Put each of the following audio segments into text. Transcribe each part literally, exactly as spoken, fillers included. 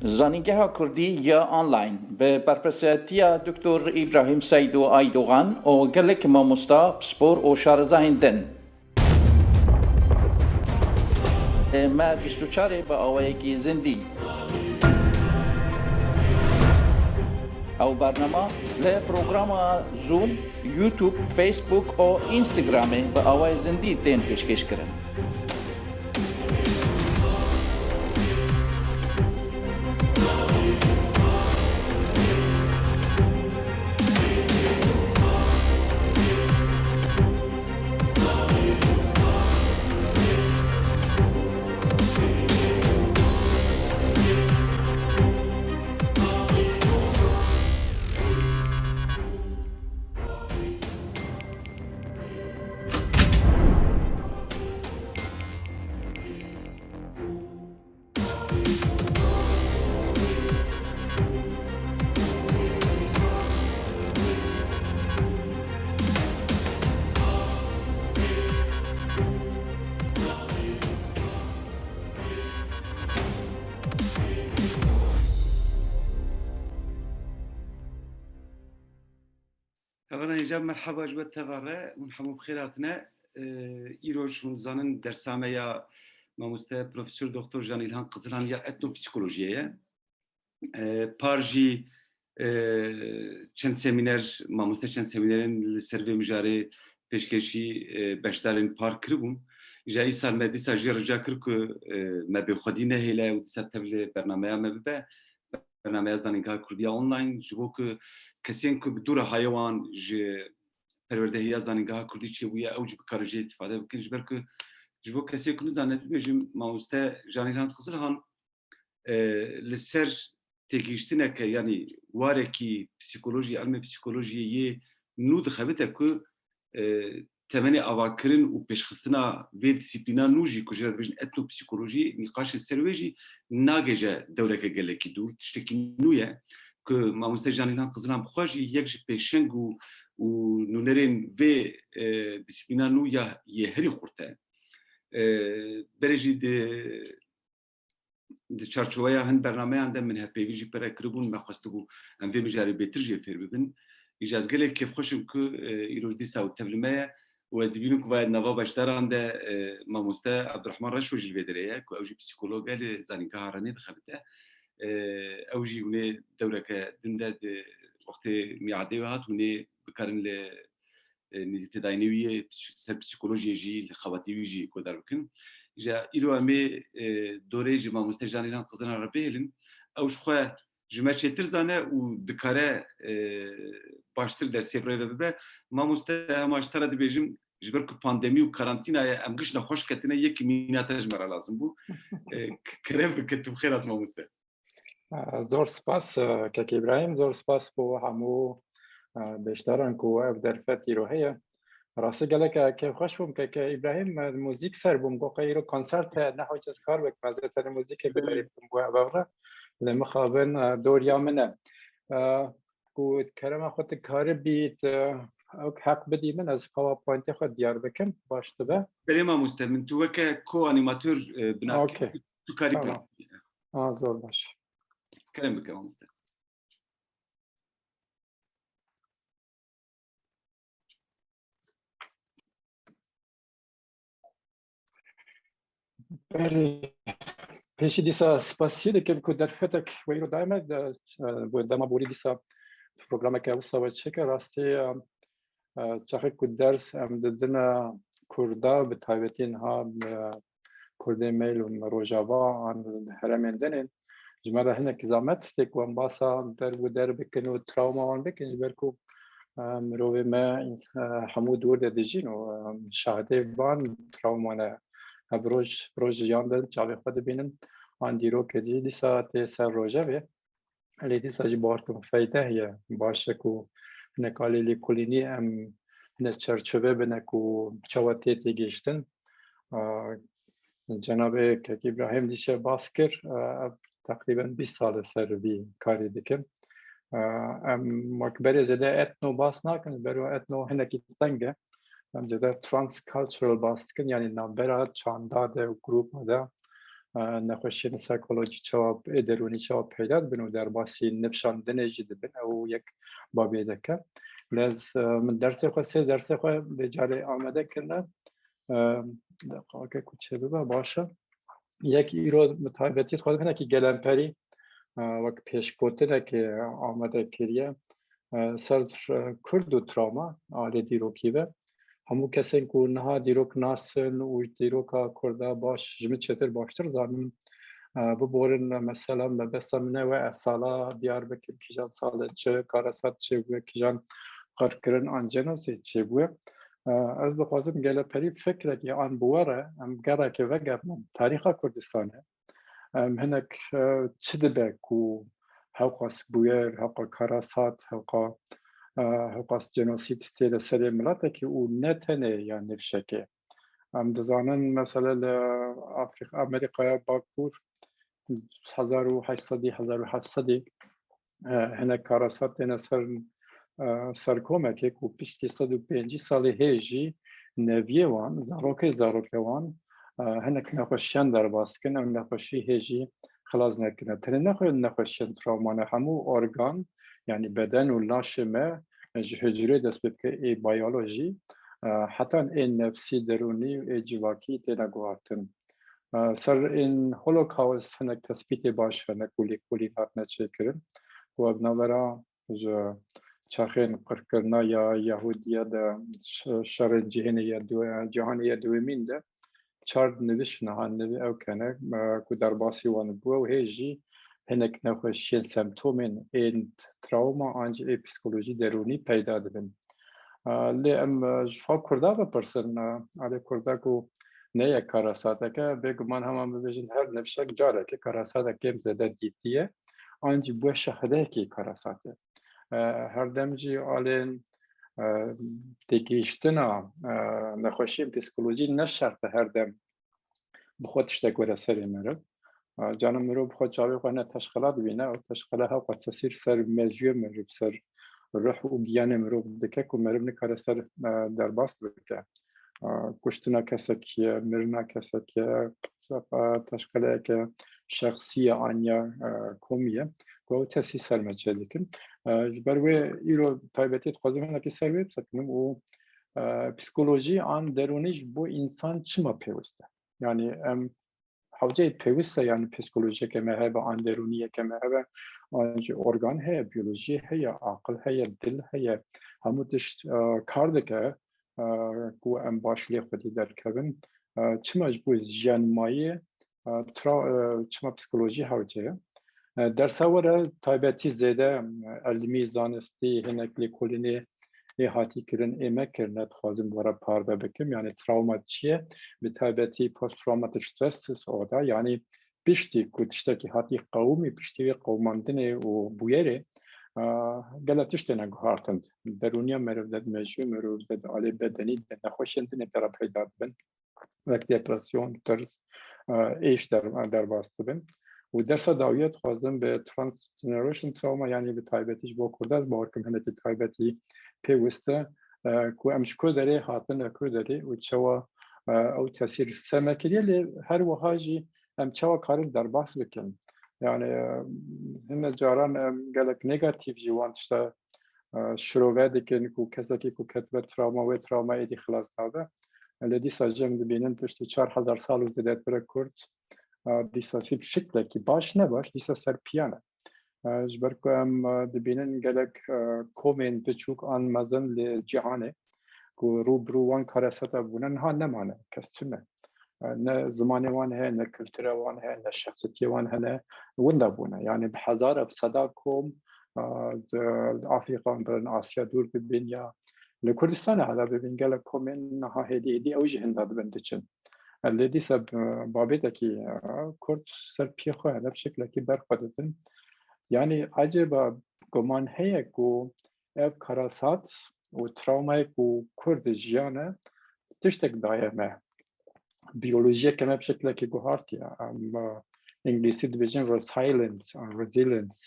Zanîngeha Kurdî ya online bi berpirsiyatiya Doktor Îbrahîm Seydo Aydogan û gelek mamosta, pispor û şarezahên din. Me bîst û çarê bi awayekî zindî. Ew bernama li programa Zoom, YouTube, Facebook û Instagramê bi awayê zindî tên pêşkêşkirin. Hevala hêja, merheba ji we teva re, hûn hemû bi xêr hatine. Îro ji hûn dizanin dersa me ya mamoste Profesor Doktor Jan Îlhan Qizilhan ya etnopsîkolojiyê ye. Par jî çend semîner, mamoste çend semînerên li ser vê mijarê pêşkêşî beşdarên par kiribûn. Îja îsal me dîsa jê rica kir ku me bêxwedî nehêle û dîsa tev li bernameya me bibe. Bernameya Zanîngeha Kurdî ya online, ji bo ku kesên ku bi dû re haye wan ji perwerdehiya Zanîngeha Kurdî çêbûye, ew jî bikarin jê îstîfade bikin. Ji ber ku ji bo kesê ku nizane, bibêjim, mamoste Jan Îlhan Qizilhan, e, li ser têgihiştineke, yanî warekî psîkolojî, ilmê psîkolojiyê yê nû dixebite ku, e, temenê avakirin û pêşxistina vê disiplîna nû jî, ku jê re dibêjin etnopsîkolojî, nîqaşên ser wê jî nagêje dewreke gelekî dûr, tiştekî nû ye ku mamoste Jan Îlhan Qizilhan bi xwe jî yek ji pêşeng û, û nûnerên vê, e, disiplîna nû ya yê herî xurt e. E, berê jî di, di çarçoveya hin bernameyan de min hevpeyvîn jî pere kiribûn, me xwestibû em vê mijarê bêtir jê fêr bibin. Îja ez gelek kêfxweş im ku, e, îroj dîsa ew tev li me ye û ez dibînim ku va di nava beşdaran de, e, mamoste Abdurrahman Reşo jî li vê derê ye ku ew jî psîkolog e, li Zanîngeha Renê dixebite. E, ew jî hûnê dewreke din de di wextê mîadê wê hat hûnê bikarin li e, nêzîkî têdayînê wî yê psî-, ser psîkolojiyê jî, li xebatê wî jî guhdar bikin. Ji îro em ê, e, dorê ji mamoste Jan Îlhan Qizilhan re bihêlin. Ew ji xwe ji me çêtir zane û dikare, e, baştir dersê bi rê ve bibe. Mamoste, hema ji te re dibêjim, ji ber ku pandemî û karantîna ye, em giş nexweş ketine, yekî mîna te ji me re lazim bû. E, k-, kerem bike, tu bi xêr hat mamoste. Zor spas, e, Kek Îbrahîm, zor spas bo hemû, e, beşdaran ku ev derfet îro heye. Rastî gelek, e, kêfxweş bûm, Kek Îbrahîm, e, muzîk ser bûm, got, qey îro konsert heye, ne hewce ez kar bikim, ez ê tenê muzîkê biderê bikim bo ev re. Lê mixabin, e, doriya min e. E, ku kerema xwe tu karibî, tu, ew heq bidî min, ez PowerPointê xwe diyar bikim, baş dibe. Belê mamoste, min tu weke ko-animator, e, bina kir. Okey. Tu karî pir. Tamam. Ha, zor baş. Kerem bike mamoste. Belê. Pêşî dîsa spasiyê dikim ku derfetek we îro daye me, de, e, bo dema borî dîsa programeke wisa we çêke. Rastî, e, E, çaxê ku ders em didine Kurda, bi taybetî niha, e, Kurdê me li Rojava an herêmên din ên, ji me re hinek zehmet tê ku em basa derb û der bikin û trawma wan bikin, ji ber ku, e, mirovê me, e, hemû dûr de dijîn û, e, şahidê van trawma ne. Ev roj, roj jiyan de çavê xwe dibînin, an dîrokê jî dîsa tê ser rojevê. Lê dîsa jî bawer kim feyde heye. Baş e ku hinek alî lêkolînî em hinek çerçove bine ku çawa tê têgihiştin. A, Cenabê Kek Îbrahîm dîşe bas kir, a, ev teqrîben bîst sal e ser vî karî dikim. A, em wek berê zêde etno bas nakin, bero etno hinekî teng e. Em zêde transcultural bas dikin, yanî navbera çanda de û grûpa de. e, nexweşiyên psîkolojî çawa, ê derûnî çawa peyda dibin û derbasî nifşandinê jî dibin. Ew yek babê dike. Lez, e, min dersê xwe, sê dersê xwe vê carê amade kirine. E, deqake ku çêbibe, baş e. Yek îro bi taybetî dixwazim hinekî gelemperî, e, wek pêşgotinekê amade kiriye, e, ser, e, Kurd û trawma alê dîrokî ve. Hemû kesên ku niha dîrok nasin û dîroka Kurda baş, ji min çêtir baştir zanin, e, biborin, mesela mebesta min e we ez sala diyar bikim, kîjan salê çi karesat çêbûye, kîjan qirkirin an genocîd çêbûye. E, ez dixwazim gelemperî fikrekê an bi we re, em gereke vegerinin tarîxa Kurdistanê. Em hinek, e, çi dibe ku hewqas bûyer, hewqa karasat, hewqa, e, hewqas genosîd tê li serê miletekî û ne tenê ya nifşekê. Em dizanin, mesela li Afrîka, Amerîkaya Bakur, hezar û heşt sedî, hezar û heft sedî, e, hinek karasat têne ser, e, ser komekê ku piştî sed û pêncî salê hê jî neviyê wan, zarokê zarokê wan, e, hinek nexweşiyan derbas dikin, ew nexweşî hê jî xilas nekirine. Tenê nexwe-, nexweşiyên trawma ne, hemû organ, yanî beden û laşê me ji hicrê dest pê dike, ê biyolojî, e, hetan ê nefsî, derûnî û ê civakî têne guhartin. E, ser ên Holocaust hinek tespîtê baş hene ku lêkolîn hatine çêkirin. Ku ev navbera ji çaxên qirkirina ya Yahûdiya de, ş-, şerên cihênê ya du-, cîhanê ya duyemîn de çar nivîş niha nivî ew kene, e, ku derbasî wan bû û hê jî hinek nexweşiyên, semptomên ên trawma an jî ê psîkolojî derûnî peyda dibin. E, lê em, e, ji xwe Kurda bipirsin, e, alê Kurda ku ne yek karasateke, bêguman hema bibêjin her nifşek careke karasatek kêm zêde dîtiye, an jî bûye şahidekî karasatê. E, her dem jî alên, e, têgihiştina, e, nexweşiyên psîkolojî ne şert e her dem bi xwe tiştek were serê meriv. E, cana mirov bi xwe çavê xwe ne teşqela dibîne, ew teşqela hewqa tesîr ser mejûyê meriv, ser ruh û giyanê mirov dike ku meriv nikare ser, e, derbas bike. E, kuştina kesekî ye, mirina kesekî ye, e, teşqeleyeke şexsî ye an ya, e, komî ye, ku ew tesîr ser me çêdikin. E, ji ber wê îro taybetî dixwazim hinekî ser wê bisekinim û, e, psîkolojî an derûnî ji bo însan çima pêwist e? Yanî em hewceyê pêwist e, yanî psîkolojiyeke me hebe, an derûniyeke me hebe, an jî organ heye, biyolojî heye, aqil heye, dil heye, hemû tişt, e, kar dike, e, ku em baş lê xwedî derkevin. E, çima ji bo jiyan mayî, e, tra-, e, çima psîkolojî hewce ye? E, dersa we re taybetî zêde, e, ilmî, zanistî, hinek lêkolînê ê hatî kirin, ê me kirine, dixwazim we re parve bikim. Yanî trawma çi ye? Bi taybetî post traumatic stress disorder, yanî piştî ku tiştekî hatî qewimî, piştî wê qewimandinê û bûyerê, e, gelek tişt têne guhartin. Derûniya meriv de, di mejûyê meriv de, di alê bedenî de nexweşiyên din ê te re peyda dibin. Wek depresyon, tirs, e, êş der-, derbas dibin. Û dersa dawiyê dixwazim bi transgeneration trauma, yanî bi taybetî ji bo Kurda, ez bawer kim hinekî taybetî pêwist e, e, ku em ji ku derê hatine ku derê û çawa, e, ew tesîr ser me kiriye, lê her wiha jî em çawa karin derbas bikin. Yanî, e, hine caran em gelek negatîf jî wan tişta, e, şirove dikin ku kesekî ku ketibe trawma, wê trawma êdî xilas nabe. Lê dîsa jî em dibînin piştî çar hezar sal û zêdetir e Kurd, e, dîsa sî bi şiklekî baş ne baş, dîsa ser piyan e. E, ji ber ku em, e, dibînin gelek, e, komên biçûk an mezin li cîhanê ku rû bi rû wan karesata bûne niha nemane, kes çi ne. E, ne zimanê wan heye, ne kultura wan heye, ne şexsiyetiyê wan hene, winda bûne. Yanî bi hezara, bi seda kom, e, di, di Afrîka birin, Asya dûr bibin ya li Kurdistanê hela bibin, gelek komên niha hêdî hêdî ew jî hinda dibin diçin. E, lê dîsa, e, babêtekî, e, Kurd ser piyê xwe hene, bi şeklekî ber xwe didin. Yanî ecêba guman heye ku ev karasat û trawmayê ku Kurd jiyane tiştek daye me. Biyolojiyeke me bi şeklekî guhartiye. Em, e, Îngilîzî dibêjin resilience, resilience.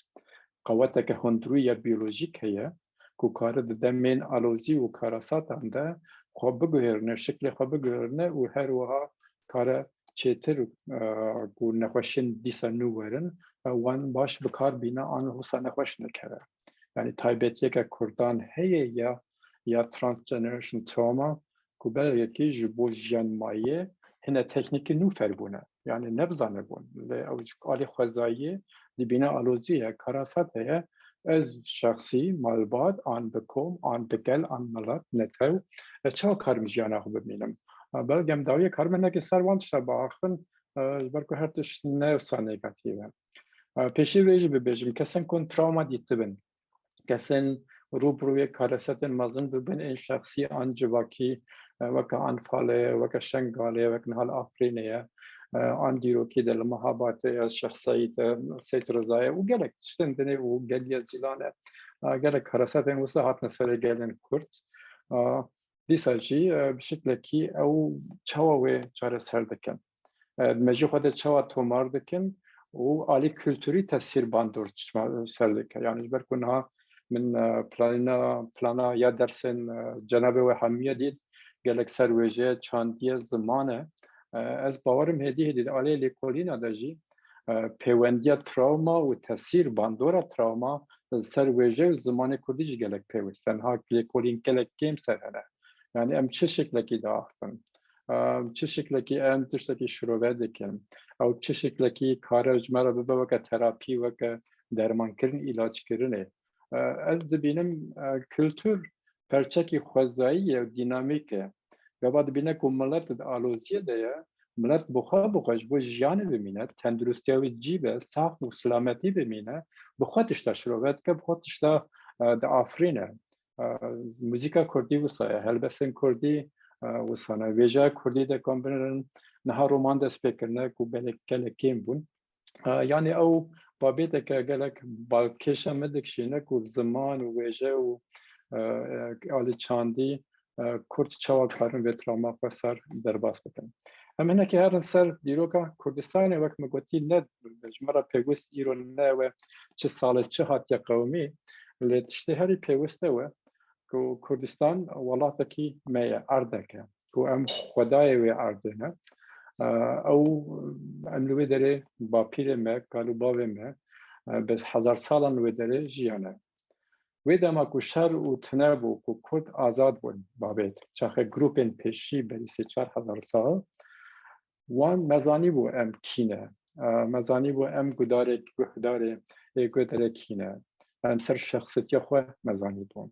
Qeweteke hundirû ya biyolojîk heye ku kare di demên alozî û karasatan de xwe biguherîne, şiklê xwe biguherîne û her wiha kare çêtir, e, ku nexweşiyên dîsa nû werin, e, wan baş bi kar bîne an wisa nexweş nekeve. Yani taybetiyeke Kurdan heye ya, ya transgeneration trauma, ku belekî ji bo jiyan mayî hine teknîkî nû fêr bûne. Yani nebizane bûn. Lê ew ji alî xwezayiyê dibîne alozî ye, karasat heye. Ez şexsî, malbat, an bi kom, an bi gel, an milet, netew, ez çawa karim jiyana xwe bimînim? Belkî em dawiye karim hinekî ser wan tişta biaxivin, e, ji ber ku her tişt ne wisa negatîf e. E, pêşî vê jî bibêjim, kesên ku trauma dîtibin, kesên rû bi rûyê karesetên mezin bibin, ên şexsî an civakî, e, weke Anfalê ye, weke Şengalê ye, weke niha li Afrînê ye, e, an dîrokî de li Mehabatê ye, Şêx Seîd e, Seyd Riza ye û gelek tiştên dinê û geliya Zîlan e. E, gelek karesetên wisa hatine serê gelên Kurd. E, dîsa jî, e, bi şeklekî ew çawa wê çareser dikin? E, di mejî xwe de çawa tomar dikin û alî kulturî tesîr bandor çima ser dike? Yani ji ber ku niha min, e, planîna, plana ya dersên, e, cenabê we hemiye dît, gelek ser wêje, çandiye, ziman e. E, ez bawerim hêdî hêdî di alê lêkolîna de jî, e, pêwendiya trawma û tesîr bandora trawma li ser wêje û zimanê kurdî jî gelek pêwist e. Niha lêkolîn gelek kêm ser hene. Yani em çi şeklekî diaxivin? Em çi şeklekî em tiştekî şirove dikin? Ew çi şeklekî kare ji me re bibe weke terapî, weke dermankirin, îlackirinê? E, ez dibînim, e, kultur perçekî xwezayî ye û dînamîk e. Gava dibîne ku milet di aloziyê de ye, milet bi xwe, bi xwe ji bo jiyanê bimîne, tenduristiya wê cî be, sax û silametî bimîne, bi xwe tişta şirove dike, bi xwe tişta, e, diafirîne. E, muzîka kurdî wisa ye, helbestên kurdî, e, wisa ne. Wêjeya kurdî de kom binirin, niha roman dest pê kirine ku belek gelek kêm bûn. E, yani ew babeteke gelek balkêşa me dikişîne ku ziman û wêje û, e, e, alî çandî, e, Kurd çawa karin vê trawma xwe ser derbas bikin. Em hinekî herin ser dîroka Kurdistanê, wek me gotî, ne ji me re pêwist îro ne ew e çi sal e, çi hatiye qewimî, lê tiştê herî pêwist ew e ku Kurdistan welatekî me ye, erdek e, ku em xwedayê wê erdê ne. E, ew, em li wê derê bapîrê me, kal û bavê me, e, bi hezar salan wê derê jiyane. Wê dema ku şer û tune bû, ku Kurd azad bûn, babet, çaxê grûpên pêşî berî sê çar hezar sal, wan me zanîbû em kî ne. E, me zanîbû em gudarê, guhdarê ê guhdarê kî ne. Em ser şexsiyetiya xwe me zanîbû.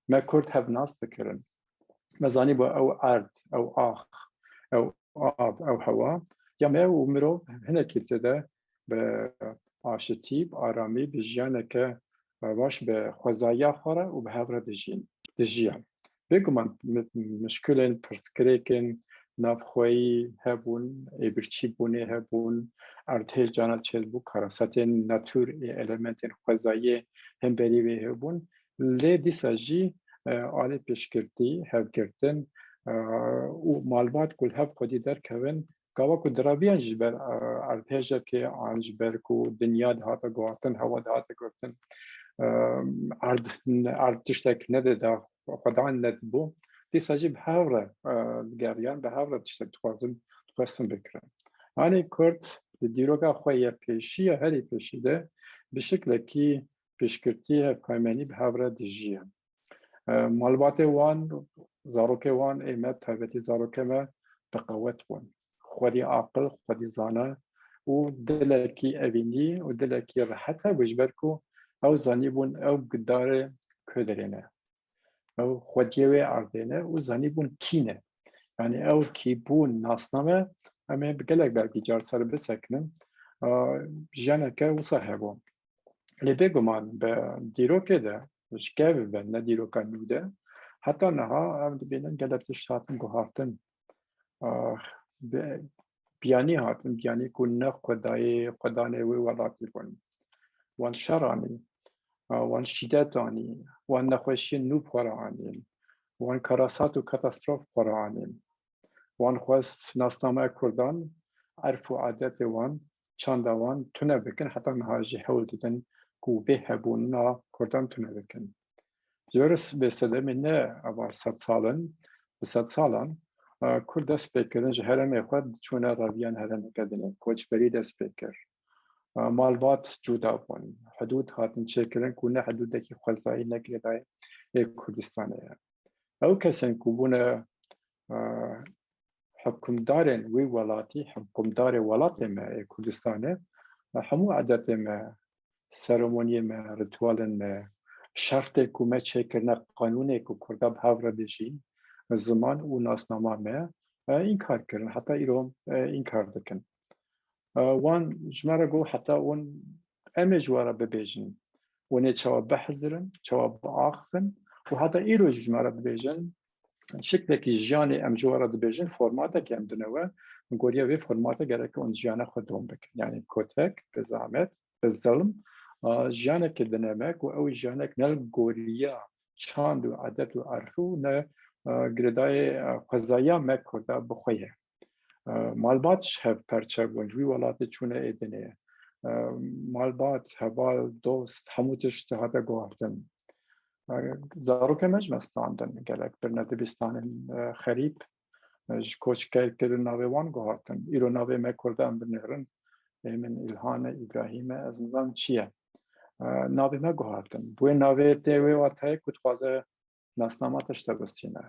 Me Kurd hev nas dikirin. Me zanîbû ew erd, ew ax, ew av, ew hewa ya me û mirov hinekî tê de bi aşitî, bi aramî, bi jiyaneke baş, bi xwezayiya xwe re û bi hev re dijîn, dijiyan. Bêguman mi-, mişkilên, pirsgirêkên navxweyî hebûn, ê birçîbûnê hebûn, erdhêj cana çêdibû, karasetên natûr ê elementên xwezayiyê hemberî wê hebûn. Lê dîsa jî, e, alî piştgirtî, hevgirtin, e, û malbat ku li hev xwedî derkevin, gava ku diraviyan ji ber, e, erdhêjekê an ji ber ku dinya dihate guhartin, hewa dihate guhartin, e, erd, erd tiştek nedida, xwedan nedibû. Dîsa jî bi hev re, e, digeriyan, bi hev re tiştek dixwazin, dixwestin bikirin. Yanî Kurd di dîroka xwe ya pêşî ya herî pêşî de bi şeklekî piştgirtî, hevpeymanî bi hev re dijiyan. E, malbatê wan, zarokê wan ê me, taybetî zarokê me bi qewet bûn. Xwedî aqil, xwedî zana û dilekî evînî û dilekî rehet hebû, ji ber ku ew zanîbûn ew gudarê ku derê ne. Ew xwediyê wê erdê ne û zanîbûn kî ne. Yani ew kîbûn, nasname, em ê bi gelek belkî car ser bisekinin. A, jiyaneke wisa hebû. Lê bêguman bi dîrokê de, ji kev ve ne dîroka nû de, heta niha em dibînin gelek tişt hatin guhartin. A, bi, biyanî hatin, biyanî ku ne xwedayê, xwedanê wê welatî bûn. Wan şer anî, a, wan şîdet anî, wan nexweşiyên nû bi xwe re anîn, wan karasat û katastrof bi xwe re anîn. Wan xwest nasnameya Kurdan, erf û adetê wan, çanda wan tune bikin, heta niha jî hewl didin ku vê hebûna Kurdan tune bikin. Ji ber vê sedemê ne eva sed sal in, bi sed salan, e, Kurd dest pê kirin ji herêmê xwe diçûne reviyan herêmeke din. Koçberî dest pê kir. E, malbat cuda bûn. Hidûd hatin çêkirin ku ne hidûdekî xwezayî ne girêdayî ê Kurdistanê ye. Ew kesên ku bûne, e, hikûmdarên wî welatî, hikûmdarê welatê me ê Kurdistanê, e, hemû edetê me, seremoniyê me, ritualên me, şertê ku me çêkirine, qanûnê ku Kurda bi hev re dijîn, ziman û nasnama me, e, înkar kirin. Heta îro, e, înkar dikin. E, wan ji me re got, heta hûn, em ê ji we re bibêjin. Hûn ê çawa bihizirin, çawa biaxivin û heta îro jî ji me re bibêjin, şiklekî jiyanê em ji we re dibêjin, formateke em dine we, goriya vê formate gerek hûn jiyana xwe dom bikin. Yanî kotek, bi zehmet, bi zilm, a, jiyaneke dine me ku ew jiyanek ne li goriya çand û edet û erf û ne, a, girêdayê, a, xwezaya me Kurda bi xwe ye. E, malbat ji hev perçe bûn, ji wî welatê çûne ê dinê. E, malbat, heval, dost, hemû tişt hate guhartin. E, zarokê me ji me standin, gelek birine dibistanên, e, xerîb, e, ji koçker kirin navê wan guhartin. Îro navê me Kurda em binêrin. Ê min Îlhan e, Îbrahîm e, ez nizanim çi ye. E, navê me guhartin. Bi wê navê tê wê watayê ku dixwaze nasnama tişta bistîne.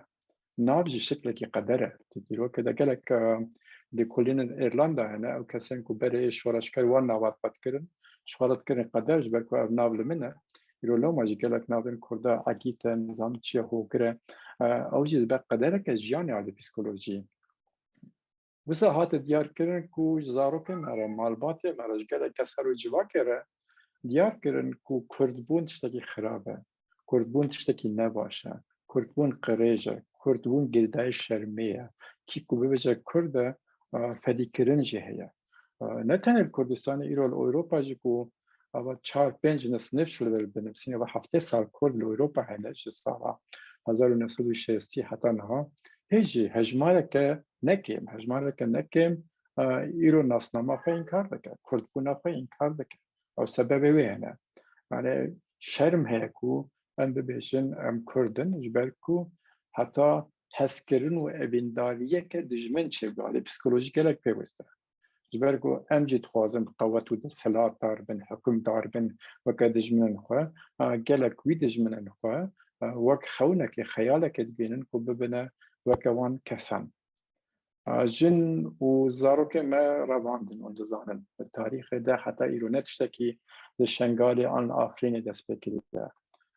Nav jî şiklekî qeder e. Di dîrokê de gelek, e, lêkolînên Îrlanda hene, ew kesên ku berê şoreşger wan nava xwe dikirin, ji xwe re dikirin qeder, ji ber ku ev nav li min e. Îro lewma jî gelek navên Kurda, Egît e, nizam çi ye, Hogir e. E, ew jî dibe qedereke jiyanê alî psîkolojî. Wisa hate diyarkirin ku ji zarokên me re, malbatê me re, ji gelek kes her û civakê re diyar kirin ku Kurdbûn tiştekî xirab e, Kurdbûn tiştekî nebaş e, Kurdbûn qirêj e, Kurdbûn girêdayî şermê ye. Kî ku bibêje Kurd e, e, fedîkirin jî heye. E, ne tenê li Kurdistanê, îro li Ewropa jî ku ava çar pênc nisnif ji li vir binivîsîne, ava heftê sal Kurd li Ewropa hene, ji sala hezar û neh sed û şêstî heta niha. Hê jî hejmareke ne kêm, hejmareke ne kêm, e, îro nasnama xwe înkar dike, Kurdbûna xwe înkar dike. Ew sebebê wê hene. Yani şerm heye ku em bibêjin em Kurd in, ji ber ku heta hezkirin û evîndariyeke dijmin çêbû. Alî psîkolojî gelek pêwist e. Ji ber ku em jî dixwazin qewet û desthilatdar bin, hikûmdar bin weke dijminên xwe, a, gelek wî dijminên xwe, a, wek xewnekê, xeyalekê dibînin ku bibine weke wan kesan. A, jin û zarokên me revandin, hûn dizanin. Li tarîxê de heta îro ne tiştekî li Şengalê an li Afrînê dest pê kiriye.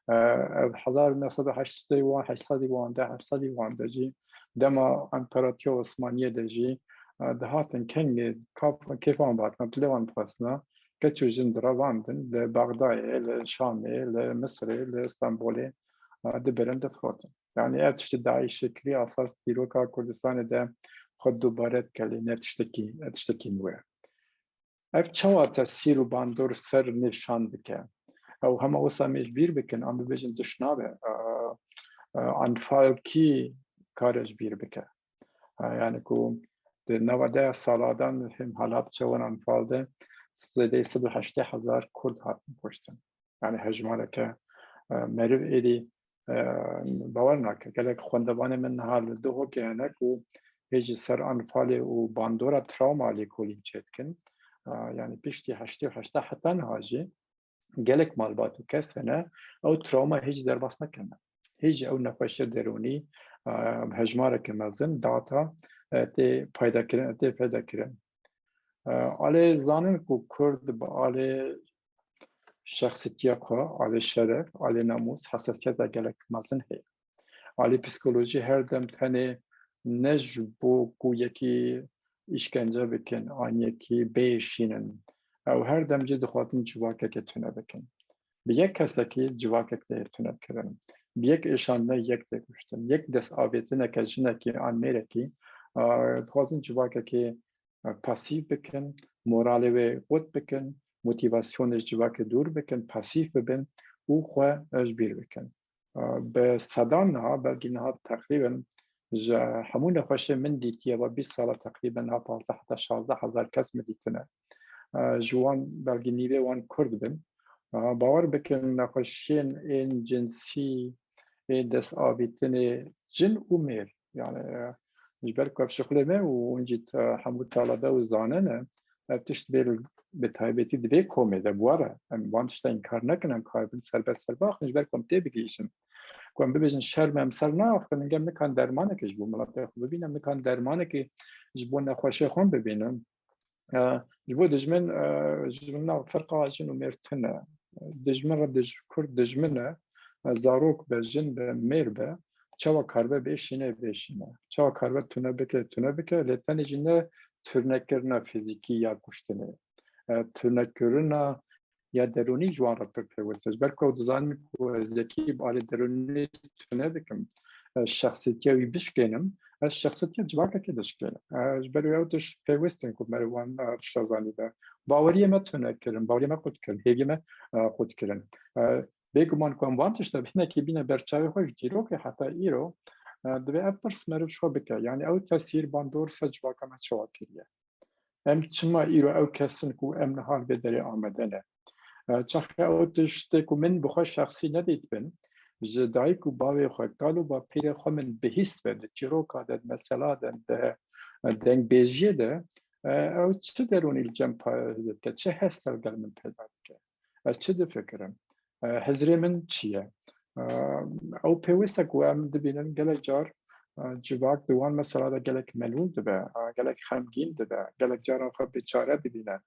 E, ev hezar û neh sed û heştê wan, heşt sedî wan de, heft sedî wan de jî dema Emperatiya Osmaniyê de jî, e, dihatin kengê kaf-, kêfan bihatin, dilê wan bixwestina, keç û jin direvandin li Bexdayê, li Şamê, li Misirê, li Stenbolê, e, dibirin, difirotin. Yani ev tiştê DAIŞê kirî, asas dîroka Kurdistanê de xwe dubare dike, lê ne tiştekî, ne tiştekî nû ye. Ev çawa tesîr û bandor ser nêşan dike? Ew hema wisa em ê ji bîr bikin, em bibêjin tişt nabe. E, e, Enfal kî kare ji bîr bike? E, yani ku di nava de saladan him hala biçe wan Enfal de sed û heştê hezar Kurd hatin kuştin. Yani hejmareke, e, meriv êdî, e, bawer nake. Gelek xwendevanê min niha li Duhokê hene ku hê jî ser Enfalê û bandora trawma lêkolîn çêdikin. E, yani piştî heştê û heşta heta niha jî gelek malbat û kes hene, ew trawma hê jî derbas nekirine. Hê jî ew nexweşiya derûnî, e, hejmareke mezin data, e, tê payda kirin, tê peyda kirin. E, alê zanin ku Kurd bi alê şexsîtiya xwe, alê şeref, alê namûs, hesasiyeta gelek mezin heye. Alê psîkolojî her dem tenê ne ji bo ku yekî îşkence bikin, an yekî bêşînin. Ew her dem jî dixwazin civakekê tune bikin. Bi yek kesekî civakek tê tune kirin. Bi yek êşandine yek tê kuştin. Yek destavêtineke jinekî an mêrekî, e, dixwazin civakekê, e, pasîf bikin, moralê wê qut bikin, motivasyonê ji civakê dûr bikin, pasîf bibin û xwe ji bîr bikin. E, bi sedan niha, belkî niha teqrîben ji hemû nexweşê min dîtiye, va bîst sala teqrîben niha pazdeh heta şazdeh hezar kes min dîtine. E, ji wan belkî nîvê wan Kurd bin. E, bawer bikin nexweşiyên ên cinsî, ên destavîtinê cin û mêr, yani, e, Ji ber ku ev şixulê me û hûn jî hemû talebe û zanene, ev tişt bê bi taybetî di vê komê de bi we re. Em van tişta înkar nekin, em karibin serbest serbaxin, ji ber ku em tê bigihîjin. Ku em bibêjin şerm em ser naaxivin, em nikan dermanekê ji bo miletê xwe bibînin, em nikan dermanekê ji bo nexweşê xwe bibînin. E, ji bo dijmin, e, ji nav ferqa jin û mêr tune. Dijmin re dij-, Kurd dijmin e. E, zarok be, jin be, mêr be, çawa karibe bêşîne, bêşîne. Çawa karibe tune bike, tune bike. Lê tenê jî ne turnekirina fizîkî ya kuştinê. E, turnekirina ya derûnî ji wan re pir pêwist e. Ji ber ku ew dizanin ku ez yekî bi alî derûnî tune dikim, ez şexsiyetiya wî bişkênim, ez şexsiyetiya civakekê dişkênim. E, ji ber wê ew tişt pêwist in ku meriv wan, e, tişta zanîbe. Baweriyê me tune kirin, baweriyê me qut kirin, hêviyê me, e, qut kirin. E, bêguman ku em van tişta hinekî bîne ber çavê xwe ji dîrokê heta îro, e, divê ev pirs meriv ji xwe bike. Yanî ew tesîr bandor ser civaka me çawa kiriye? Em çima îro ew kes in ku em niha li vê derê amade ne? E, çaxê ew tiştê ku min bi xwe şexsî nedîtibin, ji dayik û bavê xwe, kal û bapîrê xwe min bihîst be, di çîroka de, di mesela de, di dengbêjiyê de, e, ew çi derûnî li cem pa-, dike, çi hest li gel min peyda dike? Ez çi difikirim? E, hizrê min çi ye? E, ew pêwist e ku em dibînin gelek car, e, civak di wan mesela de gelek melûl dibe, e, gelek xemgîn dibe, gelek caran xwe bêçare dibîne,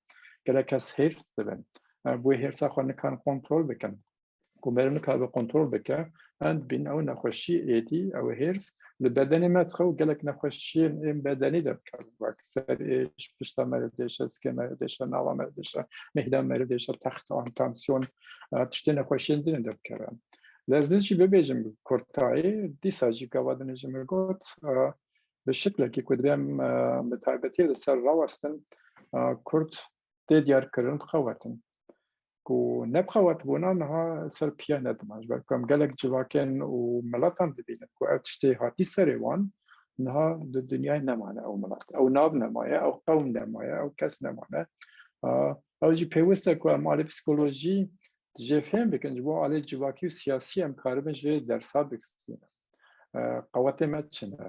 gelek kes hêrs dibin. E, bi wê hêrsa xwe nikan kontrol bikin. Ku meriv nikaribe kontrol bike, em dibînin ew nexweşî êdî, ew hêrs li bedenê me dixe û gelek nexweşiyên ên bedenî de dikevin. Wek ser êş, pişta me re dêşe, zikê me re dêşe, nava me re dêşe, mihda me re dêşe, textan, tansiyon, e, tiştê nexweşiyên din de dikeve. Lê ez jî bibêjim bi kurtayî, dîsa jî gava din jî min got, e, bi şiklekî ku divê em, e, bi taybetî li ser rawestin, e, Kurd tê diyarkirin, diqewetin. Ku nebixewetibûna niha ser piya nedima. Ji ber ku em gelek civakên û miletan dibînin ku ev tiştê hatî serê wan, niha di dinyayê nemane ew milet. Ew nav nemaye, ew qewm nemaye, ew kes nemane. A, ew jî pêwist e ku em alî psîkolojî jê fêm bikin, ji bo alî civakî û siyasî em karibin jê dersa bixisînin. E, qewetê me çi ne?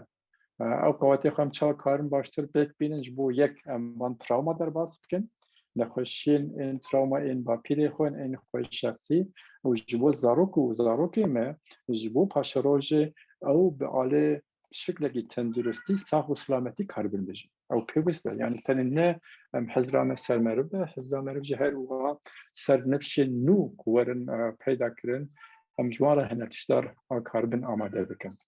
E, ew qewetê xwe em çawa karin baştir pêk bînin, ji bo yek em van trawma derbas bikin, nexweşiyên ên trawma ên bapîrê xwe, ên xwe şexsî û ji bo zarok û zarokê me, ji bo paşerojê ew bi alê şiklekî tenduristî, sax û silametî karibin bijîn. Ew pêwist e. Yanî tenê ne em hizra me ser meriv be, hizra meriv jî her wiha ser nifşên nû ku werin, e, peyda kirin, em ji wan re hinek tiştar a karibin amade bikin.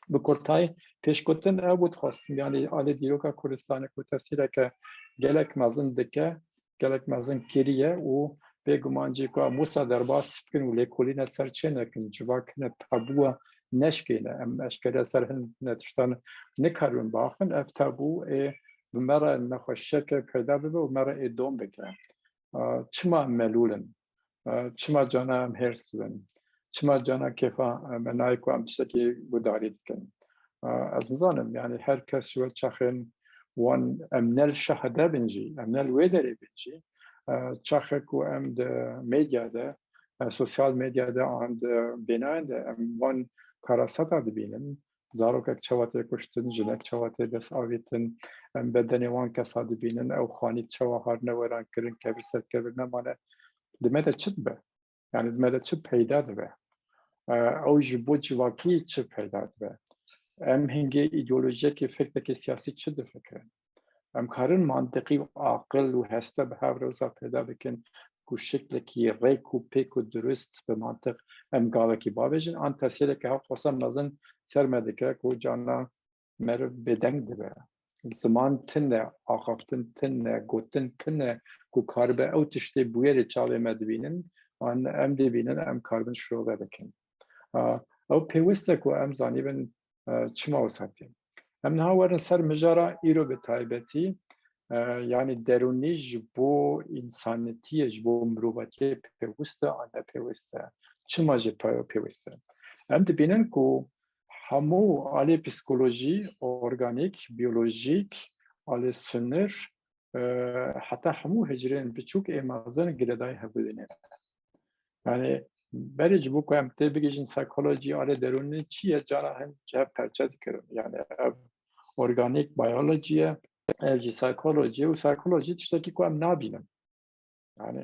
Bi kurtayî pêşgotin ew bû dixwestim, yanî alê dîroka Kurdistanê ku tesîreke gelek mezin dike, gelek mezin kiriye û bêguman jî ku em wisa derbas bikin û lêkolîne ser çênekin, civak hine tabûya neşkêne, em eşkere ser hin ne tiştan nikaribin biaxivin, ev tabû ê bi me re nexweşiyeke peyda bibe û me re ê dom bike. A, çima em melûl in? E, çima cana em hêrs dibin? Çima cana kêfa, e, me nayê ku em tiştekî gudarî dikin? E, ez nizanim, yanî her kes ji we çaxên wan em ne li şahide bin jî, em ne li wê derê bin jî, e, çaxê ku em di medya de, e, sosyal medya de an di bênayên de em wan karasata dibînin, zarokek çawa tê kuştin, jinek çawa tê dest avêtin, em bedenê wan kesa dibînin, ew xanî çawa hatine weran kirin, kevir ser kevir nemane, di me de çi dibe? Yanî di me de çi peyda dibe? E, ew ji bo civakî çi peyda dibe? Em hingê îdeolojiyekê, fikrekê siyasî çi difikirin? Em karin mantiqî û aqil û heste bi hev re wisa peyda bikin ku şiklekî rêk û pêk û dirust bi mantiq em gavekî bavêjin, an tesîreke hewqasa mezin ser me dike ku cana meriv bêdeng dibe. Ziman tune, axaftin tune, gotin tune ku karibe ew tiştê bûyerê çavê me dibînin, an em dibînin, em karibin şirove bikin. A, ew pêwist e ku em zanîbin, e, çima wisa tê. Em niha werin ser mijara îro bi taybetî, e, yanî derûnî ji bo însanetiyê, ji bo mirovatiyê pêwist e an ne pêwist e? Çima jî pê-, pêwist e? Em dibînin ku hemû alê psîkolojî, organîk, biyolojîk, alê sinir, e, heta hemû hicrên biçûk ê mezin girêdayî hevdû dînê ne. Yanî berê ji bo ku em tê bigihîjin psîkolojî, alê derûnî çi ye, cara hin ji hev perçe dikirin. Yanî ev organic biology ye, ev jî psychology ye û psychology tiştekî ku em nabînin. Yani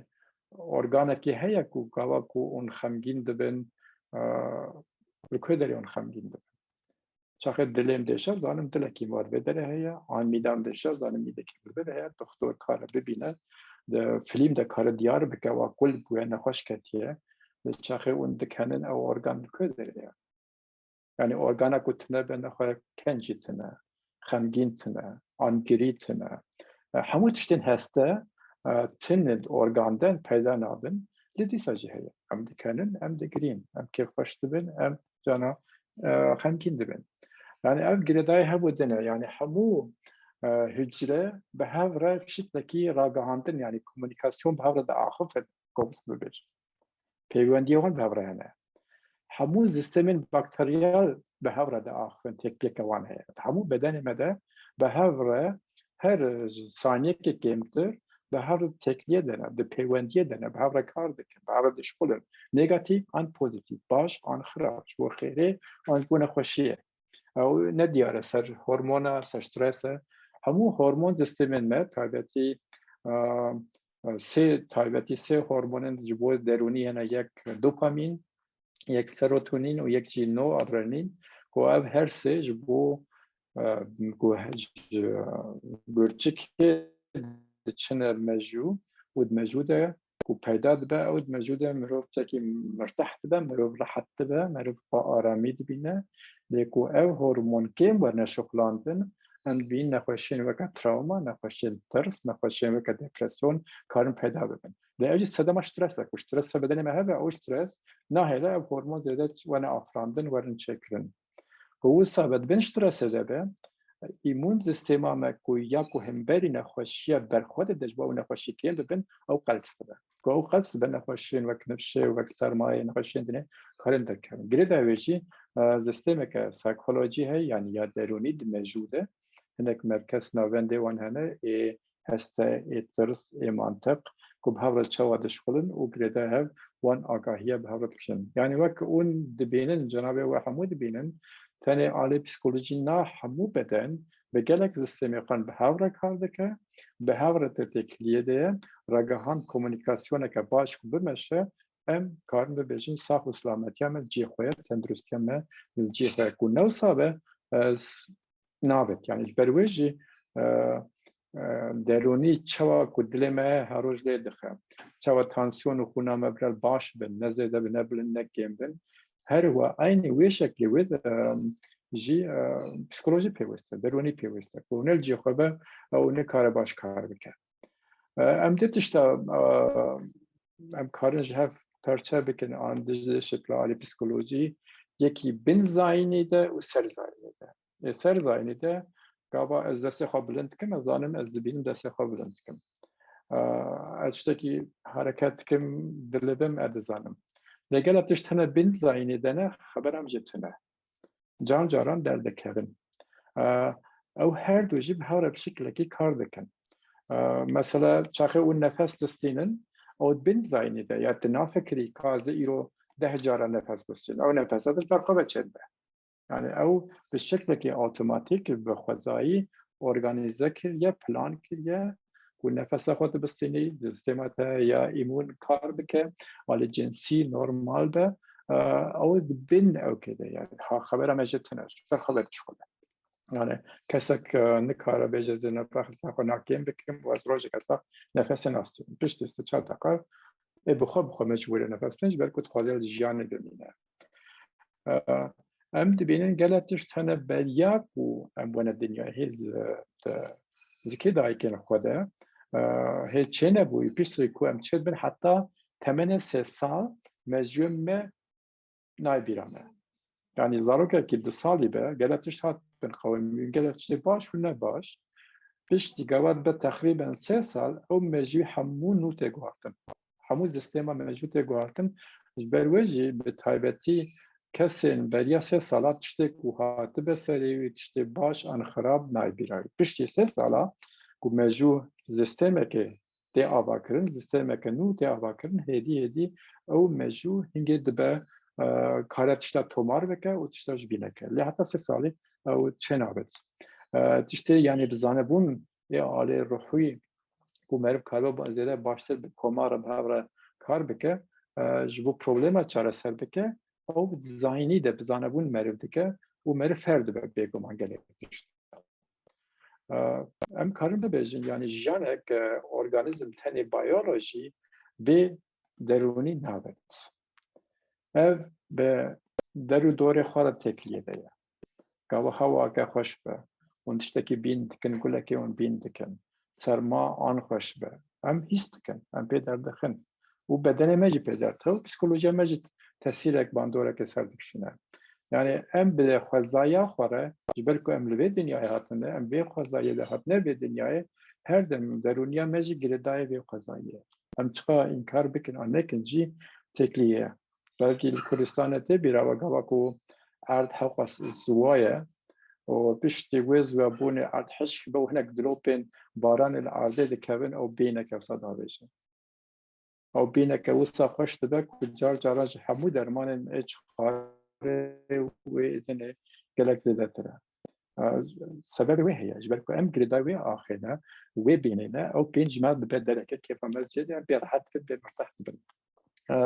organekî heye ku gava ku hûn xemgîn dibin, e, li ku derê hûn xemgîn dibin. Çaxê dilê min dêşe, zanim dilekî min vê derê heye, an mîdan dêşe, zanim mîdekî min vê derê heye, doktor kare bibîne, di film de kare diyar bike, wa kul bûye, nexweş ketiye, di çaxê hûn dikenin ew organ li ku derê ye. Yani organa ku tune be nexwe kencî tune, xemgîn tune, angirî tune. E, hemû tiştên heste, e, tune organ den peyda nabin, lê dîsa jî heye. Em dikenin, em digirîn, em kêfxweş dibin, em cana, e, xemgîn dibin. Yani ev girêdayî hebû din e. Yani hemû, e, hucre bi hev re şitlekî ragihandin, yani komunikasyon bi hev re diaxifin, ku bibêjin. Peywendiyê wan bi hev re hene. Hemû sistemên bakteriyal bi hev re diaxifin, têkiliyeke wan heye. Hemû bedenê me de bi hev re her saniyekê kêmtir bi hev re têkiliyê de ne, di peywendiyê de ne, bi hev re kar dikin, bi hev re dişxulin. Negatîf an pozîtîf, baş an xirab, ji bo xêrê an ji bo nexweşiyê. Ew ne diyar e, ser hormona, ser strese. Hemû hormon sistemên me, taybetî, e, sê taybetî, sê hormonên ji bo derûnî hene, yek dopamîn, yek serotonin û yek jî noradrenalin, ku ev her sê ji bo, e, ku ji gurçikê diçine mejû û di mejû de ku peyda dibe, ew di mejû de mirov çekî mirteh dibe, mirov rehet dibe, mirov xwe aramî dibîne. Lê ku ev hormon kêm werne şixulandin, em dibînin nexweşiyên weke travma, nexweşiyên tirs, nexweşiyên weke depresyon karin peyda bibin. Lê ev jî sedema stres e, ku stres se bedenê me hebe, ew stres nahêle ev hormon zêde wene afirandin, werin çêkirin. Ku wisa be di bin stresê de be, îmûn sistêma me ku ya ku hemberî nexweşiya berxwe dide ji bo ew nexweşî kêm bibin, ew qels dibe. Ku ew qels dibe, nexweşiyên wek nifşê û wek sermayê, nexweşiyên dinê karin derkevin. Girêdayî wê jî, e, sistêmeke psîkolojî heye, yanî ya derûnî di mejû de. Hinek merkez navendê wan hene, ê heste, ê tirs, ê mantiq, ku bi hev re çawa dişxulin û girêdayî hev wan agahiya bi hev re dikişin. Yanî wek hûn dibînin, cenabê we hemû dibînin, tenê alê psîkolojî na, hemû beden bi gelek sistemê xwe bi hev re kar dike, bi hev re di têkiliyê de ye, ragihan komunîkasyoneke baş ku bimeşe, em karin bibêjin sax û silametiya me li cihê xwe ye, tenduristiya me li cihê xwe ye. Ku ne wisa be, e, s-, nabet. Yani ji ber wê jî, e, e, derûnî çawa ku dilê me her roj lê dixe, çawa tansiyon û xûna me birer baş bin, ne zêde bin, ne bilind, ne kêm bin, her wa eynî wê şeklê wê, e, jî, e, psîkolojî pêwist e, derûnî pêwist e. Ku ne li cihê xwe be, ew nikare baş kar bike. E, em dê tişta, e, em karin ji hev perçe bikin, an dijî şikla alî psîkolojî, yekî bin zayînê de û ser zayînê de. Ê ser zayînê de gava ez destê xwe bilind dikim, ez zanim ez dibînim destê xwe bilind dikim. E, ez tiştekî hereket dikim, dilibim, ez dizanim. Lê gelek tişt hene bin zayînê de ne, xebera min jê tune. Can caran derdikevin. E, ew her du jî bi hev re bi şiklekî kar dikin. E, mesela çaxê û nefes distînin, ew bin zayînê de, ya tu nafikirî ka ez ê îro deh cara nefes bistînim. Ew nefesa tu ji ber xwe ve çêdibe. Yani ew bi şeklekî awtomatîk, bi xwezayî organîze kiriye, plan kiriye, ku nefesa xwe tu bistînî, sistema te ya îmûn kar bike, alî cinsî normal be, e, ew di bin ew kê de ye. Ha, xebera me jê tune, ji ber xwe ve dişxule. Yani kesek, e, nikare bêje ez ê nefesa xwe nakêm bikim û ez rojek ez nefesê nastînim. Piştî sê çar deqa ê bi xwe bi xwe mecbûr e nefes bidin, ji ber ku dixwaze li jiyanê bimîne. E, em dibînin gelek tişt hene beriya ku em wene dinyayê hê di, di zikê dayikên xwe de, e, hê çênebûyî, piştre ku em çêdibin heta temenê sê sal mejiyên me nayê bîra me. Yani zarokekî du salî be, gelek tişt hat bin qewimîn, gelek tiştê baş û ne baş. Piştî gava dibe teqrîben sê sal, ew mejiyê hemû nû tê guhartin. Hemû sistema mejû tê guhartin. Ji ber wê jî bi taybetî kesên beriya sê sala tiştê ku hatibe serê wî, tiştê baş an xirab nayê bîra wî. Piştî sê sala ku mejû sistemekê tê avakirin, sistemeke nû tê avakirin, hêdî hêdî ew mejû hingê dibe, e, kare tişta tomar bike û tişta ji bîn neke. Lê heta sê salî ew çênabit. Tiştê, yanî bi zanebûn ê alê ruhî ku meriv karibe ba-, zêde baştir bi komara bi hev re kar bike, e, ji bo problema çareser bike, ew bi dizaynî de bi zanebûn meriv dike û meriv fêr dibe bêguman gelek tişt. E, em karin bibêjin, yanî jiyanek, e, organîzm tenê biyolojî bê derûnî nabe. Ev bi der û dorê xwe re têkiliyê de ye. Gava hewake xweş be, hûn tiştekî bîn dikin, gulekê hûn bîn dikin. Serma an xweş be, em hîs dikin, em pê derdixin. Û bedenê me jî pê derdixin û psîkolojiya me jî tesîrek bandoreke ser dikişîne. Yanî em bi xwezaya xwe re, ji ber ku em li vê dinyayê hatine, em vê xwezayê de hatine vê dinyayê, her dem derûniya me jî girêdayê vê xwezayê ye. Em çiqa înkar bikin an nekin jî têkilî ye. Belkî li Kurdistanê tê bîra we gava ku erd hewqa s-, ziwa ye û piştî wê ziwebûnê erd hişk be û hinek dilopên baranê li erdê dikevin, ew bêhnek e wisa davêje. Ew bêhneke wisa xweş dibe ku car caran ji hemû dermanên ê çixarê wê dinê gelek zêdetir e. E, sebebê wê heye, ji ber ku em girêdayî wê axê ne, wê bêhnê ne, ew bêhn ji me dibe dereke, kêfa me jê de, em pê rehet bin, pê mirteh dibin. E,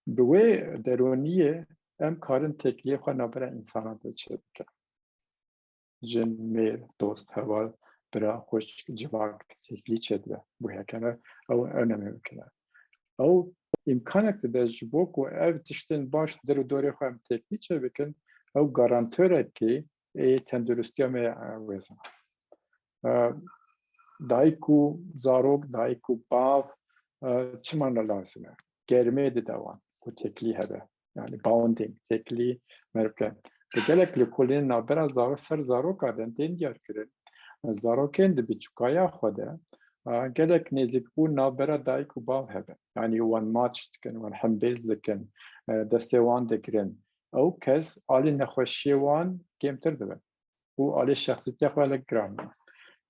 bi wê derûniyê em karin têkiliyê xwe navbera însanan de çêbikin. Jin, mêr, dost, heval, bira, xwişk, civak, têkilî çêdibe. Wê heke ne, ew, ew ne mimkin e. Ew îmkanek dide ji bo ku ev tiştên baş der û dorê xwe em têkilî çêbikin, ew garantorekê ê tenduristiya me, e, wêzan. E, dayik û zarok, dayik û bav, e, çima ne lazim e? Germê dide wan ku têkilî hebe. Yani bonding, têkilî meriv ke. Di gelek lêkolînên navbera zaro-, ser zaroka de tên diyar kirin. Zarokên di biçûkaya xwe de, e, gelek nêzîkbûn navbera dayik û bav hebe. Yani wan maç dikin, wan hembêz dikin, e, destê wan digirin. Ew kes alî nexweşiyê wan kêmtir dibe. Û alî şexsîtiya xwe gelek giran e.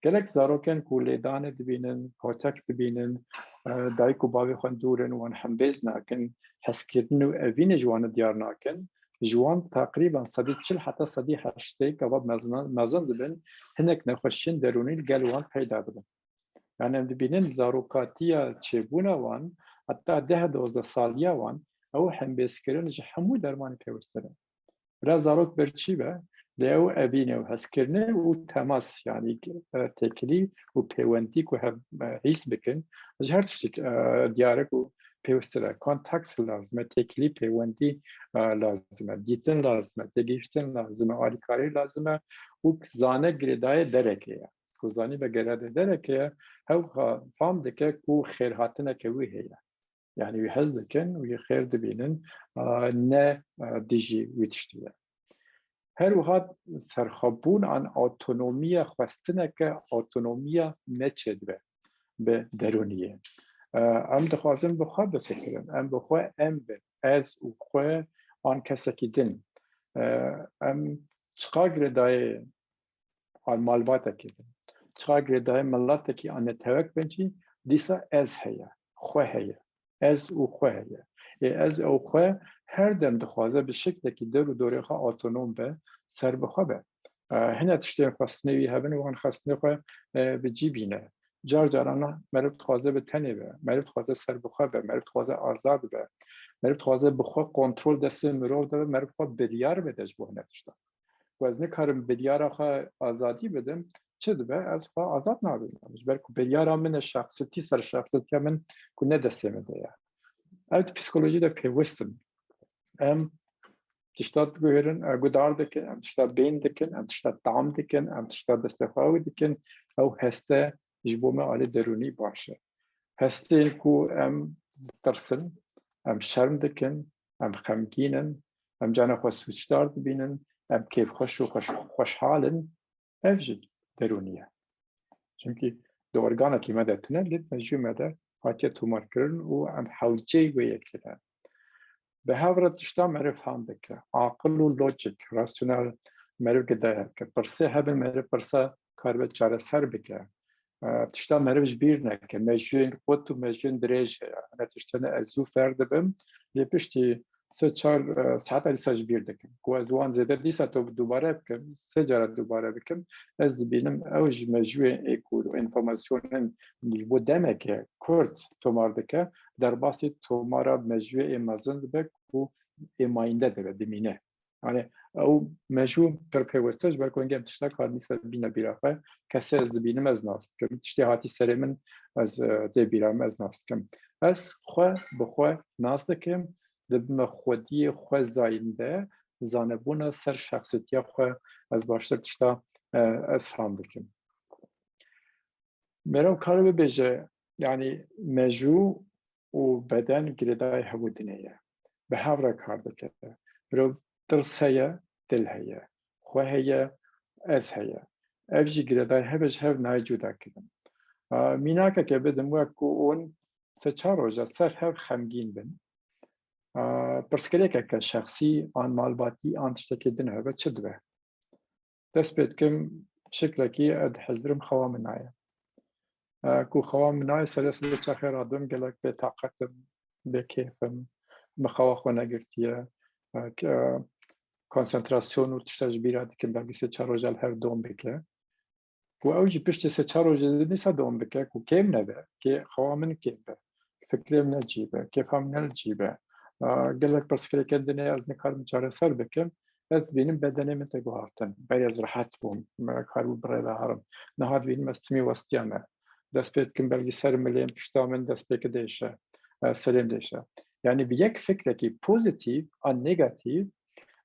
Gelek zarokên ku lêdanê dibînin, kotek dibînin, e, dayik û bavê xwe dûr in, wan hembêz nakin, hezkirin û evînê ji wan diyar nakin, ji wan teqrîben sedî çil heta sedî heştê gava mezin, mezin dibin, hinek nexweşiyên derûnî li gel wan peyda dibin. Yani em dibînin zarokatiya çêbûna wan, heta deh dozdeh saliya wan, ew hembêzkirin ji hemû dermanê pêwîstir e. Bila zarok ber çî be, lê ew evînê û hezkirinê û temas, yani, e, têkilî û pêwendî ku hev, e, hîs bikin, ji her tiştik, e, diyarek û pêwîstir e. Kontakt lazim e, têkilî pêwendî, e, lazim e, dîtin lazim e, têgihiştin lazim e, alîkarî lazim e û zane girêdayê derekê ye. Ku zanî be girêdayê derekê ye, hew xa-, fam dike ku xêrhatineke wî heye. Yani wî hez dikin, wî xêr dibînin, a, ne, a, dijî wî tiştî ye. Her wiha serxwebûn an otonomiya xwestineke otonomiya me çêdibe bi derûniyê. E, em dixwazin bi xwe bifikirin, em bi xwe em bin, ez û xwe an kesekî din. E, em çiqa girêdayê an malbatekî bin, çiqa girêdayê miletekî an netewek bin jî, dîsa ez heye, xwe heye. Ez û xwe heye. Ê ez ew xwe her dem dixwaze bi şeklekî der û dorê xwe otonom be, ser bi xwe be. E, hine tiştên xwestinê wî hebin, wan xwestinê xwe, e, bi cî bîne. Car caran meriv dixwaze bi tenê be, meriv dixwaze ser bi xwe be, meriv dixwaze azad be, meriv dixwaze bi xwe kontrol destê mirov de be, meriv xwe biryar bide ji bo hine tiştan. Ku ez nikarim biryara xwe azadî bidim, çi dibe? Ez xwe azad nabînim. Ji ber ku biryara min e şexsitî ser şexsitiya min ku ne destê min de ye. Ev di psîkolojî de pêwist in. Em tişta diguhêrin, e, guhdar dikin, em tişta bîn dikin, em tişta tam dikin, em tişta destê xwe ew dikin. Ew heste ji bo me alî derûnî baş e. Hestên ku em ditirsin, em şerm dikin, em xemgîn in, em carna xwe sûcdar dibînin, em kêfxweş û xweş-, xweşhal in, ev jî derûnî ye. Çimkî di organekî me de tune, lê di mejiyê me de hatiye tomarkirin û em hewceyî wê yekê ne. Bi hev re tişta meriv fam dike. Aqil û lojîk, rasyonel meriv gidaya dike. Pirsê hebin, meriv pirsa karibe çareser bike. E, tişta meriv ji bîr neke. Mejiyên kurt û mejiyên dirêj heye. Hine tiştene ez zû fêr dibim. Lê piştî sê çar, e, saeta dîsa ji bîr dikim. Ku ez wan zêde dîsa to dubare bikim, sê cara dubare bikim, ez dibînim ew ji mejûyên ê ku enformasyonên ji bo demeke kurt tomar dike, derbasî tomara mejûyê ê mezin dibe ku ê mayînde dibe, dimîne. Yani ew mejû pir pêweste ji ber ku hingê em tiştek hat dîsa bîne bîra xwe, kesê ez dibînim ez nas dikim. Tiştê hatî serê min ez, e, tê bîra min ez nas dikim. Ez xwe bi xwe nas dikim, dibime xwediyê xwe zayînde, zanebûna ser şexsiyetiya xwe ez baştir tişta, e, ez fam dikim. Meriv kare bibêje, yani mejû û beden girêdayî hemû dinê ye. Bi hev re kar dike. Mirov tirs heye, dil heye. Xwe heye, ez heye. Ev jî girêdayî hebe ji hev nayê cuda kirin. A, mînakeke bidim, wek ku hûn sê çar roja ser hev xemgîn bin. A, pirsgirêkeke şexsî, an malbatî, an tiştekê din hebe çi dibe? Dest pê dikim, şiklekî ez dihizirim xewa min nayê. E, ku xewa min nayê, serê sibê çaxê radim, gelek bêtaqet im, bêkêf im, min xewa xwe negirtiye. E, ke-, konsentrasyon û tişta ji bîra dikim, belkî sê çar roja li hev dom bike. Ku ew jî piştî sê çar rojê dîsa dom bike, ku kêm nebe, kê xewa min kêm be, fikrê min ne cî be, kêfa min ne li cî be. A, gelek pirsgirêkên dinê ez nikarim çareser bikim, ez dibînim bedenê min tê guhartin. Berê ez rehet bûm, me karibû bi rê ve herim. Niha dibînim ez timî westiyame. Dest pê dikim belkî ser milê min, pişta min destpêkê diêşe, e, serê min diêşe. Yani bi yek fikrekî pozîtîf an negatîf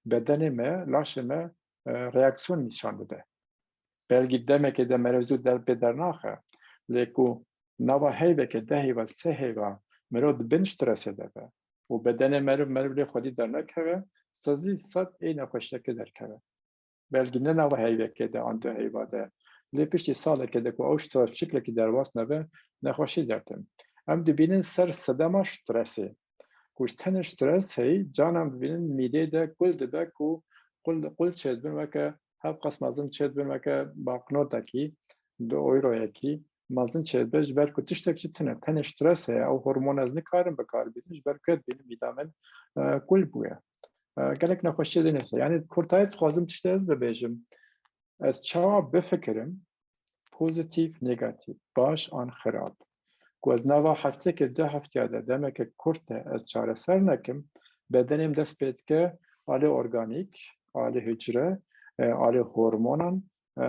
bedenê me, laşê me, e, reaksiyon nîşan dide. Belkî demekê de meriv zû der pê dernaxe. Lê ku nava heyveke, deh heyva, sê heyva mirov di bin stresê de be û bedenê meriv, meriv lê xwedî dernekeve, sed û sed ê nexweşiyeke derkeve. Belkî ne nava heyvekê de an du heyva de. Lê piştî salekê de ku ew stres şiklekî derbas nebe, nexweşî dertin. Em dibînin ser sedema stresê. Ku ji tenê stres heyî, canan dibînin mîdê de kul dibe ku kul, kul çêdibin weke hev qas mezin çêdibin weke banknotekî, di euroyekî mezin çêdibe, ji ber ku tiştek jî tune, tenê stres heye, ew hormon ez nikarim bi kar bînim, ji ber ku dibînim mîda min, e, kul bûye. E, gelek nexweşiyê din heye. Yani kurtayê dixwazim tiştê ez bibêjim. Ez çawa bifikirim, pozîtîf, negatîf, baş an xirab, ku ez nava hefteyekê du hefteya de demeke kurt de ez çareser nekim, bedenê min dest pê dike alê organîk, alê hucre, e, alê hormonan, e,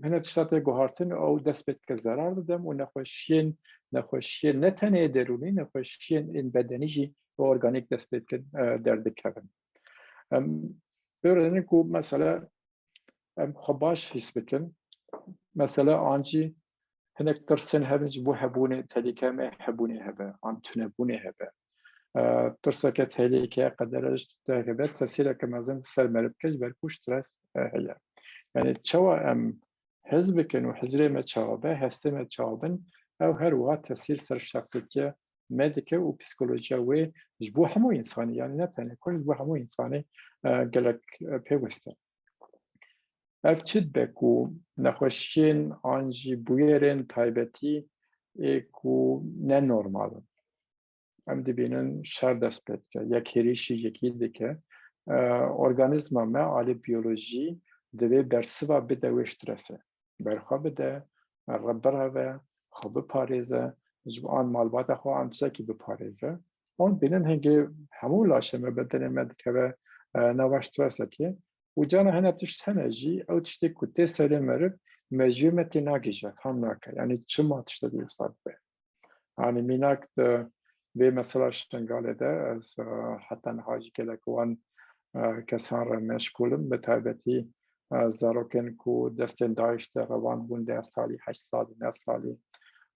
hinek tişta tê guhartin, ew dest pê dike zerar didem û nexweşiyên, nexweşiyên ne tenê derûnî, nexweşiyên ên bedenî jî û organîk dest pê dike, e, derdikevin. Em, pê re ku mesela em xwe baş hîs bikin. Mesela an jî hinek tirsên hebin ji bo hebûnê, tehlîke me hebûnê hebe, an tunebûnê hebe. E, tirseke tehlîke qedere ji te hebe, tesîreke mezin ser meriv dike, ji ber ku stres, e, heye. Yani çawa em hez bikin û hizrê me çawa be, hestê me çawa bin, ew her wiha tesîr ser şexsiyetiya me dike û psîkolojiya wê ji bo hemû însanî, yani ne tenê kurd, ji bo hemû însanî, e, gelek, e, pêwist e. Ev çi dibe ku nexweşiyên an jî bûyerên taybetî ê ku ne normal in? Em dibînin şer dest pê dike, yek hêrişî yekî dike. E, organîzma me alê biyolojî divê bersiva bide wê stresê. Berxwe bide, re-, bireve, xwe biparêze, ji bo an malbata xwe an tiştekî biparêze. Wan bînin hingê hemû laşê me, bedenê me dikeve, e, nava stresekê. Û cana hene tişt hene jî, ew tiştê ku tê serê meriv, mejiyê me tê nagihîje, fam nake. Yani çima tiştekî wisa dibe? Yani mînak di vê mesela Şingalê de ez, e, heta niha jî gelek wan, e, kesan re meşgûl im, bi taybetî, e, zarokên ku destên DAIŞ de revand bûn deh salî, heşt salî, neh salî,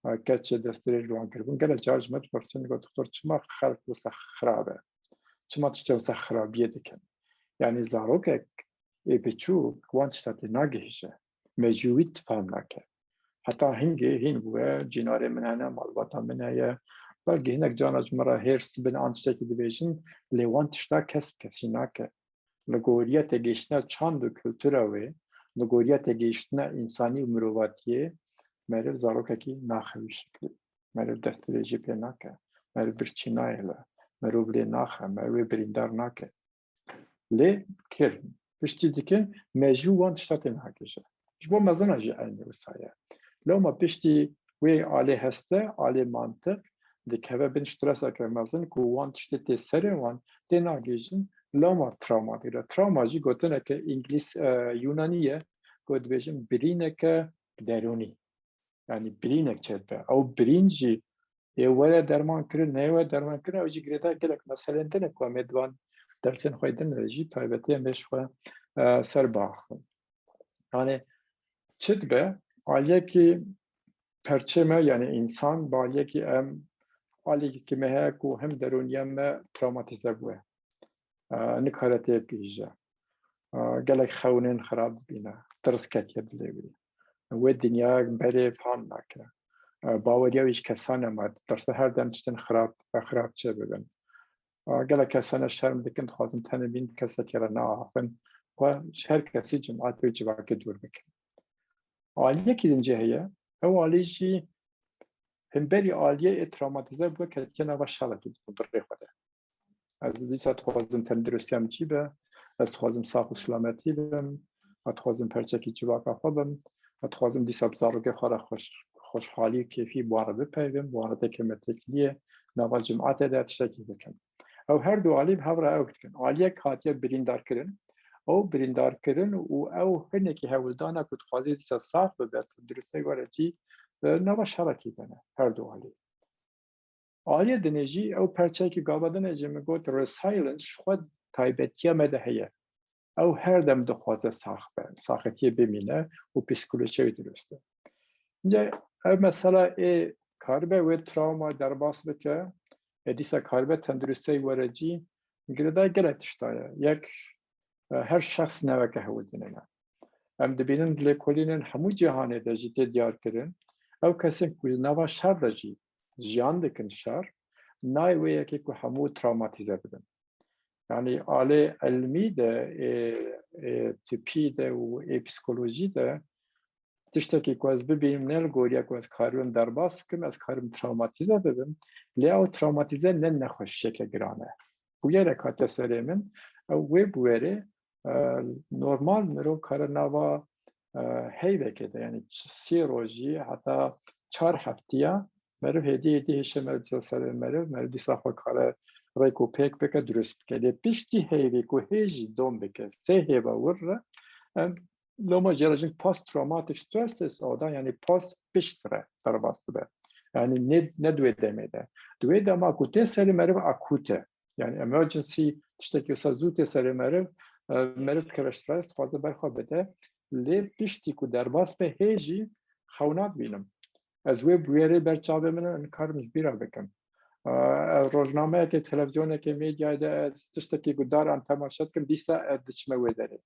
e, keçê destdirêj li wan kiribûn. Gelek car ji me dipirsin, digot, "Doktor, çima xelk wisa xirab e? Çima tiştê wisa xirabiyê dikin?" Yani zarokek ê biçûk wan tişta tê nagihîje. Mejû wî fam nake. Heta hingê hîn bûye, cînarê min hene, malbata min heye. Belkî hinek cana ji min re hêrs dibin an tiştekî dibêjin, lê wan tişta kes bi kesî nake. Li goriya têgihiştina çand û kultura wê, li goriya têgihiştina însanî û mirovatiyê, meriv zarokekî naxe wî şeklî. Meriv destdirêjî pê nake. Meriv birçî nayêle. Merov lê naxe, me wê birîndar nake. Lê kir, piştî dikin, me jî wan tişta tê nagihîje. Ji bo mezina jî eynî wisa ye. Lewma piştî wê alê heste, alê mantiq, dikeve bin streseke mezin ku wan tiştê tê serê wan tê nagihîjin, lewma trawma digire. Trawma jî gotineke îngilîz, e, yûnanî ye, ku dibêjin birîneke derûnî. Yanî birînek çêdibe. Ew birîn jî ê were derman kirin, neyê were derman kirin, ew jî girêdayî gelek meselên din e ku em ê di van dersên xwe din de jî taybetî em ê ji xwe, e, ser biaxivin. Yanî çi dibe? Aliyekî perçê me, yanî însan, bi aliyekî em, aliyekî me heye ku him derûniya me trawmatîze bûye. E, nikare têbigihîje. E, gelek xewnên xirab dibîne, tirs ketiye dilê wî. Wê dinyayek berê fam nake. E, baweriya wî ji kesan e, ma ditirse her dem tiştên xirab, xirab çê bibin. E, gelek kes hene şerm dikin, dixwazin tenê bîn, kesekê re neaxifin. Xwe ji her kesî, cemaetê û civakê dûr bikin. Aliyekî din jî heye, ew alî jî himberî aliyê ê trawmatîze bûye, ketiye nava şerekî di hundirê xwe de. Ez dîsa dixwazim tenduristiya min çî be, ez dixwazim sax û silametî bim, ez dixwazim perçekî civaka xwe bim, ez dixwazim dîsa bi zarokê xwe re xweş-, xweşhalî û kêfî bi wan re bipeyivim, bi wan re têkevime têkiliyê, nava cimatê de tiştekî bikim. Ew her du alî bi hev re ew dikin. Aliyek hatiye birîndarkirin, ew birîndarkirin û ew hinekî hewldana ku dixwaze dîsa sax bibe, tenduristê were jî, e, nava şerekî de ne, her du alî. Aliyê dinê jî ew perçeyekî gava dinê jî min got resilience ji xwe taybetiya me de heye. Ew her dem dixwaze sax be, saxetiyê bimîne û psîkolojiya wî dirust e. Înca ev mesela ê karibe wê trawma derbas bike, ê dîsa karibe tenduristê were cî, girêdayî gelek tişta ye. Yek, e, her şexs neweke hewldinê ne. Em dibînin lêkolînên hemû cîhanê de jî tê diyar kirin. Ew kesên ku nava şer de jî jiyan dikin şer, nayê wê yekê ku hemû trawmatîze bibin. Yanî alê ilmî de, ê, ê tipî de û ê psîkolojî de tiştekî ku ez bibînim ne li goriya ku ez karibim derbas bikim, ez karim trawmatîze bibim. Lê ew trawmatîze ne nexweşiyeke giran e. Bûyerek hate serê min, ew wê bûyerê, e, normal mirov kare nava, e, heyvekê de, yanî ç-, sê rojî heta çar heftiya meriv hêdî hêdî hêşe meriv dîsa serê meriv, meriv dîsa xwe kare rêk û pêk bike, dirust bike. Lê piştî heyvê ku hê jî dom bike, sê hêva wir re, em loma jê re jin post traumatic stress disorder, yanî post pişt re derbas dibe. Yanî ne, ne di wê demê de. Di wê dema ku tê serê meriv akût e. Yanî emergency tiştekî wisa zû tê serê meriv, e, meriv dikeve stres, dixwaze ber xwe bide. Lê piştî ku derbas be hê jî xew nabînim. Ez wê bûyerê ber çavê min e, nikarim ji bîra bikim. E, ez rojnameyekê, televizyonekê, medyayê de ez tiştekî ku dar em temaşe dikim, dîsa ez diçime wê derê.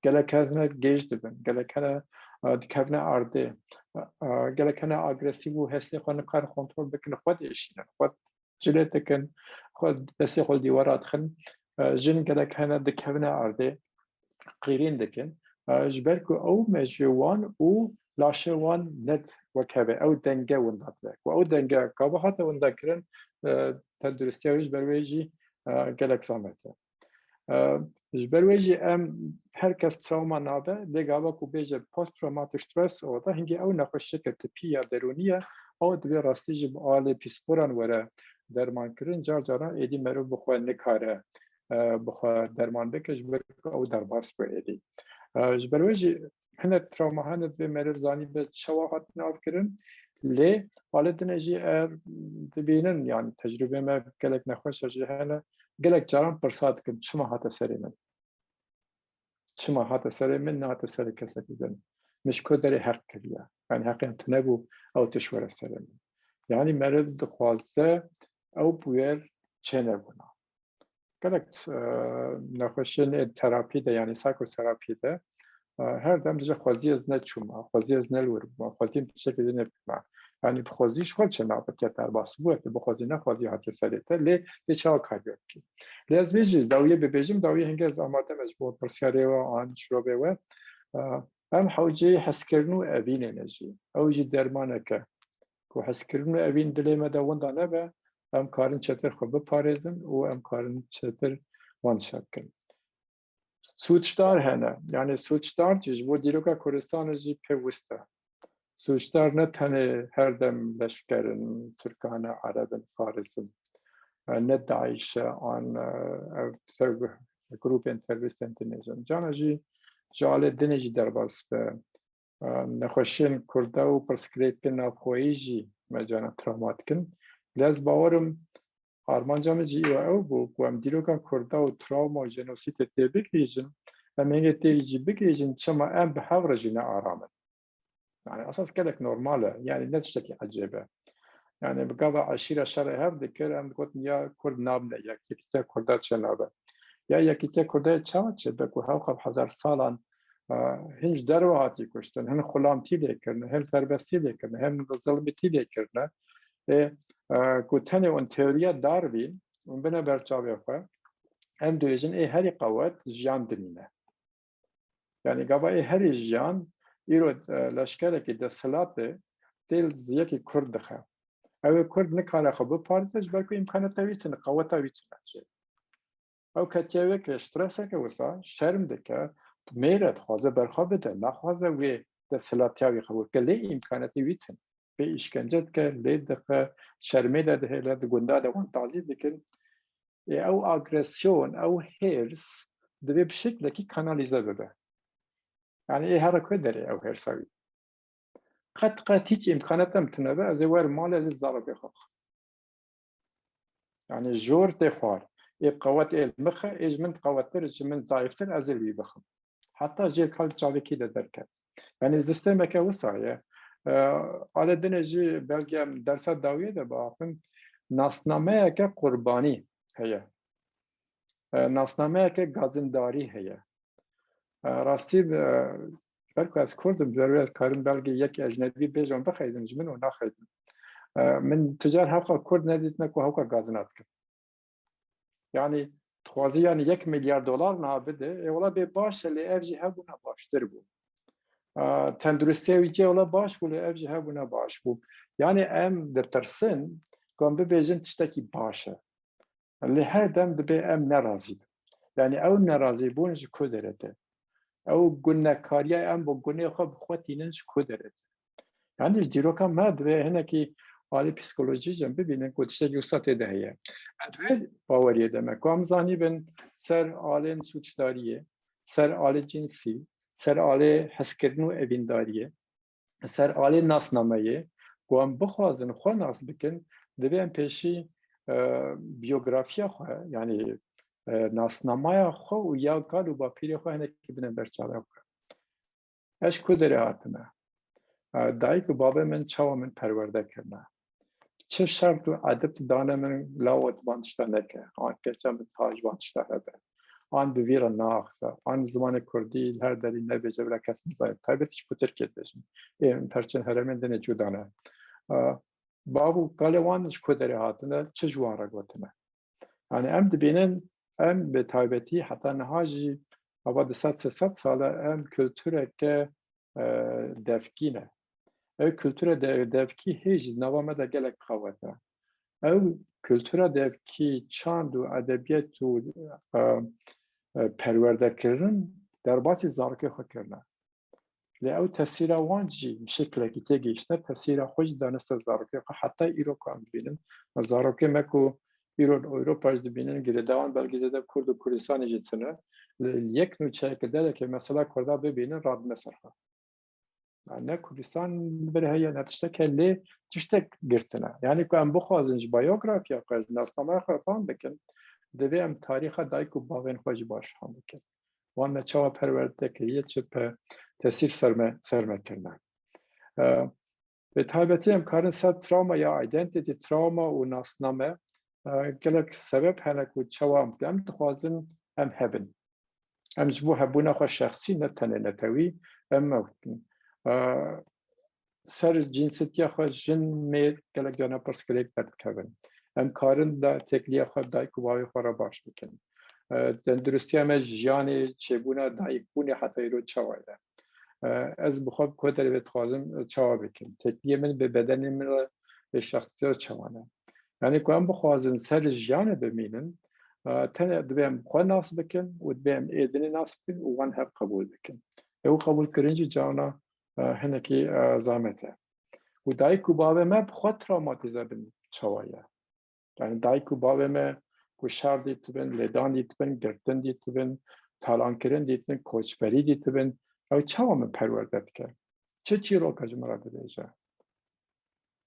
Gelek hene gêj dibin, gelek hene, e, dikevine erdê, e, e, gelek hene agresîv û hestê xwe nikarin kontrol bikin, xwe diêşînin, xwe cilê dikin, xwe destê xwe li dîwara dixin. E, jin gelek hene dikevine erdê, qîrîn dikin. E, ji ber ku ew mejiyê wan û laşê wan ne wek hev e, ew denge winda dibe. Ku ew denge gava hate winda kirin, e, tenduristiya wê ji ber wê jî, e, gelek zehmet e. E, ji ber wê jî em her kes trawma nabe, lê gava ku bêje post traumatic stress disorder, hingê ew nexweşiyeke tipî ya derûnî ye, ew divê rastî jî bi alê pîsporan were dermankirin, car caran êdî meriv bi xwe nikare, e, bi xwe derman bike, ji ber ku ew derbas bû êdî. E, ji ber wê jî hinek trawma hene divê meriv zanîbe çawa hatin avkirin, lê alê dinê jî er dibînin, yanî tecrûbê me gelek nexweş e jî hene, gelek caran pirsa dikim, çima hate serê min? Çima hate serê min, nehate serê kesekî din? Min ji ku derê heq kiriye? Yanî heqê min tune bû, ew tişt were serê min. Yanî meriv dixwaze ew bûyer çênebûna. Gelek, e, nexweşiyên ê terapî de, yanî psîkoterapî de, e, her dem dije xwezî ez neçûma, xwezî ez ne li wir bûma, xwezî min tiştekî din bikime. Yanî bi xwezî ji xwe çênabe, ke derbas bûye, tu bi xwezî nexwezî hatiye serê te, lê, lê çawa karî wê bikî? Lê ez vê jî dawiyê bibêjim, dawiyê hingê ez amade me ji bo pirsiyarê we an şirobê we. E, em hewceyê hezkirin û evînê ne jî. Ew jî dermanek e. Ku hezkirin û evîn dilê me de winda nebe, em karin çetir xwe biparêzin û em karin çetir wan şer bikin. Sûcdar hene. Yani sûcdar jî ji bo dîroka Kurdistanê jî pêwist e. Sûcdar ne tenê her dem leşker in, Tirkan e, Ereb in, Faris in, e, ne DAIŞ e, an, e, ev ser grûpên terorîstên dinê jî. Cana jî ji alê dinê jî derbas be. E, nexweşiyên Kurda û pirsgirêkên navxweyî jî me cana travma dikin. Lê ez bawer im, armanca min jî îro ew bû ku em dîroka Kurda û travma û jenosîdê tê bigihîjin, em hingê tê jî bigihîjin çima em bi hev re jî ne aram in. Yani esas gelek normal e. Yani ne tiştekî ecêb e. Yani bi gava eşîra şerê hev dikir, em digotin ya Kurd nabne, ya yekîtiya Kurda çênabe. Ya yekîtiya Kurda çawa çêbe ku hewqas hezar salan, e, hin ji derve hatî kuştin, hin xulamtî lê kirine, hin serbestî lê kirine, hin zilmîtî lê kirine. Ê, e, ku tenê on teoriya Darwin, hûn bine ber çavê xwe, em dibêjin ê herî qewet jiyan dinîne. Yani gava ê herî jiyan, îro, e, leşkerekî desthilatê tê li yekî Kurd dixe. Ew ê Kurd nikare xwe biparêze ji ber ku îmkaneta wî tune, qeweta wî tune jê. Ew ketiye wê ke streseke wisa, şerm dike, mêre dixwaze berxwe bide, naxwaze wê desthilatiya wî qebûl bike, lê îmkanetê wî tune. Pê îşkence dike, lê dixe, şermê de dihêle, di gunda de wan tazî dikin. Ê, ew agresyon, ew hêrs divê bi şeklekî kanalîze bibe. Yani ê here ku derê ew hêrsa wî? Qet, qet hiç îmkaneta min tune be, ez ê werim malê, ez ê zarokê xwe bixwim. Yani jor tê xwar. Ê qewet ê li min xe, ê ji min qewettir, ji min zayiftir, ez ê li wî bixwim. Heta jê kal çavekî de derket. Yani sistemeke wisa ye. E, alê dinê jî belge em dersa dawiyê de biaxivin, nasnameyeke qurbanî heye. E, nasnameyeke gazindarî heye. E, rastî, e, ji ber ku ez Kurd im, ji ber wê ez karim belgê yek ecnebî bêjim, bixeydim ji min û naxeydim. E, min tu car hewqa Kurd nedîtine ku hewqa gazina dikin. Yani dixwazî yani yek milyar dolar niha bide, ê wela bê baş e, lê ev jî hebûna baştir bû. E, tenduristiya wî jê wela baş bû, lê ev jî hebûna baş bû. Yani em ditirsin ku em bibêjin tiştekî baş e. Lê her dem dibe em nerazî bin. Yani ew nerazîbûn ji ku derê tê? Ew gunekariya em bo gunê xwe bi xwe tînin ji ku derê tê? Yani ji dîroka me divê hinekî alî psîkolojî jî em bibînin ku tiştekî wisa tê de heye. Em di vê baweriyê de me ku em zanîbin ser alên sûcdariyê, ser alê cinsî, ser alê hezkirin û evîndariyê, ser alê nasnameyê, ku em bixwazin xwe nas bikin, divê em pêşî, e, biyografiya xwe, yani, e, nasnamaya xwe û ya kal û bapîrê xwe hinekî bidin ber çavê xwe. Ez ji ku derê hatime? E, dayik û bavê min çawa min perwerde kirine? Çi şert û edeb dane min, lawo tu van tişta neke, an keça min taş van tişta hebe, an bi vî re naaxife, an zimanê kurdî li her derî nebêje, bila kes nizane, taybet ji ku Tirkiyê dibêjin. Ê, em perçên herêmên dinê cuda ne. E, bav û kalê wan ji ku derê hatine, çi ji wan re gotine? Yani em dibînin, em bi taybetî heta niha jî ava du sed sê sed sal e em kultureke, e, devkî ne. Ew kultura de-, devkî hê jî di nava me de gelek qewet e. Ew kultura devkî çand û edebiyat û, e, e, perwerdekirin derbasî zarokê xwe kirine. Lê ew tesîra wan jî bi şeklekî têgihiştine, tesîra xwe jî dane ser zarokê xwe. Heta îro ku em dibînin, zarokê me ku îro li Ewropa jî dibînin, girêdawan belkî zêde Kurd û Kurdistanê jî tune. Li yek nûçeyeke derekê mesela Kurda bibînin, radine ser xwe. Yani ne Kurdistan li vir heye, ne tiştek heye, lê tiştek girtine. Yani ku em bixwazin ji biyografiya xwe, ji nasnameya xwe fam bikin, divê em tarîxa dayik û bavên xwe jî baş fam bikin. Wan me çawa perwerde kiriye, çi pe-, tesîr ser me, ser me kirine. E, bi taybetî em karin ser travma ya identity, travma û nasname, e, gelek sebeb hene ku çawa em, em dixwazin em hebin. Em ji bo hebûna xwe şexsî, ne tenê netewî, em mewtin. E, ser cinsetiya xwe jin, mêr gelek carna pirsgirêk derdikevin. Em karin da têkiliya xwe dayik û bavê xwe re baş bikin. E, tenduristiya me, jiyanê, çêbûna dayikbûnê heta îro çawa ye? E, ez bi xwe bi ku derê ve dixwazim, e, çawa bikim? Têkiliyê min bi bedenê min re, bi şexsiyetê re çawa ne? Yanî ku em bixwazin ser jiyanê bimînin, e, tenê divê em xwe nas bikin û divê em êdinê nas bikin û wan hev qebûl bikin. Ew qebûlkirin jî carna, e, hinekî, e, zamet e. Û dayik û bavê me bi xwe trawmatîze bin çawa ye. Yani dayik û bavê me ku şer dîtibin, lêdan dîtibin, girtin dîtibin, talankirin dîtibin, koçberî dîtibin, ew çawa min perwerde dike? Çi çîroka ji min re dibêje?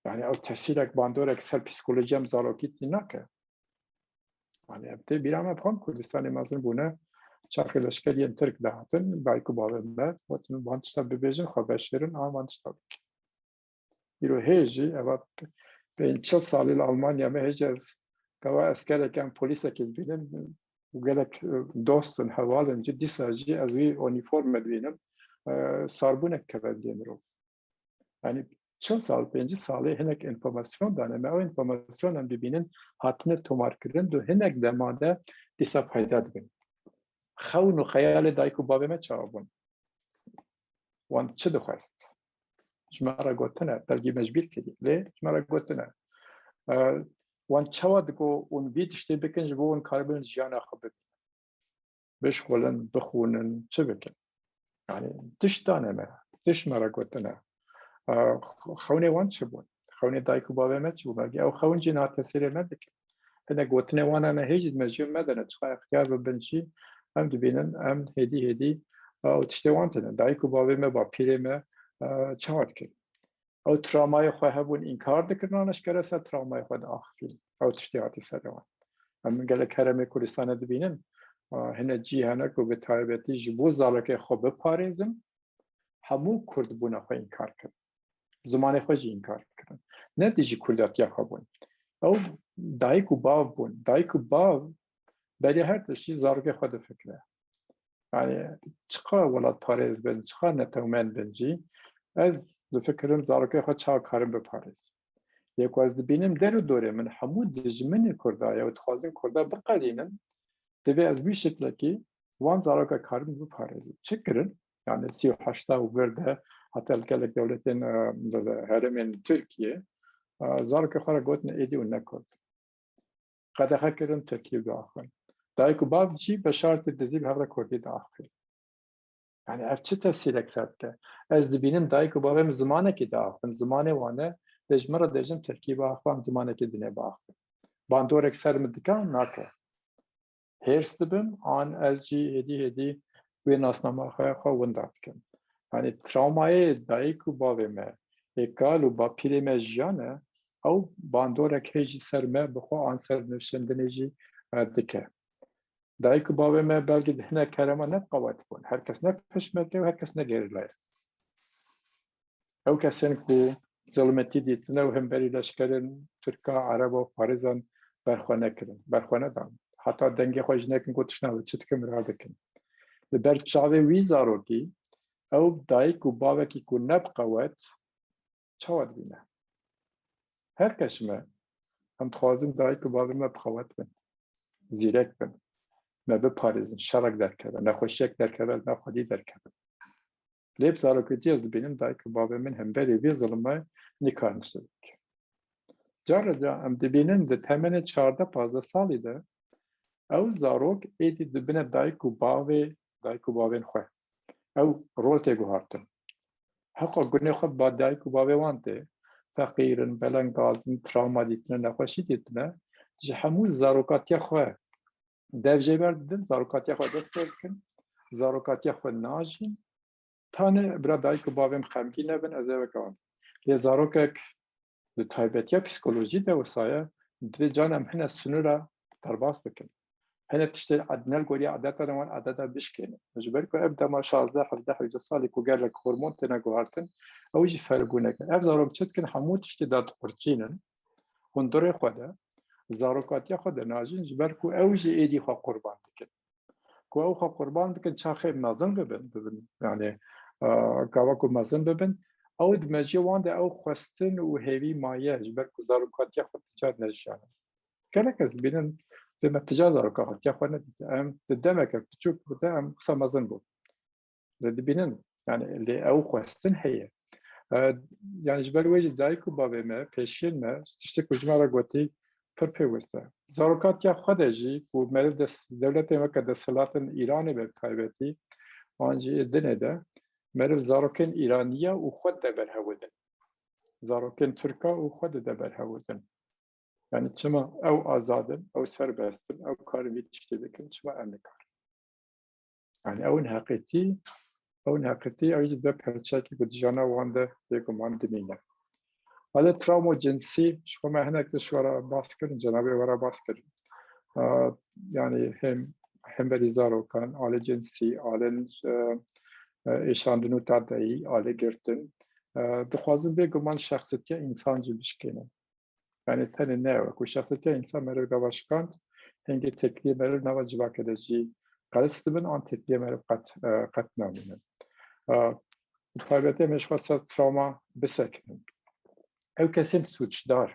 Yani ew tesîrek, bandorek ser psîkolojiya em zarokî tî nake. Yani ev tê bîra me, bi xwe Kurdistanê mezin bûne, çaxê leşkeriyên Tirk dihatin, dayik û bavê me gotin, van tişta bibêjin, xwe veşêrin, an van tişta bikin. Îro hê jî, eva pê-, pênc çil salî li Almanya me, hê jî ez gava eskerek yan polîsekê dibînim û gelek, e, dost in, heval in jî, dîsa jî ez wî unîforme dibînim, e, sarbûnek dikeve dilê mirov. Yanî çil sal, pêncî salê hinek înformasyon dane me, ew înformasyon em dibînin hatine tomarkirin, di hinek dema de dîsa fayda dibin. Xewn û xeyalê dayik û bavê me çawa bûn? Wan çi dixwest? Ji me re gotine, belkî me ji bîr kirî, lê ji me re gotine. E, wan çawa digot hûn vî tiştê bikin ji bo hûn karibin jiyana xwe bibînin? Bişxulin, bixwînin, çi bikin? Yani tişt dane me, tişt me re gotine. E, xewnê wan çi bûn? Xewnê dayik û bavê me çi bû? Belkî ew xewn jî niha tesîrê me dikin. Hinek gotinê wan hene, hê jî di mejiyê me de ne, çiqa extiyar bibin jî, em dibînin, em hêdî hêdî, e, ew tiştê wan tune. Dayik û bavê me, bapîrê me, e, çawa dikin? Ew travmayê xwe hebûn înkar dikirin, an eşkere ser travmayê xwe diaxifîn. Ew tiştê hatî serê wan. Em gelek herêmê Kurdistanê dibînin, e, hine cî hene ku bi taybetî ji bo zarokê xwe biparêzin, hemû Kurd bûna xwe înkar kirin. Zimanê xwe jî înkar kirin. Ne dijî Kurdatiya xwe bûn. Ew dayik û bav bûn. Dayik û bav berî her tiştî zarokê xwe difikire. Yani çiqa welatparêz bin, çiqa netewmend bin jî, ez difikirim zarokê xwe çawa karim biparêzim. Yê ku ez dibînim der û dorê min hemû dijminê Kurda ye û dixwazin Kurda biqelînin, divê ez wî şiklekî wan zaroka karim biparêzim. Çi kirin? Yani sî û heşta û vir de heta li gelek dewletên, e, herêmên Tirkiye, e, zarokê xwe re gotin êdî hûn ne Kurd. Qedexe kirin Tirkî biaxivin. Dayik û bav jî veşartê dizî bi hev re Kurdî diaxivin. Yani ev çi tesîrek ser dike? Ez dibînim dayik û bavê min zimanekî diaxivin, zimanê wan e, lê ji min re dibêjin Tirkî biaxivin, zimanekî dinê biaxivin. Bandorek ser min dike an nake? Hêrs dibim, an ez jî hêdî hêdî wê nasnama xwe, xwe winda dikim. Yani travmayê dayik û bavê me, ê kal û bapîrê me jiyane, ew bandorek hê jî ser me bi xwe an ser nivşendinê jî, e, dike. Dayik û bavê me belkî di hinek herêma ne qewet bûn. Her kes ne pişmerge û her kes ne gerîla ye. Ew kesên ku zilmetî dîtine û hemberî leşkerên Tirka, Ereba û Farizan berxwe nekirin, berxwe nedan. Heta dengê xwe jî nekin, got, tişt nabê, çi dikin, vira dikin. Li ber çavê wî zarokî, ew dayik û bavekî ku ne bi qewet, çawa dibîne? Her kes me, em dixwazin dayik û bavê me bi qewet bin, zîrek bin, me biparêzin, şerek derkeve, nexweşiyek derkeve, li me xwedî derkeve. Lê bi zarokatî ez dibînim dayik û bavê min hemberî vê zilmê nikarin tiştek bikin. Cara cara em dibînin di temenê çardeh pazdeh salî de ew zarok êdî dibine dayik û bavê, dayik û bavên xwe. Ew rol tê guhartin. Heqa gunê xwe ba dayik û bavê wan tê. Feqîr in, belengaz in, travma dîtine, nexweşî dîtine. Ji hemû zarokatiya xwe dev jê berdidin, zarokatiya xwe dest pê dikin, zarokatiya xwe najîn. Tanê bira dayik û bavên xemgîn nebin, ez ê weke wan. Lê zarokek di taybetiya psîkolojî de wisa ye, divê carna em hine sinûra derbas bikin. Hine tiştê ed-, ne li gorî edeta de wan edeta bişkênin. Ji ber ku ev dema şazdeh, hevdeh, hevdeh salî ku gelek hormon têne guhartin, ew jî ferbûnek e. Ev zarok çi dikin, hemû tiştê dadiqurçînin, hundirê xwe de, zarokatiya xwe de najîn, ji ber ku ew jî êdî xwe qurban dikin. Ku ew xwe qurban dikin, çaxê mezin bibin, bibin, yani, e, gava ku mezin bibin, ew di mejiyê wan de ew xwestin û hêvî maye, ji ber ku zarokatiya xwe ti car nejiyane. Gelek ez dibînim, dê me ti car zarokatiya xwe nedîte. Em di demeke piçûk de em wisa mezin bûn. Lê dibînin, yani lê ew xwestin heye. E, yani ji ber wê jî dayik û bavê me, pêşiyên me, tiştê ku ji me re gotî, pir pêwist e. Zarokatiya xwe de jî ku meriv des-, dewletên weke desthilatin Îranê be bi taybetî, an jî ê dinê de, meriv zarokên Îraniye û xwe de berhew din. Zarokên Tirka û xwe de de berhew din. Yani çima ew azad in, ew serbest in, ew karin vî tiştê bikin, çima em nikarin? Yani ew in heqîtî, ew in heqîtî, ew jî dibe perçekî ku di jiyana wan de bêguman dimîne. Hale travmo cinsî, ji xwe me hinek tişt were bas kirin, cenabê were bas kirin. Aa, yani hem, hemberî zarokan, alê cinsî, alên, e, e, êşandin û tadeyî, alê girtin. E, dixwazin bêguman şexsetiya însan jî bişkênin. Yani tenê ne ew e ku şexsetiya însan meriv gava şikand, hingê têkiliyê meriv nava civakê de jî qels dibin, an têkiliyê meriv qet, e, qet namînin. E, bi taybetî em ê ji xwe ser travma bisekinin. Ew kesên sûcdar,